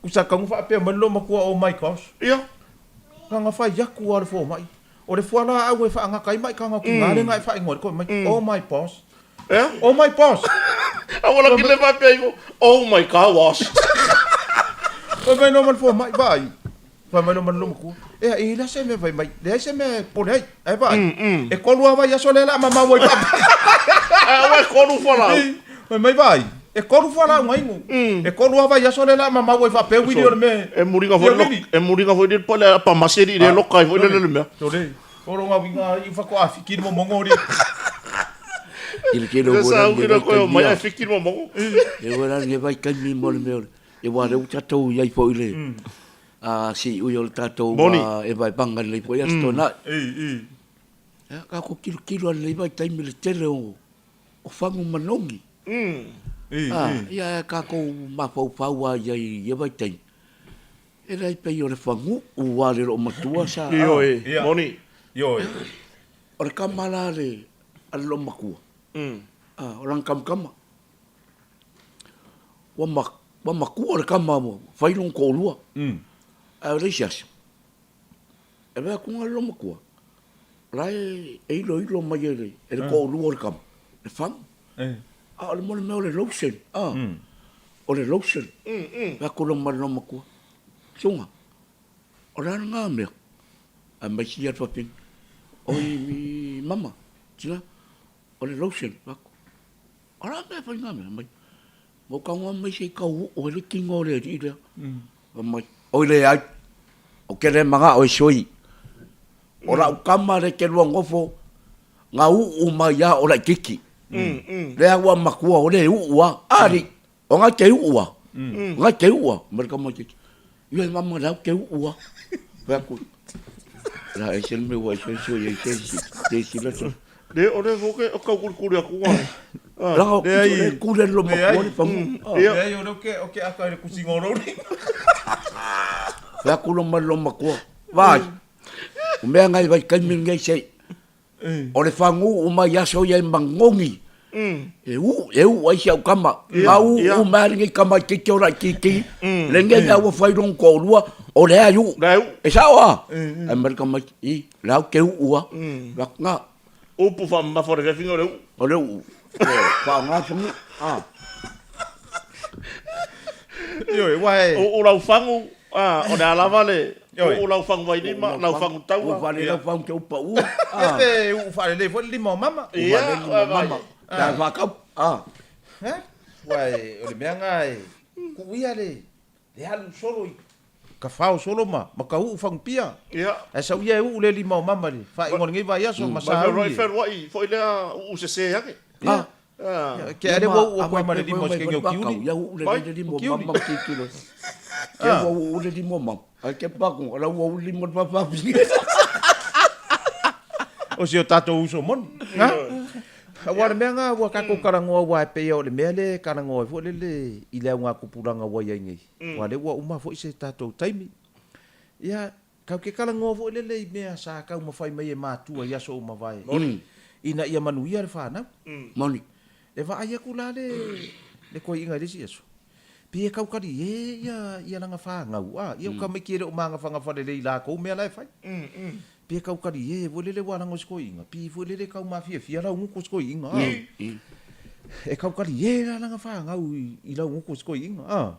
Kusa kagu faapea mai lou matua, oh my gosh. Ia. Kanga fai aku a le fomai. O le fualaau e faagata ai maʻi kaga o tiga lea na e faaigoa ai le koe mai. Oh my boss. Eh? Oh my boss! Aua la ki le faapea ifo, oh my car wash. Fai mai loa ma le fomai, vaai. Fai mai loa ma le loomatua, ea, e leai se mea fai mai, leai se mea e pole ai, ae vaai. E kolu lava vaiaso lea o le a mamau ai faapea. Ae aua e kolu fualaau. Fai mai, vaai, e kolu fualaau na inu. E kolu lava vaiaso lea o le a mamau ai faapea uili o le mea. E muliga foi le, e muliga foi le pale a pamasi alii le loka ai foi lele le mea. Sole. O lo ngā winga i whakoa whiki ni momongo ri. I le tele o Sa wera au ni kina vai koe o mai kaimi ai a. whiki ni momongo. E wera ni vai kaimi mo le mea o le. E wā reu tatou i ai foi le a si ui o le tatou Moni. a e vai panga lelei foi aso tōnai. Ea ka ko kilo kilo a lelei vai taimi le tele o o whangu manongi. A ia e kākou mafaufau a i ai i ia vai taimi. E leai pei o le faguu a le loomatua sa. Ioe, moni. Ioe. O le kama la a le a le loomatua. A, o lana kamakama. Ua ma, ua makua le kama ua fai lona toalua. Ae o le isi aso, e vaai atu le loomatua, o la e iloilo mai e le, e le toalua o le kama, le fagu. A o le mea o le lotion, a, o le lotion. Fai atu loa ma le loomatua, Suga, o le a lena mea? Ae mai sia le fafine, Oi mama, tina, o le lotion. Fai atu, O le a mea e fai na mea? Mai, Ua tago mai se i tau oo ai le tino o le alii lea. Fai mai, Oi leai, ou te le manao e sui. O lau tama lea e te lua nofo, na uu mai ia o laititi. Lea ua matua o le uu a. Alii, o na te uu a. Na te uu a. Ma le tamaititi. Ia e mama lea te uu a. Fai atu. La e se le mea ua e sui ai se isi. Se isi la se. Le o le foke o kau kuli kuli aku ai. La o le kule lo matua le fagu. Leai o le ke o ke aka i le kusinga o lou lima. Fai atu lo mai lo matua. Vai. O mea ngai vai kaimi nei se. O le faguu mai aso ia e magogi. E uu, e uu ai si au kama. Nga uu uu mai a lenei tamaititi o laititi. Lenei mea ua fai lona toalua, o lea e uu. E sao a? Ae mai le tamaiti, i, la ou te uu a. Fai atu, na. Upu faamamafa o le fefiga o le uu. O le uu. Faaaoga faguu. A. Ioe, aua e. Uu lau fagu, a, o le a lava le uu lau fagu vailima, lau fagu taua. Uu faalelei lau fagu te uu pau. Ia pe uu faalelei foi le lima o mama. Uu faalelei le lima o mama. Pe a faatau. A. Aua o le mea lena e tuu ia le alu solo i ka fao solo ma ma ka uu fagupia. Ia. Ae sau ia e uu le lima o mama i le faaiuga o lenei vaiaso ma sauni. Ma feluai foi lea uu sese ake. Ia. Ke ale ua uu atu ai ma le lima o se kegi o Kiuli. Ia uu lelei le lima o mama ma tilotilo. Ke ua uu le lima o mama. Ae ke paku, o la ua uu le lima o le fafafine. O si o tatou uso moni. Aua o le mea lena ua tatou talanoa aua e pei o le mea lea e talanoa ai foi lele i le augatupulaga ua i ai nei. Aua o lea ua uma foi se tatou taimi. Ia. Kau ke talanoa foi lele i mea sa taumafai mai e matua i aso ua mavae ina ia manuia le fanau. Moni. E vaai atu la le le toeaina i le isi aso, pei e tautalie ia ia lana fanau, a, ia o tamaiti e le o magafagafa lelei i latou mea la e fai. Pei e tautalie foi lele ua laga o si toeaina, pei foi lele e tau mafiafia lau gutu o si toeaina, a. E tautalie la lana fanau i lau gutu o si toeaina, a.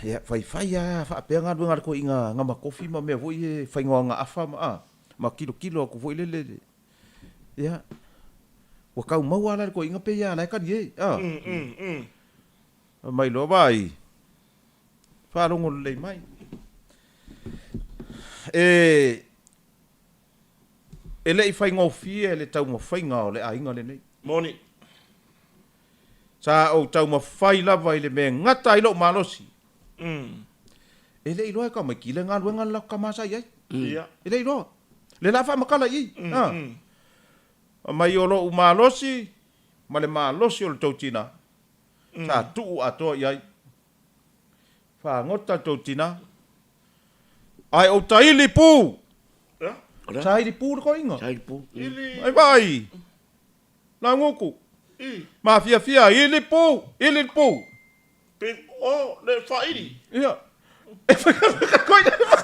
Ia, faifai lava faapea galuega a le toeaina gamatofi ma mea foi ia e faiga afa ma, a, ma tilotilo atu foi lele, ia, ua tau maua la le toeaina pei lava la e talie, a. Fai mai loa, vaai, faalogo lelei mai. E, e le i faigofie le taumafaiga o le aiga lenei. Moni. Sa ou taumafai lava i le mea e gata ai lou malosi. E le i iloa e tamaiti le galuega le latou tama sa i ai. E le i iloa. Le la faamatala i i. Fai mai o lou malosi ma le malosi o le tou tina, sa tuu atoa i ai. Fagota le tou tina, ae ou taili pu. Saili pu le toeaina. Saili pu. Ai vaai. Laugutu. Mafiafia ili pu, ili le pu. Pe, o, le faaili. Ia. E faigaluega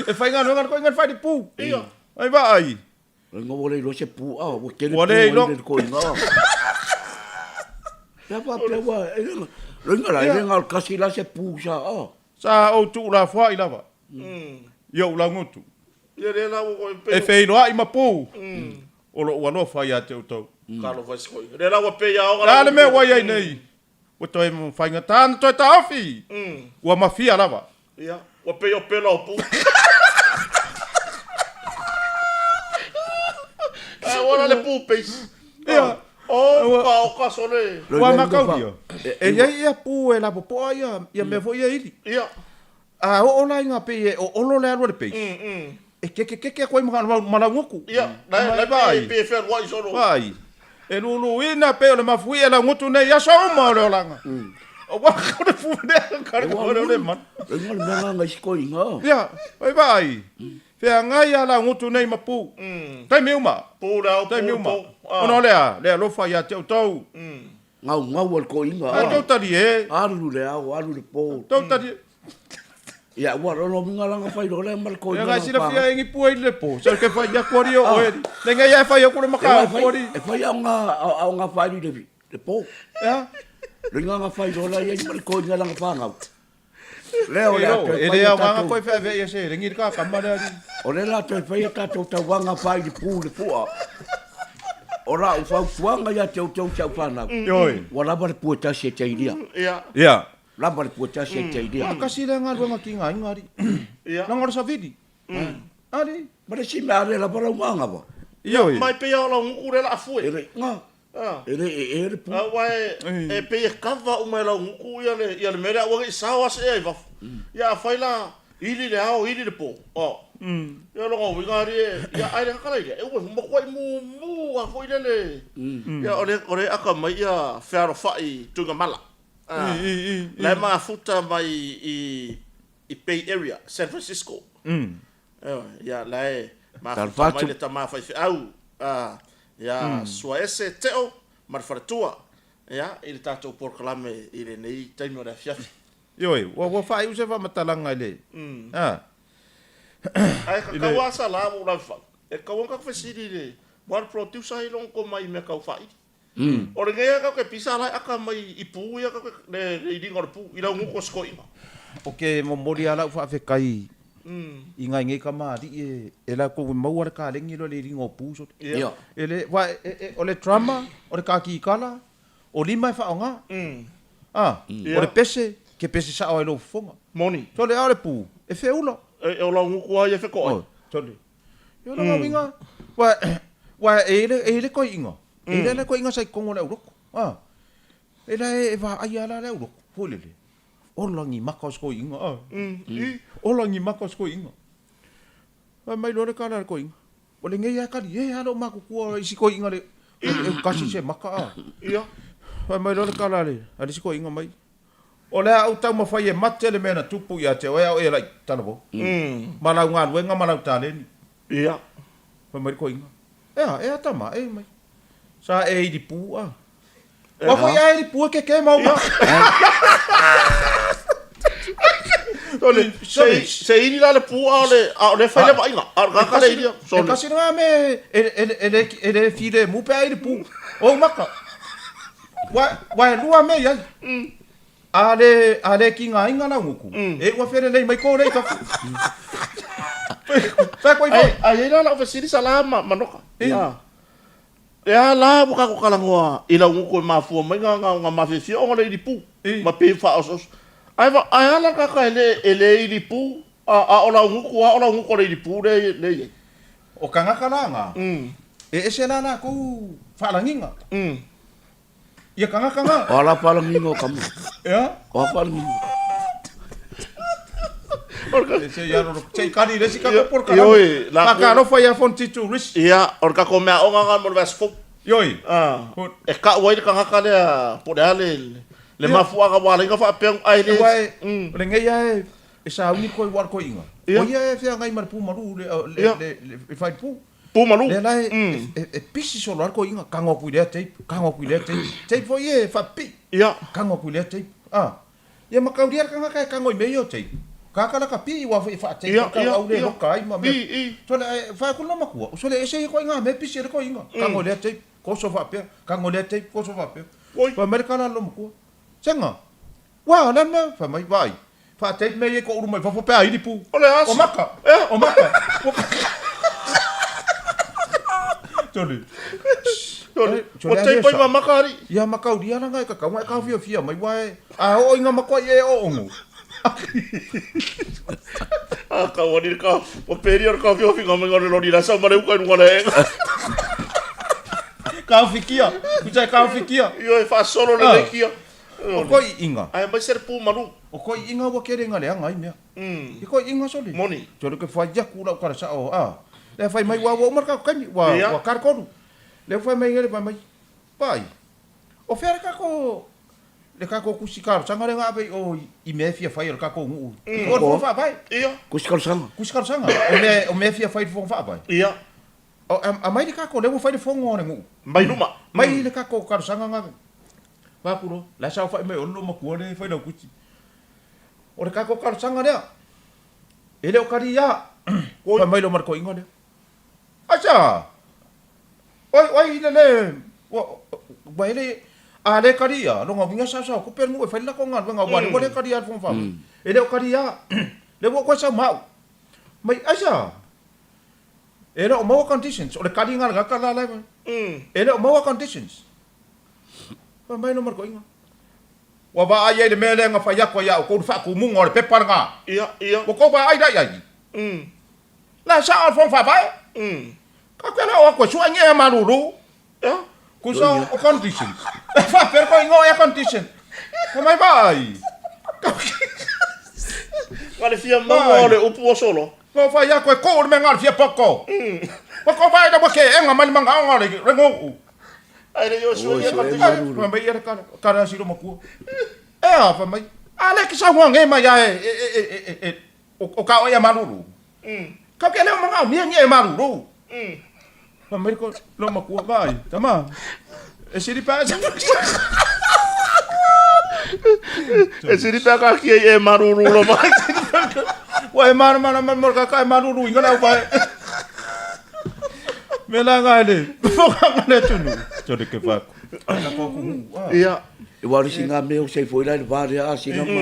e faigaluega le toeaina i le faaili pu. Ia. Ai vaai. Loiga ua le iloa se pu, a ua tele pu ai le toeaina. Pe faapea ua, loiga la, e le na o le tasi la se pu sa, a. Sa ou tuulafoai lava i ou laugutu. Ia lea la ua E feiloai ma pu o lou alofa ia te outou. Talofa i se koiga. Lea la ua pei a oga. Le a le mea ua i ai nei? Ua toe faigata ona toe taofi. Ua mafia lava. Ia, ua pei o pela o pu. Ae ua la le pu peisi. Ia. O, pa o ka sole. Ua makaulia. E i ai ia pu e lapopoa ia mea foi ia ili. Ia. A oo la ina pei e oolo le alu a le peisi, e kekekeke atu ai ma laugutu. Ia, la e pei e fealuai solo. Vaai, e luluina pei o le mafuie e laugutu nei i aso uma o le olaga. Aua o le pu lea ka le o le mana. Loiga le mea na isi toeaiina. Ia, oi vaai, feagai a laugutu nei ma pu. Taimi uma. Pu le ao, pu le po. Ona o le a? Le alofa ia te outou. Gaugau a le toeaina. Ae tou talie. Alu le ao, alu le po. Tou talie. Ia, ua lolo minga langa fai lola ma le toeaina. Ia ngai silafia e ngi pua i le po. Sa ke fai aku ari o oe. Le ngai e fai aku le maka aku ari. E fai au nga au nga fai le le po. Ia. Le nga fai lola ia ma le toeaina langa whangau. Lea o le a toe E whai le a au nganga tatou. koe whea whea ia se rengi ka kama le ari. O le la toe whai a tatou tauanga whai le pū le pua. O la u fautuanga ia te outou si au whanau. Ioe. Ua lava le pua tasi e te iria. Ia. Ia. Lava le pua tasi e te iria. Kasi lea galuega ki ngā inga ari. Ia. Langa o le savili. Ari. Ma le si mea are lava lau nganga wa. Ioe. Mai pei o lau nguku le la afue. E le nga. E le e e le pu. Aua e pei e cover uma e laugutu ia le ia le mea lea aua ne i sao ase ea i fafo. Ia afai la ili le ao ili le po. O. Ia lona uiga ali e ia ai le kala ia e ua makuai mumu a foi lele. Ia o le o le akamai ia fealofai Tuigamala. La e mafuta mai i i Bay Area, San Francisco. Ioe, ia la e mafuta mai le tama faifeau ia Suaese Teo ma le faletua ia i le tatou polokalame i lenei taimi o le afiafi. Ioe, ua faaiu se faamatalaga i le, a. Ae kakau lava sa la ua ou lavefau, e tatau ona tatou fesili i le one producer i lona tomai i mea tau faaili. O lenei lava kau ke pisa la e aka mai i pu ia kau ke le iliga o le pu i lau gutu o se toeaina. O ke momoli a lau faafetai i ngai nei kamali'i e latou e maua le kalegi loa le iliga o pu sole. Ia. E le, wa e, o le drummer, o le kakikala, o lima e faaaoga. A, o le pese, ke pese sao ai lou fofoga. Moni. Sole, a o le pu, e feula. E, o lau gutu lava ia e fetoai. Oi, sole. Ia o lona uiga, wa, wa e i le, e i le toeaiga, E le le koiga sa i totonu o le auloko. A. E la e vaai ala le auloko, foi lele. Ola ni maka o se koiga. A. Ola ni maka o se koiga. Fai mai loa le kala le koiga. O lenei a kali e a lou makukua i si koiga le e kasi se maka a. Ia. Fai mai loa le kala le a le si koiga mai. O le a ou taumafai e mate le mea na tupu ia te oe a o e laʻi talavou, ma lau galuega ma lau taleni. Ia. Fai mai le toeaina, Ea, ea tama, e mai. Sa e ili pu a. Ua foi a ili pu e keke ma uma. Sole, se, se ili la le pu a o le, a o le fai le vaaiga. A o le kaka le ili. E kasi nga me e, e, e, le, e le file mu pe a ili pu. O maka. Wa, wa e lua me iai. A le, a le kigaina lau gutu, e ua felelei mai ko lei fafo. Fai koe Ai, ai ai la lau fesili sa la ma, manoka. Ia. E a la ua kako talanoa i lau gutu e mafua mai nga, nga, nga mafiafia ona le ili pu. Ma pei faaososo. Ai, va, ai a la kaka e le, e le ili pu, a, a o lau gutu, a o lau gutu o le ili pu le, le iai. O kangaka la nga, e ese la lakou faalagiga. Ia kangaka nga. O ala faalagiga o kama. Ea? O ala faalagiga. Se i alo se i kari le si kako por kara. Ioi, la Ka alofa ia fon titu ris. Ia, o le kako mea onga nga mo le vasi fou. Ioi. Ah. E kau ai le kangaka lea po le a le le mafuaaga ua ala ai na faapea ai le. Ua e le ngei a e e sauni koe ua koe inga. Ia. O ia e feagai ma le pu malu le le le le fai pu. Pu malu. Lea la e e pisi solo ai le koiga, kago aku i lea tape, kago aku i lea tape. Tape foi ia e faapipii. Ia. Kago aku i lea tape. A. Ia ma kaulia le tagata e kago i mea ia o tape. Kaka la ka pii aua foi e faa-tape ai le tauau le loka ai ma mea. Sole ae fai atu le matua, sole ese ia koiga mea e pisi ai le koiga. Kago i lea tape, koso faapea, kago i lea tape, koso faapea. Fai mai le tala a le matua, Sega, Ua, o le a le mea? Fai mai, Vaai, faa-tape mea ia i koʻu luma i fafo pe a ili pu. O le asi. O maka. Ea. O maka. Sole. Sole. Ua tape ai ma maka alii. Ia makaulia la nga e kakau nga e kaofiofia mai wa e a oo i nga makoa i e oogo. A kau alii le ka, ua peria o le kaofiofiga mai o le loli la sau ma le uka i luga o le aega. Kaofikia. Tusa e kaofikia. Ioe, faasolo lelei kia. O koiʻiga. Ae mai se le pu malu. O koiʻiga ua kele nga leaga ai mea. I koiʻiga sole. Moni. Sole ke fai aku lau kala sao a. Lea fai mai ua ua uma le kako kaimi ua ua kare kolu. Lea fai mai ngele fai mai. Pai. O fea le kako le kako kusi talosaga lea na ave i o i mea e fia fai o le kako nuu. O le fono faavae. Ia. Kusi talosaga. Kusi talosaga. O mea o mea e fia fai i le fono faavae. Ia. O aumai le kako lea ua fai le fono a le nuu. Mai luma. Mai le kako talosaga na ave. Fai atu loa, la e saofai mai o le loomatua lea e fai lau kusi. O le tatou talosaga lea, e le o kaliā. Fai mai loa ma le toeaina lea, Aisea? Oi, oi le le, ua e le, a le kaliā, lona uiga saosao tupe le nuu e fai le latou galuega, aua o lea ua le kaliā e le Fofoga Faavae. E le o kaliā, lea ua ou toe sau ma au. Mai, aisea? E le o maua conditions, o le kaliga a le tagata la la e, e le o maua conditions. Fai mai loa ma le toeaina, Ua vaai ai le mea lea na fai atu ai ia outou i le faatumuga o le pepa lena. Ia, ia. Ua tou vaai la i ai? La e sao le Fono Faavae. Tatou te le oo atu e sue ni ea malulu. Ia. Tusa o conditions. E faapea le toeaina o air condition. Fai mai vaai. Na le fia maua o le upu ua solo. Na ou fai atu e tuu le mea na o le fia poto. Ua tou vaai la ua keega mai le manaoga o le nuu. Ai le Iosua ia ka Fai mai ia le kala, kala si loma kua. E a fai mai. A le ki saunoa nge mai a e e e e e o ka o ia malulu. Kau ke leo mangao mia nge e malulu. Fai mai ko loma kua vai. Tama. E siri pa E siri pa ka ki e malulu lo mai. Ua e mana mana mana mo ka e malulu inga lau vai. Me la ngai le. Foka le tunu. Tole ke fa. Ka ko ku. Ia. E wari si ngā mea o sei foi lai le vare a sina ma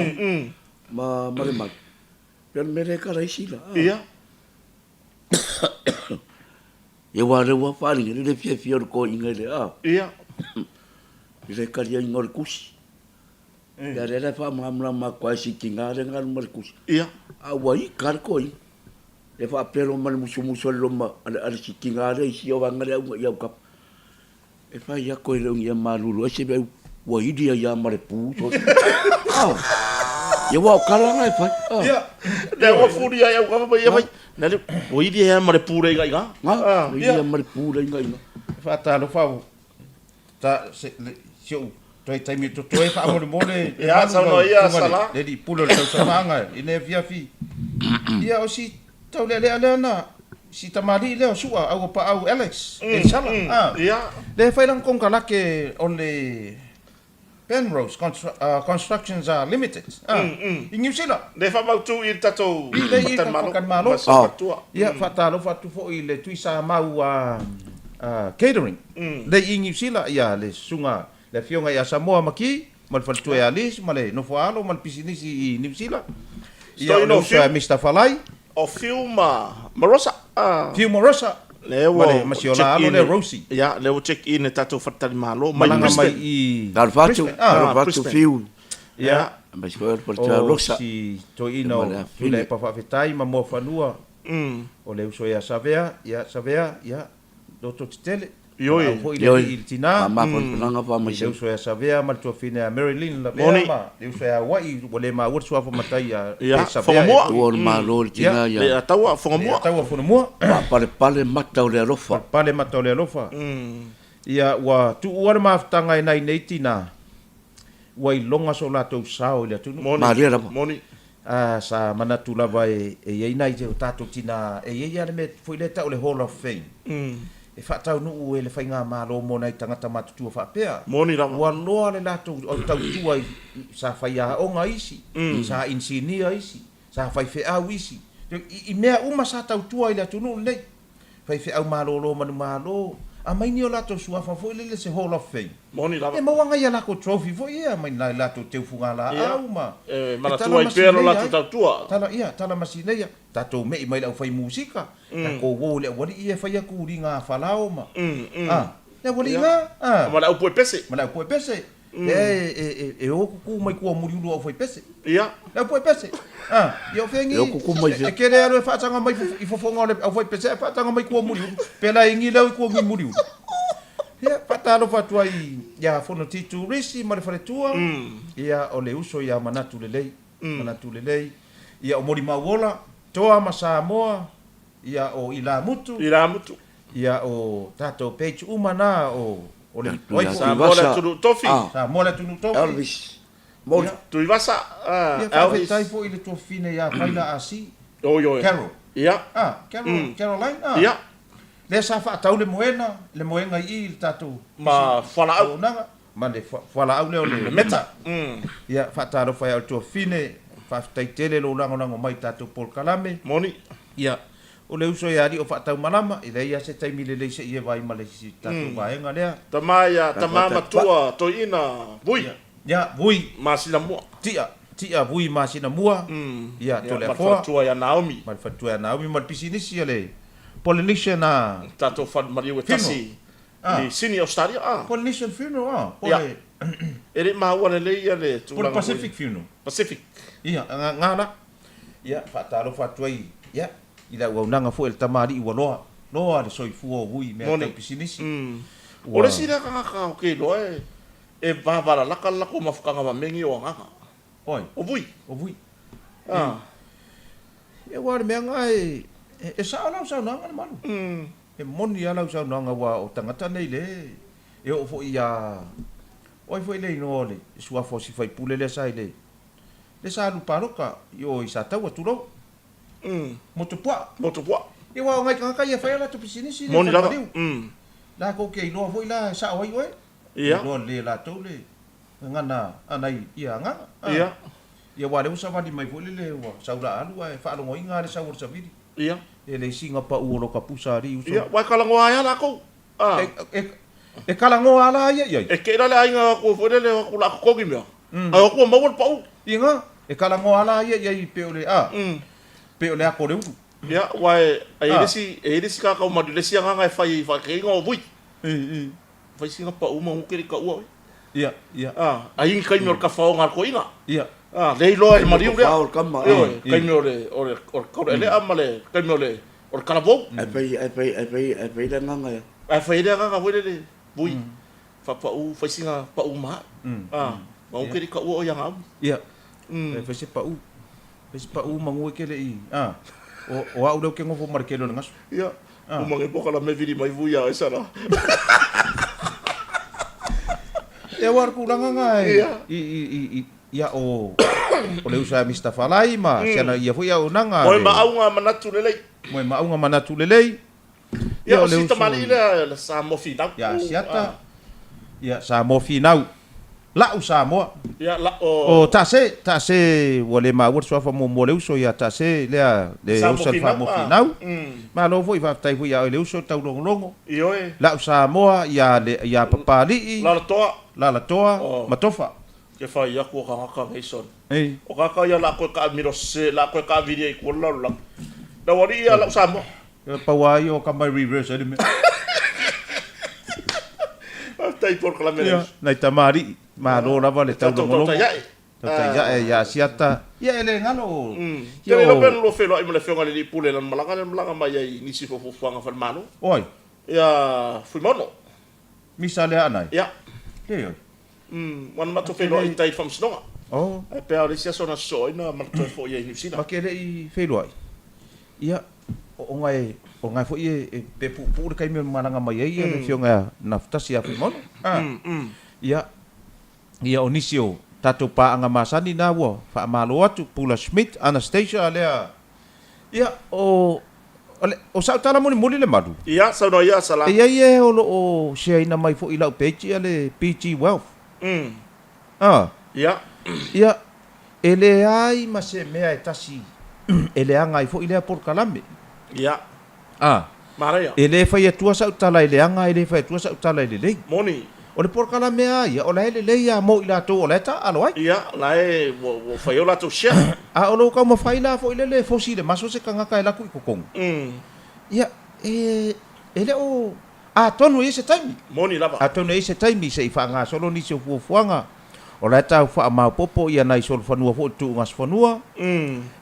ma ma le mai. Pea le mere ka rai sila. Ia. Ia wā le wā whāringa le fia fia o le ko inga le a. Ia. I le karia inga o le kusi. Ia re re wha mga ma kwa si ki ngā re ngā ma le kusi. Ia. A wā i ka le ko inga. E faapea ma le musumusu a le loma a le sikiga lea i sia o vaega lea i aukapa. E fai ako e le ia malulu ai se mea ua ili ai a ma le pu. Ah. Ia ua o kala nga e fai. Ah. Ia. Lea ua fuli ai aukapa ma ia fai. Na le ua ili ai a ma le pu le inga inga. Nga. Ua ili ai ma le pu le inga inga. Faatalofa ta se le si ou. Toe taimi totoe faamolemole le malu lau Susuga le Alii Pule o le Tausamaaga i lenei afiafi. Ia o si taulealea lea na si tamalii lea o Su'a Auapaau Alex Elisala a lea e fai lana konekarake o le Penrose Constructions Limited i Niu Sila. Lea e faamautu i le tatou Faletalimalo ma. Ia faatalofa atu foi i le Tui Samau Catering lea i Niu Sila ia le Susuga le Afioga ia Samoa Maki ma le faletua ia Liz ma le nofo a alo ma le pisinisi i Niu Sila. Ia o le uso ia Mister Falai. O Fiu ma Rosa. Fiu ma Rosa. Lea ua ma le ma si ola alo lea Rosie. Ia, lea ua check in i le tatou faletalimalo mai Malaga mai i Talofa atu, talofa atu Fiu. Ia. Aemaise foi o le faletua Rosa. O si toeaina o Tuilaepa Faafetai ma Moafanua. O le uso ia Savea, ia Savea, ia loto tetele. Ioe. Valaau foi le alii i le tina. Faamafanafanaga faamaisega. I le uso ia Savea ma le tuafine ia Marilyn Lavea ma le uso ia Auai ua le maua le suafa matai ia Ia, Savea. Whangamua. Tua o le Malo le tina ia. Le Ataua Whangamua. Le Ataua Whangamua. Faapalepale mata o le alofa. Faapalepale mata o le alofa. Ia ua tuua le mafutaga e nai nei tina ua iloga so latou sao i le atunuu. Moni. Malie lava. Moni. A sa manatu lava e i ai nai o tatou tina, e i ai lava le mea foi lea e tau o le Hall of Fame, e faataunuu e le faigamalo mo nai tagata matutua faapea. Moni lava. Ua loa le latou tautua i, sa faiaoga isi, sa inisinia isi, sa faifeau isi, i mea uma sa tautua i le atunuu lenei. Faifeau malolo manumalo, aumai ni o latou suafa foi lele se Hall of Fame. Moni lava. E maua ngai a lakou trophy foi ia mai nai latou teu fugalaau ma E e manatua ai pea lo latou tautua. Tala ia, tala masineia, tatou me'i mai le aufai musika, takou o i le aualii ia e fai atu uliga falao ma a, le aualii na, a. Ma le aupuepese. Ma le aupuepese. Lea e, e, e o kuku mai kua muliulu au faipese. Ia. Le au pese. Ah, ia o fengi. E o kuku mai E kele alu e faataga mai i fofoga o le au faipese ae faataga mai kua muliulu. Pela ingi leo i kua ngi muliulu. Ia, faatalofa atu ai ia Fonotitu Risi ma le faletua. Ia, o le uso ia Manatu Lelei. Manatu Lelei. Ia, o Molimauola, Toa ma Samoa. Ia, o Ilamutu. Ilamutu. Ia, o tatou page uma na o O le Tuivasa. Tuivasa. Samoa le atunuu tofi. Samoa le atunuu tofi. Elvis. Moni. Tuivasa. Ia Elvis. Faafetai foi i le tuafafine ia Faila Asi. Oi oi. Carol. Ia. Ah, Carol, Caroline. Ah. Ia. Lea sa faatau le moena, le moega i i i le tatou Ma fualaau. auaunaga ma le fualaau lea o le meta. Ia, faatalofa ia o le tuafafine, faafetai tele lou lagolago mai i tatou polokalame. Moni. Ia, O le uso ia Alii o Faataumalama, e leai lava se taimi lelei se i e vaai ma le isi tatou vaega lea. Tama ia, tama matua toeaina, vui. Ia, vui. Masina mua. Tia, tia vui masina mua. Ia, Toleafoa. Ma le faletua ia Naomi. Ma le faletua ia Naomi ma le pisinisi a le Polynesian a. Tatou fale maliu e tasi i Sydney, Australia. Polynesian Funeral, a. Po le. E le i maua lelei ia le tulaga. Po le Pacific Funeral. Pacific. Ia, nga la. Ia, faatalofa atu ai, ia, i le auaunaga foi a le tamalii ua loa, loa le soifua o Vui i mea tau pisinisi. Ua. O le isi lea tagata ou te iloa e, e vavalalata le latou mafutaga ma mea nei o agaga. O ai? O Vui. O Vui. A. Ia, aua o le mea lena e, e sao lau saunoaga Lemalu. E moni lava lau saunoaga aua o tagata nei le, e oo foi ia, o ai foi le igoa o le suafa o si faipule lea sa i le, Le sa alu paloka i o i Sataua, tulou. Motupuaa. Motupuaa. Ia aua o ngai tagata ia e fai a latou pisinisi le Moni lava. faimaliu. Latou ke iloa foi la e sao ai oe. Ia. Iloa lelei e latou le gagana a nai ia agaga. Ia. Ia aua o lea ua savali mai foi lele ua sau la alu ae faalogoina lava le sau o le savili. Ia. E le isiga pau o loka pusa alii uso. Ia, aua e kalagoa ai lava latou. A. E kalagoa lava ia i ai. E kei la le aiga atu foi lele o atu la totogi mea. Ae o atu ua maua le pau. Iga, e kalagoa lava ia i ai pei o le, a, pei o le ato o le ulu. Ia, aua e i ai le isi, e i ai le isi tagata ua maliu, le isi agaga e fai ai faataitaiga o vui. Fai sina pau ma ua kele taua oe. Ia, ia. A, ai ni taimi o le tafaoga a le toeaina. Ia. A, lea iloa e le maliu lea. Tafao le tama. Ioe, taimi o le, o le, o le taulealea ma le taimi o le, o le talavou. Ae fai, ae fai, ae fai, ae fai le agaga ia. Ae fai le agaga foi lele, vui, faapau, fai sina pau ma au. A, ma ua kele taua oe ia Naomi. Ia. Fai se pau. Fai se pau manu e kele i, a, o, o au lea ou te nofo ma le kele o le gasu. Ia, uma nge poka la me vili mai vui ia oe sala. Ia aua o le tulaga na i i i i ia o o le uso ia Mister Falai ma si ana ia foi auaunaga a le. Moe maauga manatu lelei. Moe maauga manatu lelei. Ia o si tamalii lea le Samoa Finau. Ia Asiata. Ia Samoa Finau. La'u Samoa. Ia la o. O Tase, Tase ua le maua le suafa muamua o le uso ia Tase lea le uso a le Samoa Finau. Malo foi faafetai foi ia oe le uso taulogologo. Ioe. La'u Samoa ia ia Papalii. Lalatoa. Lalatoa ma Tofa. Ke fai aku o kangaka nei son. O kaka ia la koe kaamilo se la koe kaavilia i kua le lalolagi. Le aualii ia la'u Samoa. Ia pau a ia o ka mai reverse ai le mea. Faafetai polokalame Ia, nai tamalii, malo lava le taulogologo. Tautai ae. Tautai ae ia Asiata. Ia e le galo o. Ia o. Te le iloa pe na lua feiloai ma le afioga i le Alii Pule i lana malaga lea na malaga mai ai i nisi foi o fuafuaga falemalo. O ai? Ia Fuimaono. Misa lea Anae? Ia. Leai. Ua na matou feiloai i tai i le faamasinoga. Oh. Ae pei lava o le isi aso na sosoo ai na matou toe foi ai i Niu Sila. Ma ke le i feiloai, ia, ona e, ona foi e, pe puupuu le taimi e malaga mai ai le afioga ia Nafutasi ia Fuimaono. Ia, ia o nisi o tatou paaga masani na ua faamalo atu, Pula Schmidt, Anastasia lea Ia, o, o, le, o sau tala mulimuli le malu. Ia, saunoa ia Sala. E i ai e o lo o share ina mai foi i lau page ia le PG Wealth. Ah. Ia. Ia, e leai ma se mea e tasi e leaga ai foi lea polokalame. Ia. Ah. Manaia. E le fai atua sau tala i leaga, e le fai atua sau tala i lelei. Moni. O le polokalame a ia, o la e lelei lava mo i latou o la e taaalo ai. Ia, o la e ua fai ai o latou share. A o lou taumafai la foi lele e fosi i le maso se tagata e laku i totonu. Ia, e, e le o, atonu e i ai se taimi. Moni lava. Atonu e i ai se taimi se i faagasolo nisi o fuafuaga. O la e tau faamaopoopo ia nai solofanua foi i le tuugasofanua,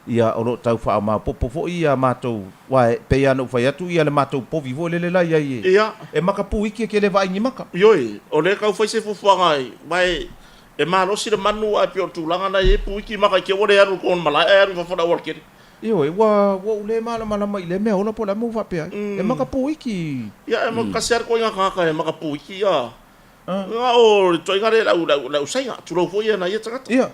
ia o lo o tau faamaopoopo foi ia matou, aua e pei lava ona ou fai atu ia le matou povi foi lele la i ai e, e makapū iki e ke le vaai ni maka. Ioe, o lea e tau fai se fuafuaga ai, aua e, e malosi le manu ae pei o le tulaga na i ai pū iki maka i ke ua le alu i kona malae ae alu i fafo i le aualatele. Ioe, ua, ua ou le malamalama i lea mea ola po o le a mea ua faapea ai. E makapū iki. Ia, e kasi lava le ituaiga tagata e makapū iki, ia. Na o le ituaiga lea i lau, lau saina, tulou foi ia nai ia tagata. Ia.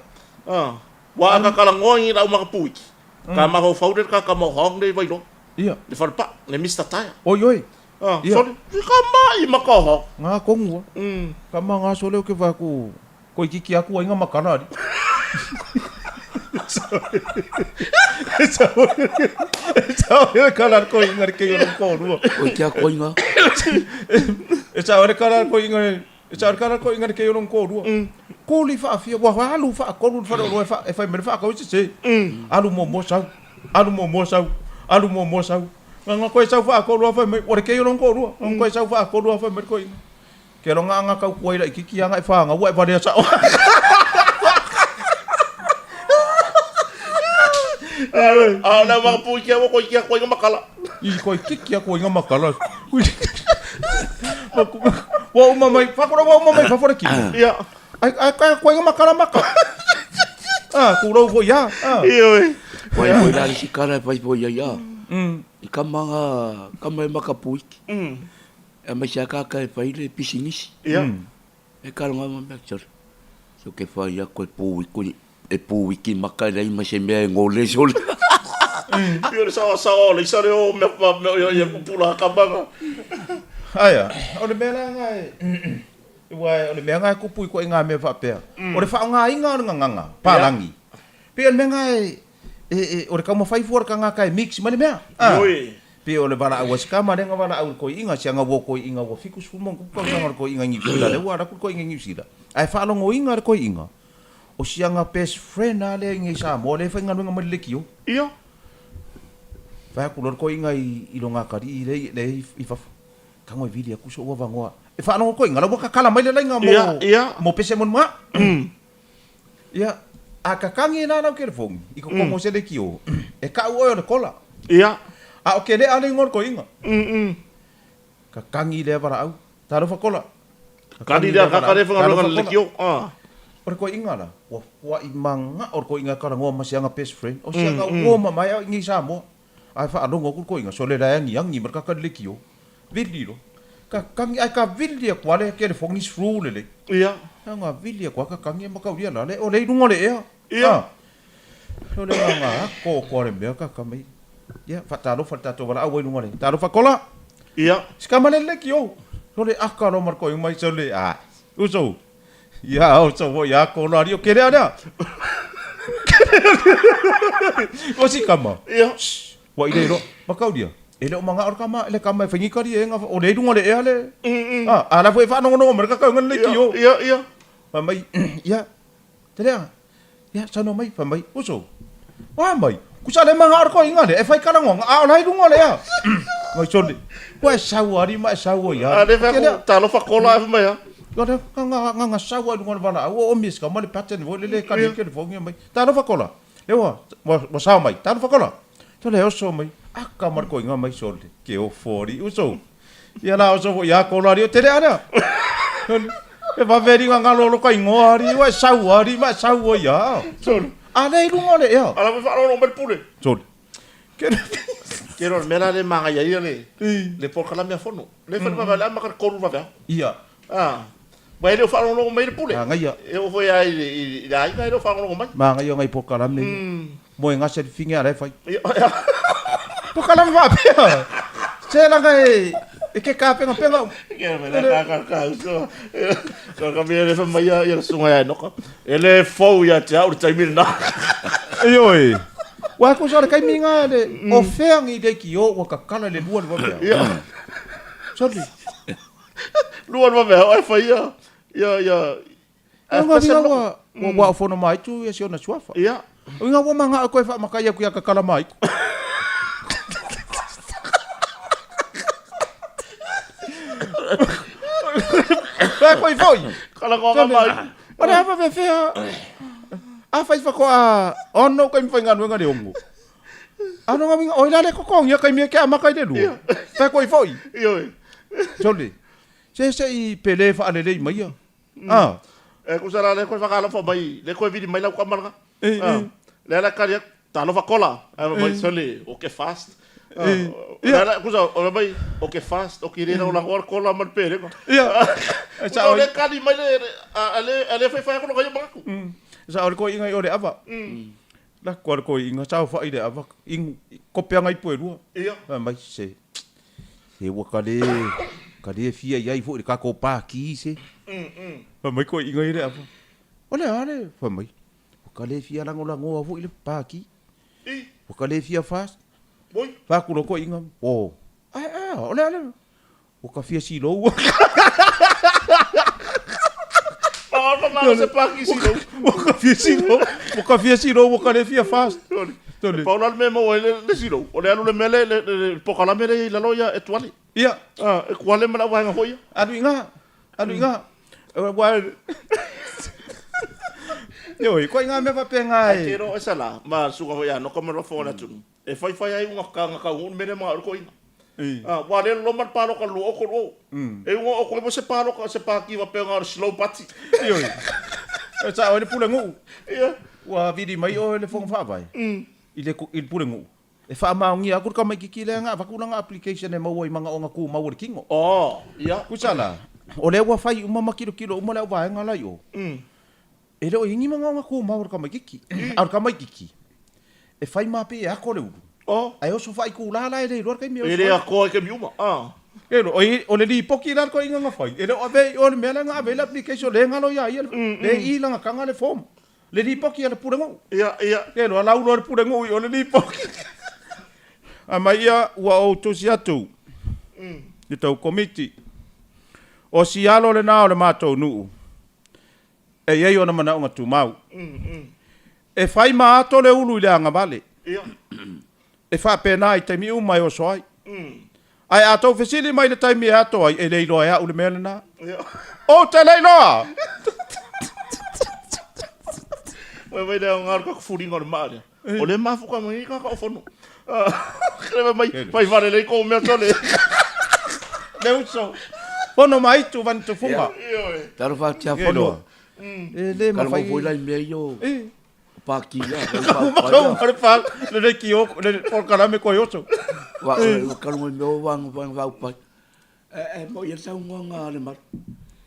Ua a ka talanoa i lau makapuiki, ka mafaufau le ka ka maohong le Vailoa. Ia. Le falepa'a, le Mister Tyre. Oi oi. Ia. Sole, ka ma'i makahong. Nga kongu a. Ka ma nga sole o ke vae ku koi kiki aku ai nga makala ali. E kala ko inga ke yo ko rua. Oi kia ko inga. E sa ore kala ko inga e sa ore kala ko inga ke yo ko rua. Ko li fa fia wa alu fa ko lu fa ro fa e fa me fa ko se se. Alu mo mo sau. Alu mo mo sau. Alu mo mo sau. Nga ko e sau fa ko rua fa me ore ke yo ko rua. Nga ko e sau fa ko rua fa me ko inga. Ke ronga anga kau kuai la ikiki anga e whaanga ua e warea sao. A na waka pui kia wako kia koinga makala. I koi kiki a koinga makala. Wa uma mai, whakora wa uma mai whawhara ki. Ia. Ai ai kai koinga makala maka. Ah, ku rau foi ia. Ah. Ioe. Wai foi la si kara e whai foi ia ia. I kama kama e makapuiki. E mai se akaka e whai le pisinisi. Ia. E karonga ma mea sore. So ke whai aku e pū e pū iki maka e lei ma se mea e ngole sole. Pio le sawa sawa o le isa le o mea pa mea ia ia pupula kamanga. Aia, o le mea la nga e ua o le mea nga e kupu i koe i ngā mea faapea. O le whaongainga o le nganganga, pālangi. Pei o le mea nga e e, e o le taumafai fua le kangaka e mix ma le mea. Ah. Ioe. Pei o le valaau a si kama lea nga valaau i le koiiga, siaga ua koiiga ua 70 ma ona tupu tausaga o le koiiga i Niu Sila, lea ua alu atu le koiiga i Niu Sila. Ae faalogoina le koiiga, o siaga best friend a lea i nei Samoa lea e faigaluega mai le lekiō. Ia. Fai atu loa le koiiga i, i lona atalii lea, lea i fafo, tago e vili atu so'u avanoa. E faalogo koiiga, la ua kakala mai le laina mo, Ia, ia. mo pese mo ni ma'a. Ia, a kakagi la lau telefoni i totonu o se lekiō, e ka'u oe o le kola. Ia. A o ke le'a le igoa o le toeaina. Kakagi lea valaau. Talofa kola. Kakagi lea, kaka lea faigaluega i le lekiō. O le toeaina la, ua fua'i maga'o le toeaina e talanoa ma siaga best friend. O siaga uo mamae au i nei Samoa. Ae faalogo atu le toeaina, sole la e agiagi ma le kaka i le lekiō. Vili loa. Kakagi ae ka vili aku a le kelefogi sfru lelei. Ia. Nga vili aku a kakagi e makaulia la le o le i luga o le ea. Ia. O le nga ako ko le mea kaka mai. Ia, faatalofa le tatou valaau ai luga le. Talofa kola. Ia. Sikama le le ki o. So le aka lo mar ko mai so le a. Uso. Ia uso wo ia ko la rio kere ana. O sikama. Ia. Ua i le iloa, Makaulia, e le o magao le kama, le kama e faigika li e nga, o le i luga o le ea le, a, a la foi e faanogonogo mai le kakauga le leitio. Ia, ia. Fai mai, ia, Teleaga, ia, saunoa mai, fai mai, uso, oa mai, kusa le magao le koiga lea, e fai kalagoaga, a o la i luga o le ea. Mai sole, ua e sau ali ma e sau ai A le fai atu, talofa kola e fai mai a. Nga, nga, nga, nga sau ai luga o le valaau, o o mi e sikama le pattern foi le le kali ai kelefogi mai, talofa kola. Ewa, ua sao mai, talofa kola. Tole oso mai, aka ma le koiga mai sole, ke ofo alii uso. Ia la oso foi ia kola alii o tele alea. E vave alii nga ngalo lo ka ingoa alii, ua e sau alii ma e sau ai ia. Sole. A le i luga o le ea. Ala foi faalolo mai le pule. Sole. Ke Ke ro mea la le magaia ia le le polokalame a fono. Le fai vave le amaka le kolu vave a. Ia. Ah. Ua e le o faalogologo mai le pule. Magaia. E oo foi lava i le aiga e le o faalogologo mai. Magaia o ngai polokalame ia. Moe gase le fine a la e fai. Polokalame faapea. Se laga e e ke kapengapenga uma. Ke me la ka ka ka uso. Ka ka mea le fai mai ia le susuga ia Enoka. E le fou ia te au le taimi lena. Ioe. Ua kusa o le taimi nga le o fea ngi le ki o ua kakala le lua le vavea. Ia. Sorry. Lua le vavea o e fai ia ia ia E nga vinga ua ua o fono mai tu ia si ona suafa. Ia. O inga ua manga koe wha makai aku ia kakala mai. Pea koe foi. Kala ko mai. O le hapa fewhea. A whai whakoa ono kai mwhai nganuenga le ongo. Ano nga winga, oi la le kokongi a kai mea ke a makai le lua. Pea koe foi. Ioe. Sole. Se se i pele whaalelei mai ia. Ah. E kusa la le koe whakalofa mai, le koe vili mai lau kamaraga. Ah. Le ala kari aku, talofa kola. Ai mai sole, o ke fast. Le ala kusa, o mai, o ke fast, o ki rera o langoa kola ma le pelega. Ia. Kusa o le kari mai le, a le, a le whai whai aku no kai mangaku. Sa o le koe inga i o le ava. La koa le koe inga, sa o whai le ava, ingu, kope anga i poe lua. Ia. Mai se. Se ua ka le, ka le fia i ai foi le kako pākī se. Fai mai koe inga i le ava. O le a le, fai mai. Ua ka le fia lagolagoa foi le pākī. Ua ka le fia fast. Fai atu loa koe inga, o, ae a, o le a le, ua ka fia silou. Whakamana se pākī silou. Ua ka fia silou, ua ka fia silou, ua ka le fia fast. E pau la le mea e maua ai le silou, o le alu le mea le, le, le polokalame lea i lalo ia e tuale. Ia. Ah, e kuale ma le auvaega foi ia. Alu i ina, alu i ina. Ua Ioe, koe i ngā mea faapena e. Ae te roa e sala, ma le susuga foi ia Noka ma le Afoga o le atunuu, e faifai ai uga ka ga kauguu le mea lea ma ga koina. Ah, ua le loma le paloka le 2030. E uga o koe mo se paloka, se pāki faapea o le slow party. Ioe. E sao ai le pulenuu. Ia. Ua vili mai oe le Fono Faavae i le i le pulenuu e faamaonia atu le tamaititi lea na avatu lana application e maua i manaoga tumau o le tino. Oh, ia. Kusa la, o lea ua fai uma ma kilokilo uma le auvaega la i o. E le o i ai ni manaoga tumau o le tamaititi. A o le tamaititi, e fai ma pei e ato le ulu. Oh. Ae oso faaitulā la e le iloa le taimi e oso E le ai. atoa i taimi uma. Ah. E lo, o le lipoti la le toeaina na fai, e le o avea i o le mea lea na ave ai le application, le galo ia ia, le i lana taga le form. Le lipoti a le pulenuu. Ia, ia. E loa lau loa le pulenuu i o le lipoti. Aumai ia ua ou tusi atu i tou komiti. O si alo lena o le matou nuu e i ai ona manaoga tumau. E fai ma ato le ulu i le agavale. E faapena i taimi uma e oso ai. Ae a tou fesili mai i le taimi e ato ai, e le iloa e au le mea lena. Ou te le iloa! Fai mai le aoga o le kakufuliga o le maa lea. O lea e mafuka mai ai kaka o fono. Fai mai, fai vale lei kou mea tole. Le uso. Fono ma aitu vani tufunga. Talofa atu ia fono. E le Kala mawhai. mo foi lai mea i o pāki ia. Kau ma le pā, le le ki o, le polokalame koe oso. Wa, kala mo mea o wanga wanga waupai. Ae mo'i le saunoaga a Lemalu.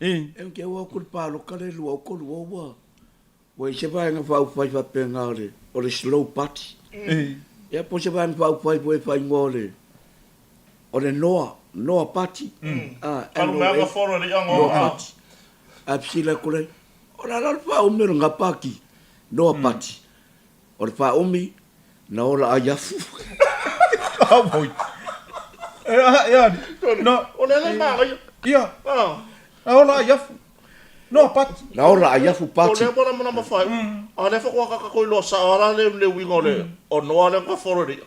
E ke ua o ku le paloka le 2030 ua ua i se vaega faaupufai faapena o le o le slow party. Ia po o se vaega faaupufai foi e faaigoa o le o le Noa, Noa Party. A, N O A, Noa Party. Ae fesili atu lea, o le a la le faaumi o lena pati, Noa Party? O le faaumi, na ola ai afu. Auoi. E a e ali. No, o le le manaia. Ia. Ah. Na ola ai afu. No pati. Na ola ai afu pati. O le mona mona mafai. A le fa ka ka ko lo sa ala le le winga o le o noa le ka foro le.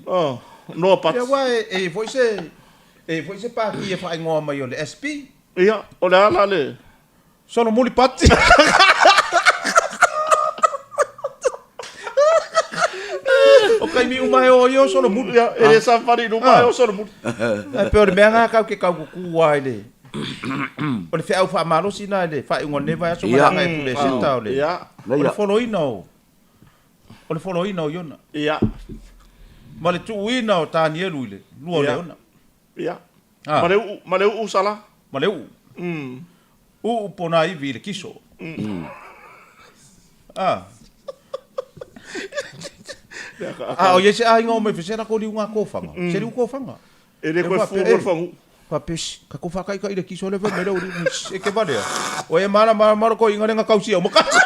Ah, noa pati. Ia wa e foi se e foi se pati e faaigoa mai o le SP. Ia, o le ala le Solomuli pati. O kaimi uma e o i o Solomuli. Ia, e le safari luma e o Solomuli. Ae pei o le mea lena kau ke kau kuku ai le o le feau faamalosi na i le faaiuga o lenei vaiaso ma le agai atu i le Eseta o le o le foloina o o le foloina o Iona. Ia. Ma le tuuina o Tanielu i le lua o leona. Ia. Ah. Ma le uu, ma le uu sala. Ma le uu. Uu pona ivi i le kiso. Ah. A o ia se aiga o mai fesela ko liu ngā kōwhanga. Se liu kōwhanga. E le koe fū o le whangu. Faapea, shh, ka ko whakaikai le kiso le whai mai le uri, shh, e ke valea. O e mara mara mara ko inga lenga kausi au makako.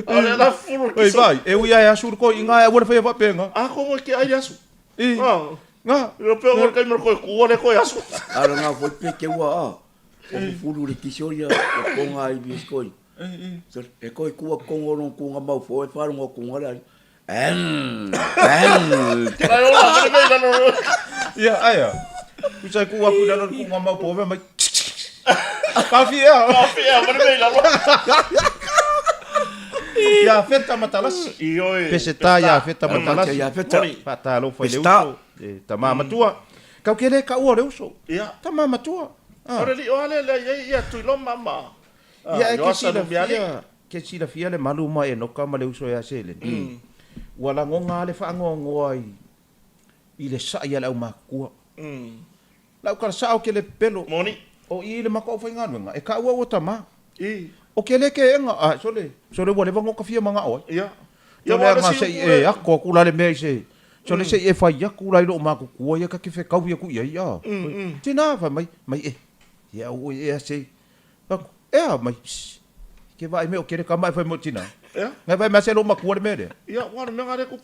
A le la fulu le kiso. Oi vai, e ui ai asu ko inga e ua le whai whapenga. A ko mo ke ai asu. I. Ah. Nga. Io pe o kai mara koe kua le koe asu. A le ngā foi pe ke ua a. O fulu le kiso ia, o konga ai bis koi. E koe kua kongo rong kunga mau fo e wharongo kunga le ai. N, N. Ai ola, mele mei lalo. Ia, aia. Kusai ku aku lalo kunga mau po mai. Kafi ea. Kafi ea, mele mei lalo. Ia feta matalasi. Ioe. Peseta ia feta matalasi. Ia feta. Faatalofa i le uso. E tama matua. Kau ke le kaua o le uso. Ia. Tama matua. O le lio ale le ia ia tuiloma ma. Ia e ke silafia. Ke silafia le malu ma Enoka ma le uso ia Seleni, ua lagona lava le faanoanoa i, i le saʻi a le aumatutua. Lau tala sao ke le pepelo. Moni. O i le matou aufaigaluega, e kaua ua tama. I. O ke le keega, a, sole, sole ua leva ona ota fia manao ai. Ia. Ia Sole aga se i e ako aku la le mea i se, sole se i e fai aku la i loo matutua ia ka ke fekaui aku i ai, a. Tina, fai mai, mai e, ia au oe ea se, Fai atu, Ea mai, shh, ke vaai mai o kele kama e fai mai o tina. Ea. Ngai vaai mai se lo makua le mea lea. Ia, ua le mea ngā le kupu.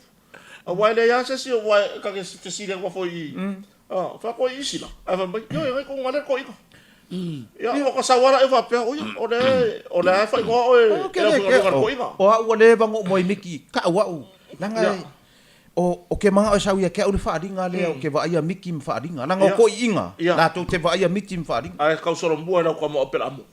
A wai le ia se si o wai ka ke fesili aku foi i. Ah, fa ko i sila. Ai fai mai, yo ngai ko ngā le ko ika. Ia, o ka sauala e faapea, o ia, o le, o le ai whaingoa oe, O, e au whaingoa ko ika. O au ua le vango mo i miki, ka au au. Langa e, O, o ke manao e sau ia ke au le faaaliga lea o ke vaaia miti ma faaaliga. Leaga o koiiga, latou te vaaia miti ma faaaliga. Ae kau solomua i lau kama o Apelamu.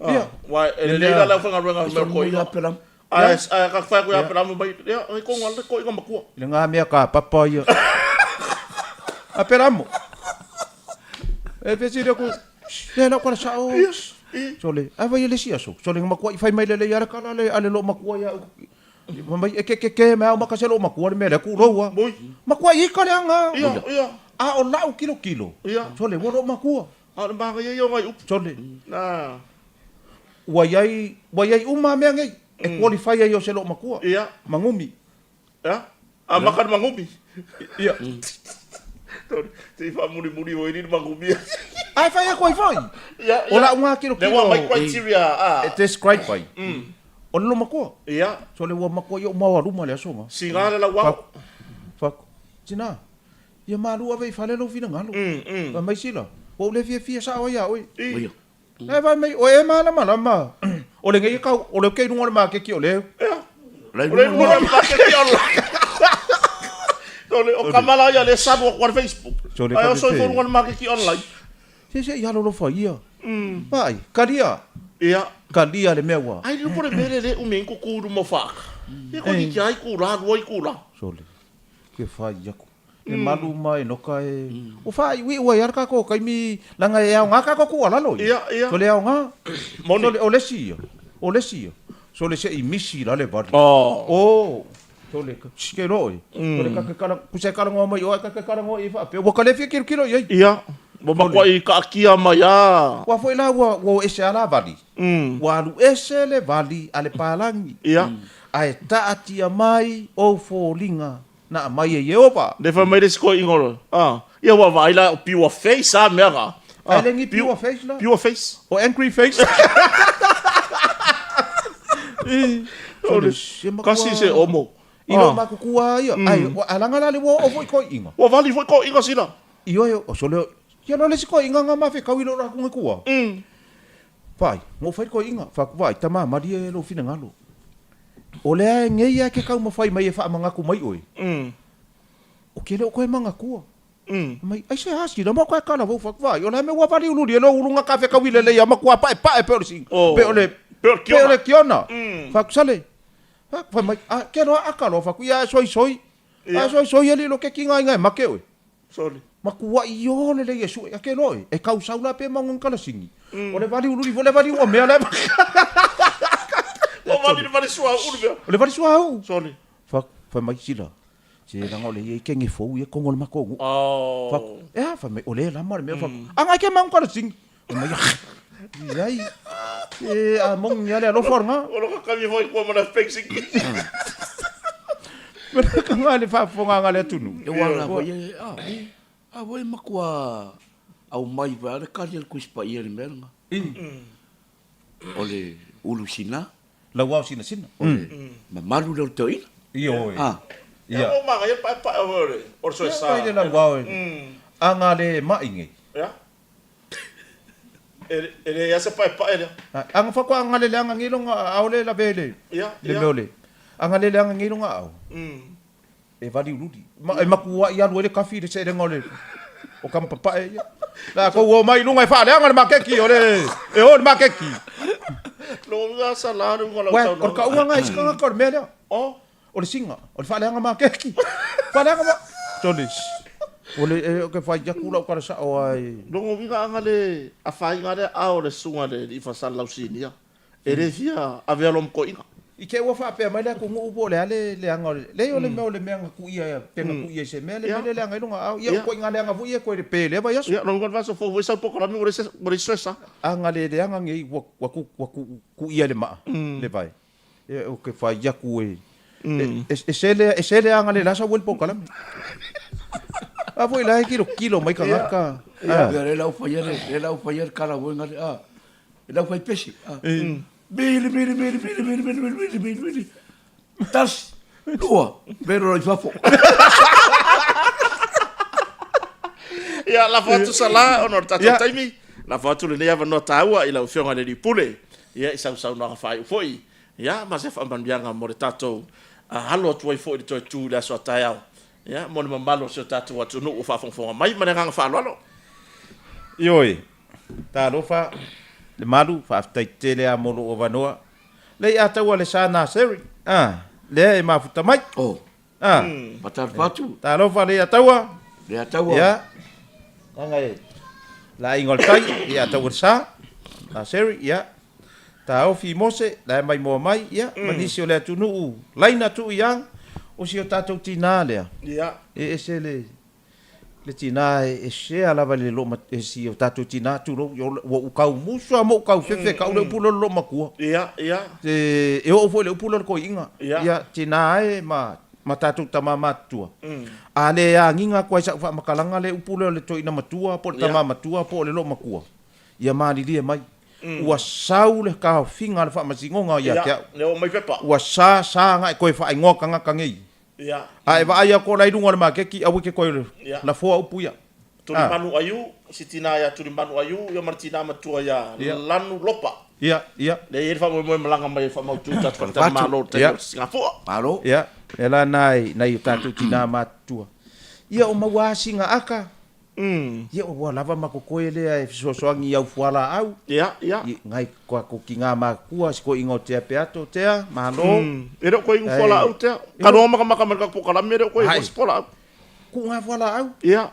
Ia. Wa e lelei la lau faigaluega me o koiiga. Ae, ae ka whai aku ia Apelamu mai, ia, ai ko ngā le koiiga makua. I le ngā mea ka papa ia. Apelamu. E fesili aku, le lau kala sao. Sole, ai vai le isi aso. Sole nga makua i fai mai lele ia le kala le ale lo makua ia. Fai mai, e ke ke ke mea au maka se loo makua le mea lea ku loua. Moi. Makua i ika le anga. Ia, ia. A o lau kilo kilo. Ia. Sole, ua loo makua. A o le manaia ia o ngai upu. Sole. Na. Ua iai, ua iai uma mea nei. E qualify ai o se loo makua. Ia. Mangumi. Ia. A maka le mangumi. Ia. Te i faamulimuli oi ni le mangumi. Ae fai aku ai foi. Ia, ia. O lau ngā kilo kilo. Le ua mai criteria. A. E describe ai. O le loo makua. Ia. Sole ua makua i ou maualuma le aso nga. Siga le lau ao. Faku. Tina. Ia malu ave i fale lou finagalo. Fai mai sila. Ua ou le fiafia sao ai ia oe. I. Ae fai mai, o e malamalama. O lenei e kau, o le ke i luga o le maketi o leo. Ea. O le luga o le maketi o leo. O kamala ia le salu aku ar Facebook. Ai o soifua luga o le maketi online. Se se i alolofa ia. Vaai, kalia. Ia. Kalia le mea ua. Ai loko le mea le le umi ai kuku i luma o whaaka. Ia koe ki kia ai ku la, lua i ku la. Sole, ke whai aku. E malu ma e noka e. O whaaiuiu ai ara kako kaimi langa e aoga kako ku alalo ia. Ia, ia. Sole aoga. Moni. Sole o lesi ia. O lesi ia. Sole se i misi la le vali. Oh. Oh. Tole, ke loa oe. Tole ka ke kala, kusa e kalagoa mai oe, ka ke kalagoa i faapea. Ua ka le fia kilokilo i ai. Ia, ua matuai kaatia mai a. Ua foi la ua, ua o ese a la vali. Ua alu ese le vali a le palagi. Ia. Ae taatia mai ou foliga na aumai e Ieova. Le fai mai le isi toeaina o le, a, ia ua vaai la o pure face a mea na. Ae le ni pure face la. Pure face. O angry face. Kasi se omo. I lo makutua ia. Ai, alaga la le ua oo foi toeaina. Ua vali foi toeaina sila. Ioe, o sole, ia lo le isi toeaina nga mafekau i lo la kunga kua. Vaai, mo fai toeaina, fa vaai, tama malie lou finagalo. O lea e nei a ke taumafai mai e faamanatu mai oe, o ke le o koe manatua. Mai, ai se asi la mo koe kala vau fak vai. O le mea ua vali ululi e lo ulunga ka fe kawile le ia makua pae pae pe o le sing. Pe o le pe o le kiona. Fak sale. Fak fai mai, a ke loa aka loa fak ia soi soi. A soi soi ali lo ke kinga inga e make oe. Sorry. Makuaʻi iō lelei e suʻe ake loa e, e kausau la pe maunga kala singi. O le vali ululi fo le vali ua mea le. O vali le vali sua ulu mea. O le vali sua u. Sorry. Fa fa mai sila. Se langa o le ia i kenge fou ia kongo le mako ngu. Oh. Fa e a fa mai o le lama le mea fa. Anga ke maunga kala singi. Mai iai. E a mong ia le alofa o lena. O lo ka kami foi kua mana fake singi. Mena ka nga le faafofoga le atunuu. E ua la foi e a a foi makua au mai foi ale kali le kusi paia le mea lena. O le ulu sina. Lau ao sinasina. O le mamalu lea o le toeaina. Ioe. A. Ia. Ia o manga ia pae pae o le o le soe sa. Ia mai le lau ao e. Anga le mai nei. Ia. E le ia se paepae lea. Anga fakoa anga le leaga nei longa aao le lave le le mea o le anga le leaga nei longa aao e valiululi. E makuaʻi alu ai le kafi i le seelega o le o kamapapae ia. Lakou o mai i luga e faaleaga le makeki o le e o le makeki. Lo sa la le uga lau saunoaga. O le kauga nga i si tagata o le mea lea. Oh. O le singa, o le faaleaga makeki. Faaleaga ma... Johnny's. O le, e, ke whai aku lau kara sao ai. Longo uiga anga le afainga lea a o le susuga le alii Fasala Lausinia. E le fia avea loa ma toeaina. I te ua faapea mai le atunuu po o le a le leaga o le, leai o le mea o le mea na kuia, pe na kuia i se mea, le mea lea leaga ai lona aao. Ia, o ituaiga leaga foi ia e toe pe i lea vaiaso. Ia, lona uiga o le vaiaso fou foi sau polokalame ua leai se stress a. Aga le leaga nei ua, ua, ua kuia i le maa, le vae. Ia, ou te fai atu e, e, e sele, e sele aga le lasa ua le polokalame. A foi la e kilokilo mai tagata. Ia, ia le lau fai le, le lau fai le kala foi ngale, a, le lau fai pesi, a. Mili, mili, mili, mili, mili, mili, mili, mili, mili, mili. Tasi, lua, vero i fafo. Ia, lafo atu Sala, ona o le tatou taimi, lafo atu lenei avanoa taua i lau Afioga i le Alii Pule. Ia, i sau saunoaga faaiu foi, ia, ma se faamanuiaga mo le tatou alo atu ai foi i le toe tu i le aso a taeao, ia, mo le mamalu o si o tatou atunuu o faafogafoga mai. Ma le agaga faaaloalo. Ioe, talofa le malu, faafetai tele lava mo lou avanoa. Lei a taua le sa Naseri, a, lea e mafuta mai. Oh. A. Patalofa atu. Talofa lei a taua. Lei a taua. Ia. Langa e la aiga o le tai, ia taua le sa. Naseri, ia. Taofi i Mose, la e maimoa mai, ia, ma nisi o le atunuu, laina tuu ia, o si o tatou tinā lea. Ia. E ese le, Le tina e share lava i le loo e si o tatou tina tulou ua ou kau musu a ma ou kau fefe kau le upu lea o le loo matua. Ia, ia. E, e oo foi le upu lea o le toiiga. Ia. Ia, tina e ma, ma tatou tama matutua. A le agiga atu ai sau faamatalaga le upu lea o le toeaina matua po o le tama matua po o le loo matua, ia malilie mai. Ua sau le taofiga a le Faamasinoga ia te au. Ia, lea ua aumai pepa. Ua sa, sa agai koe faaigoa tagata nei. Ia. A e vaai aku o la i luga o le maketi, aua e te koe lafoa upu ia. Tulimanu Aiu, si tina ia Tulimanu Aiu, ia ma le tina matua ia Lanu Lopa. Ia, ia. Lea e i ai le faamoemoe malaga mai e faamautu i tatou faletalimalo i le taimi o le Sigafua. Malo. Ia, e la na i nai o tatou tina matutua. Ia o maua asiga aka. Ia ua lava ma kokoe lea e fesoasoani i au fualaau. Ia, ia. I ngai kua ko ki ngā makua si ko inga o tea peato tea, malo. E le o koe ingu fualaau tea. Ka noa makamaka mai le ka pokalame e le o koe ingu fualaau. Ku ngā fualaau. Ia.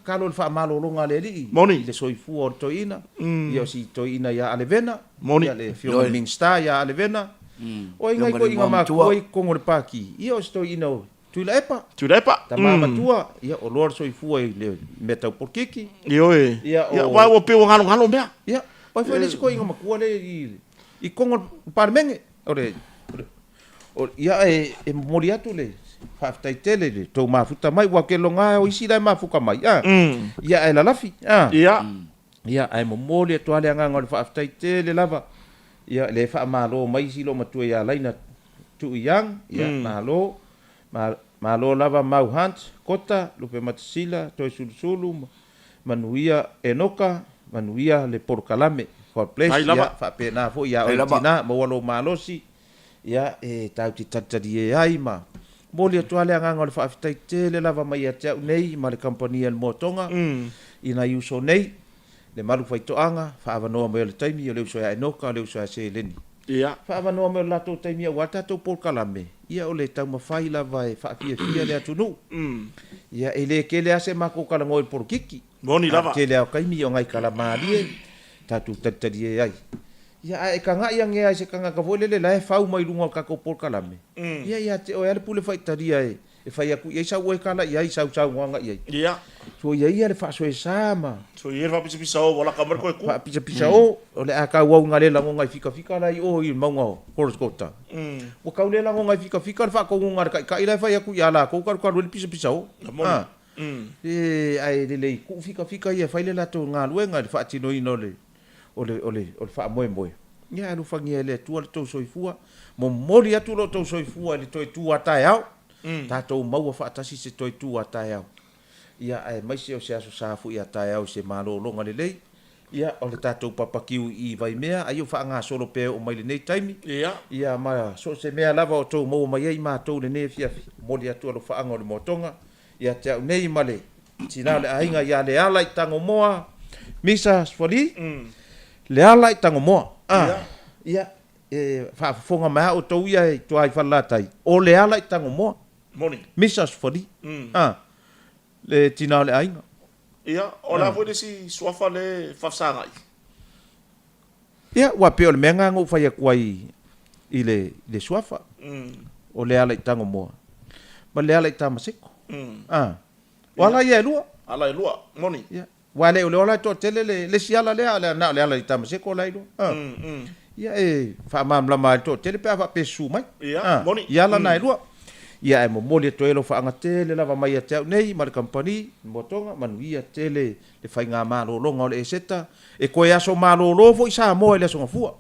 Kalo le faamalologa a le Alii. Moni. I le soifua o le toeaina. Ia o si toeaina ia Alevena. Moni. Ia le afioga i le Minisita ia Alevena. O ai ngai toeaiina matua i totonu o le Pati, ia o se toeaina o Tuilaepa. Tuilaepa. Tama matua, ia o loa le soifua i le mea tau polokiki. Ioe. Ia o. Ia aua ua pei ua galogalo mea. Ia, o ai foi le isi toeaina matua lea i totonu o le Palemene. O le, o, ia e, e momoli atu le faafetai tele i le tou mafuta mai, aua ou te lagona o isi la e mafuta mai, a, ia ae lalafi, a. Ia. Ia, ae momoli atu lava le agaga o le faafetai tele lava, ia, lea e faamalo mai isi loomatua ia Laina Tuu Young, ia, malo, malo lava Mau Hunt, Kota, Lupematasila, Toesulusulu, Manuia Enoka, manuia le polokalame. God bless, ia, faapena foi ia oe le tina, maua lou malosi, ia, e tatou te talitalie ai ma momoli atu lava le agaga o le faafetai tele lava mai ia te au nei ma le kamupani a le Moa Tonga i nai uso nei, le malu faitoaga, faaavanoa mai o le taimi, o le uso ia Enoka, o le uso ia Seleni. Ia. Faaavanoa mai o le latou taimi aua le tatou polokalame, ia o le taumafai lava e faafiafia le atunuu. Ia, e le tele lava se matou talanoa i le polokiki. Moni lava. A o le tele lava o taimi o nai tala malie tatou talitalie ai. Ia, a e tagai ane lava i se tagata foi lele la e fau mai luga o le tatou polokalame, ia ia te oe lava le pule faitalia e fai atu i ai sau oe tala i ai, sau saunoaga i ai. Ia. Soia ia le faasoesa ma. Soia ia le faapisapisao ua laka mai le toe tu. Faapisapisao, o le a tauau ina le lagona i fikafika la i o i le mauga o Koroskota. Ua tau le lagona i fikafika le faatonuga a le taitai la e fai atu ia latou talukalu ai le pisapisao. Moni. E, ae lelei tuu fikafika ia e fai le latou galuega i le faatinoina o le o le, o le, o le faamoemoe, ia alofagia e le Atua le tou soifua, momoli atu lo outou soifua i le toe tu a taeao, tatou maua faatasi se toe tu a taeao, ia aemaise o se Aso Sa foi a taeao i se malologa lelei, ia o le tatou papakiu i Vaimea, a ia faagasolo pea e oo mai lenei taimi, ia ma so o se mea lava o outou maua mai ai matou i lenei afiafi, momoli atu alofaaga o le Moatoga ia te au nei ma le Tina o le aiga ia Leala i Tagomoa, Misa Sfali, Leala i Tagomoa. Ah, ia, e faafofoga mai lava outou ia i tua i Falelatai, o Leala i Tagomoa. Moni. Misa Sfali. Ah, le tina o le aiga. Ia, o le a foi le isi suafa le faafesagai? Ia, aua pei o le mea lena na ou fai atu ai i le, i le suafa, o Leala i Tagomoa ma Leala i Tamaseko. Ah. O ala ia e lua. Ala e lua, moni. Ia. Aua e le o le ola e toatele le, le isi ala lea, a na o le ala i Tamaseko la e lua. A. Ia e faamalamalama ai le toatele pe a faapea susu mai. Ia, moni. I ala na e lua. Ia ae momoli atu ai alofaaga tele lava mai ia te au nei ma le kamupani, Moatoga, manuia tele le faigamalologa o le Eseta, e toe aso malolo foi Samoa i le Aso Gafua.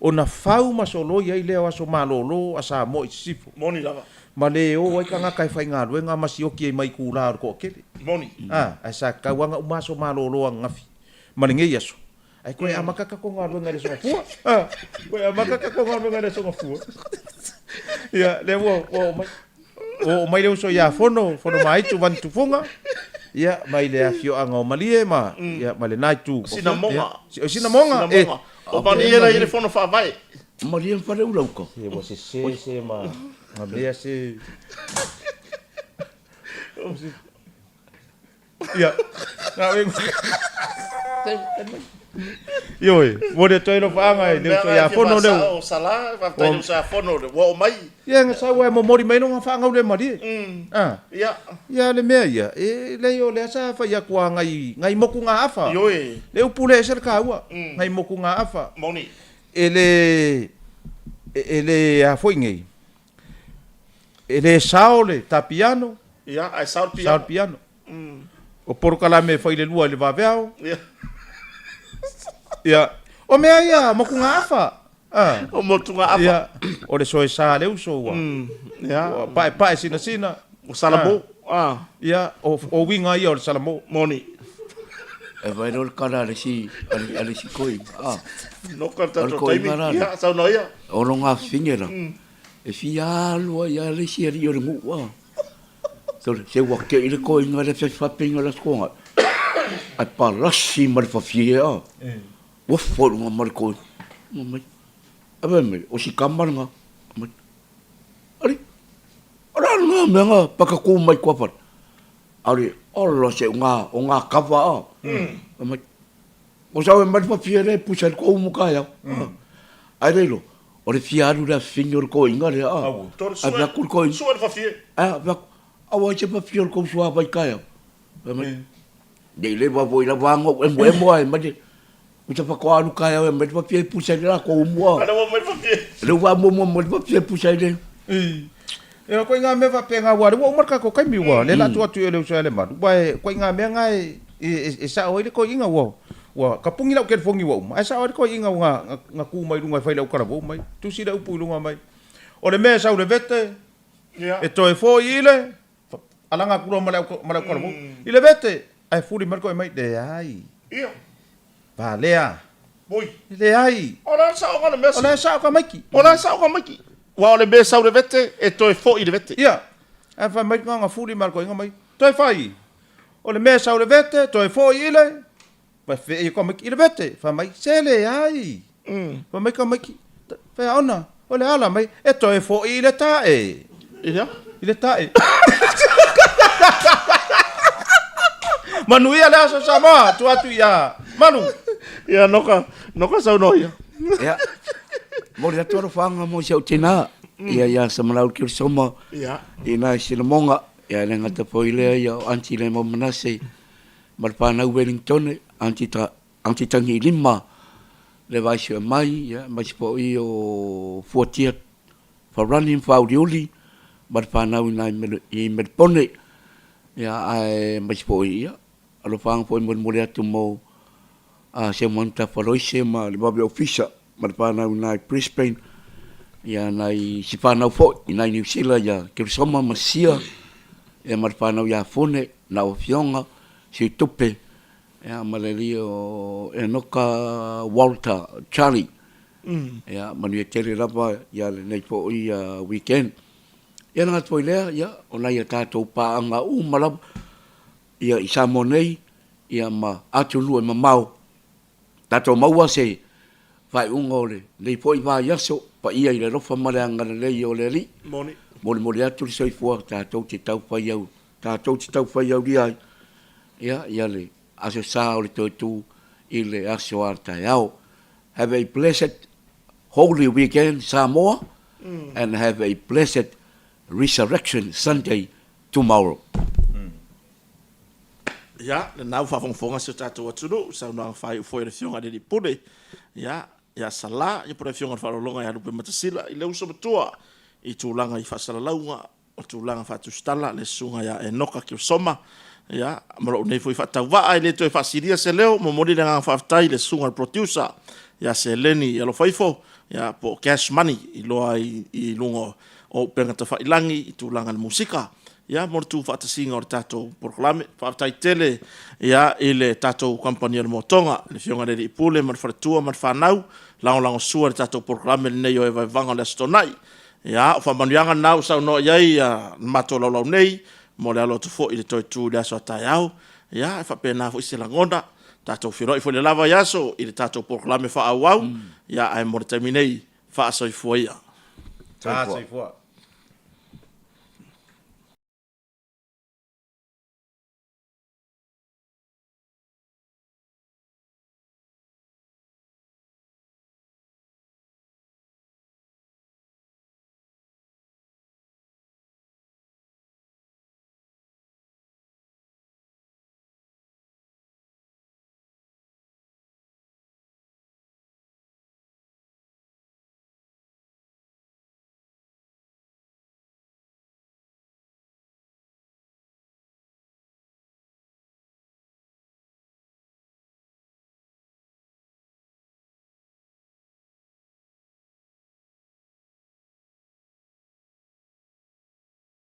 Ona fau ma soloi ai lea o aso malolo a Samoa i sisifo. Moni lava. Ma le o ai tagata e faigaluega ma sioki ai mai itulā o le toatele. Moni. A, ae sa tatau lava ona uma aso malolo ananafi ma lenei aso. Ae toe amata tatou galuega i le Aso Gafua. A, toe amata tatou galuega i le Aso Gafua. Ia, lea ua, ua oo mai. Ua oo mai le uso ia Fono, Fonomaaitu Vanitufuga, ia, mai le afioaga o Malie ma, ia, ma lena itu. Sinamoga. Ia, o Sinamoga, e. Sinamoga. O Malie la i le fono faavae. Malie ma Faleula uka. Se ua sese se ma, ma mea se. Ia, na o Ioe, momoli atu ai alofaaga i le uso ia Fono lea. O Sala, faafetai i le uso ia Fono ua oo mai. Ia, na sau e momoli mai lona faagau le malie. Ah. Ia. Ia, le mea ia, e leai o lea sa fai atu a ngai, ngai motugaafa. Ioe. Le upu lea e ese le taua, ngai motugaafa. Moni. E le, e le a foi nei, e le sao le tapiano. Ia, ae sao le piano. Sao le piano. O polokalame e fai le lua i le vaveao. Ia. Ia. O mea ia, motugaafa. Ah. O motugaafa. Ia. O le soesa a le uso ua. Ia. Ua paepae sinasina. O salamo. Ah. Ia, o, o uiga ia o le salamo. Moni. E vai loa le kala a le isi, a le isi koiga. Ah. Noka le tatou taimi. Ia, saunoa ia. O lona afafine la, e fia alu ai lava le isi alii o le nuu a. Sole, se ua tei le koiga le fefafina o le Aso Toonai, ae palasi ma le fafie a. Ua fua i luga ma le koiga. Fai mai, a fai mai, o si tama lena. Fai mai, alii, o le a lena mea na pakatu mai tuafale? Alii, ola se o ngā, o ngā kava a. Fai mai, o sau e mai le fafie lea e pusa i le tou mo taeao. Ae le iloa. O le fia alu le afifini o le toeaina lea a. Ae fai atu le toeaina. Sue le fafie. A fai atu, aua e te fafie o le tou suavai taeao. Fai mai, nei leva foi lava ana ou emoemo ae mai le, ou te faatoa alu taeao e aumai le fafie e pusa ai le latou mua. A lea ua aumai le fafie. Lea ua faamuamua mai le fafie e pusa ai le. Ia, koiga mea faapena, aua o lea ua uma le tatou taimi, ua lea o le a tuu atu i o le uso ia Lemalu, aua e koiga mea na e, e sao ai le toeaina, ua, ua tapuni lau telefoni ua uma, ae sao ai le toeaina ua na tu mai luga e fai lau talavou mai, tusi le upu i luga mai, o le mea e sau i le vete, e toe foi i le, alaga atu loa ma le au, ma le au talavou, i le vete, ae fuli mai le toeaina mai, leai. Valea. Oi. Leai. O le a le saoga o le mea O le a sao tamaiti. O le a sao tamaiti. Ua o le mea e sau i le vete, e toe foi i le vete. Ia. Ae fai mai na fuli mai le toeaina mai. Toe fai. O le mea e sau i le vete, toe foi i le. Fai fei tamaiti i le vete. Fai mai, se leai. Fai mai tamaiti, fai aona, o le ala mai, e toe foi i le tae. Ia. I le tae. Manuia le aso Samoa, tuu atu ia Malu. Ia, Noka, Noka saunoa ia. Ia, momoli atu alofaga mo si au tina, ia ia Samalauli Kirisoma, Ia. i nai Silamoga, ia e le gata foi lea ia o Aunty Lemau Manase, ma le fanau Wellingtone, Aunty Ta, Aunty Tagilima, le vae sue mai, ia, aemaise foi o Fuatia Farani ma Faauliuli ma le fanau i Melipone, ia, ae aemaise foi, ia, alofaga foi e molimoli atu mo Seumanutafa Faloise ma le vave ofisa ma le fanau i ina i Brisbane, ia, nai si fanau foi i ina i Niu Sila ia Kerisoma ma Sia, ia, ma le fanau ia Fune, nau afioga, Siutupe, ia, ma le alii o Enoka Walter Charlie. Ia, manuia tele lava ia lenei foi weekend. Ia na gata foi lea, ia, o nai a tatou paaga uma lava, ia, i Samoa nei, ia, ma atunuu e mamao, tatou maua se faaiuga o lenei foi vaiaso, paia i le alofa ma le agalelei o le Alii. Moni. Molimoli atu le soifua tatou te tau fai au, tatou te tau fai aulia ai, ia, ia le Aso Sa o le toe tu i le aso a taeao. Have a blessed Holy Weekend Samoa and have a blessed Resurrection Sunday tomorrow. Ia, lena ua faafogafoga si o tatou atunuu, saunoaga faaiu foi a le Afioga i le Alii Pule, ia, ia Sala, ia po o le Afioga i le Faaaloaloga ia Lupematasila, i le uso matua i tulaga i faasalalauga o tulaga faatusitala, le Susuga ia Enoka Kiosoma, ia, ma lou nei foi faatauvaa, e le toe faasilia se leo, momoli le agaga faafetai i le Susuga i le Producer, ia Seleni Alofaifo, ia, po o Cash Money, iloa ai i luga o upega tafailangi i tulaga i le musika, ia, mo le tuufaatasiga o le tatou polokalame. Faafetai tele, ia, i le tatou kamupani o le Motoga, le Afioga i le Alii Pule ma le faletua ma le fanau, lagolagosua i le tatou polokalame lenei o Evaevaga o le Aso Toonai. Ia, o faamanuiaga na ua saunoa i ai le matou laulau nei, mo le alo atu foi i le toe tu i le aso a taeao. Ia, e faapena foi se lagona, tatou feiloai foi i le la vaiaso i le tatou polokalame faaauau, ia, ae mo le taimi nei, faasoifua ia. Soifua.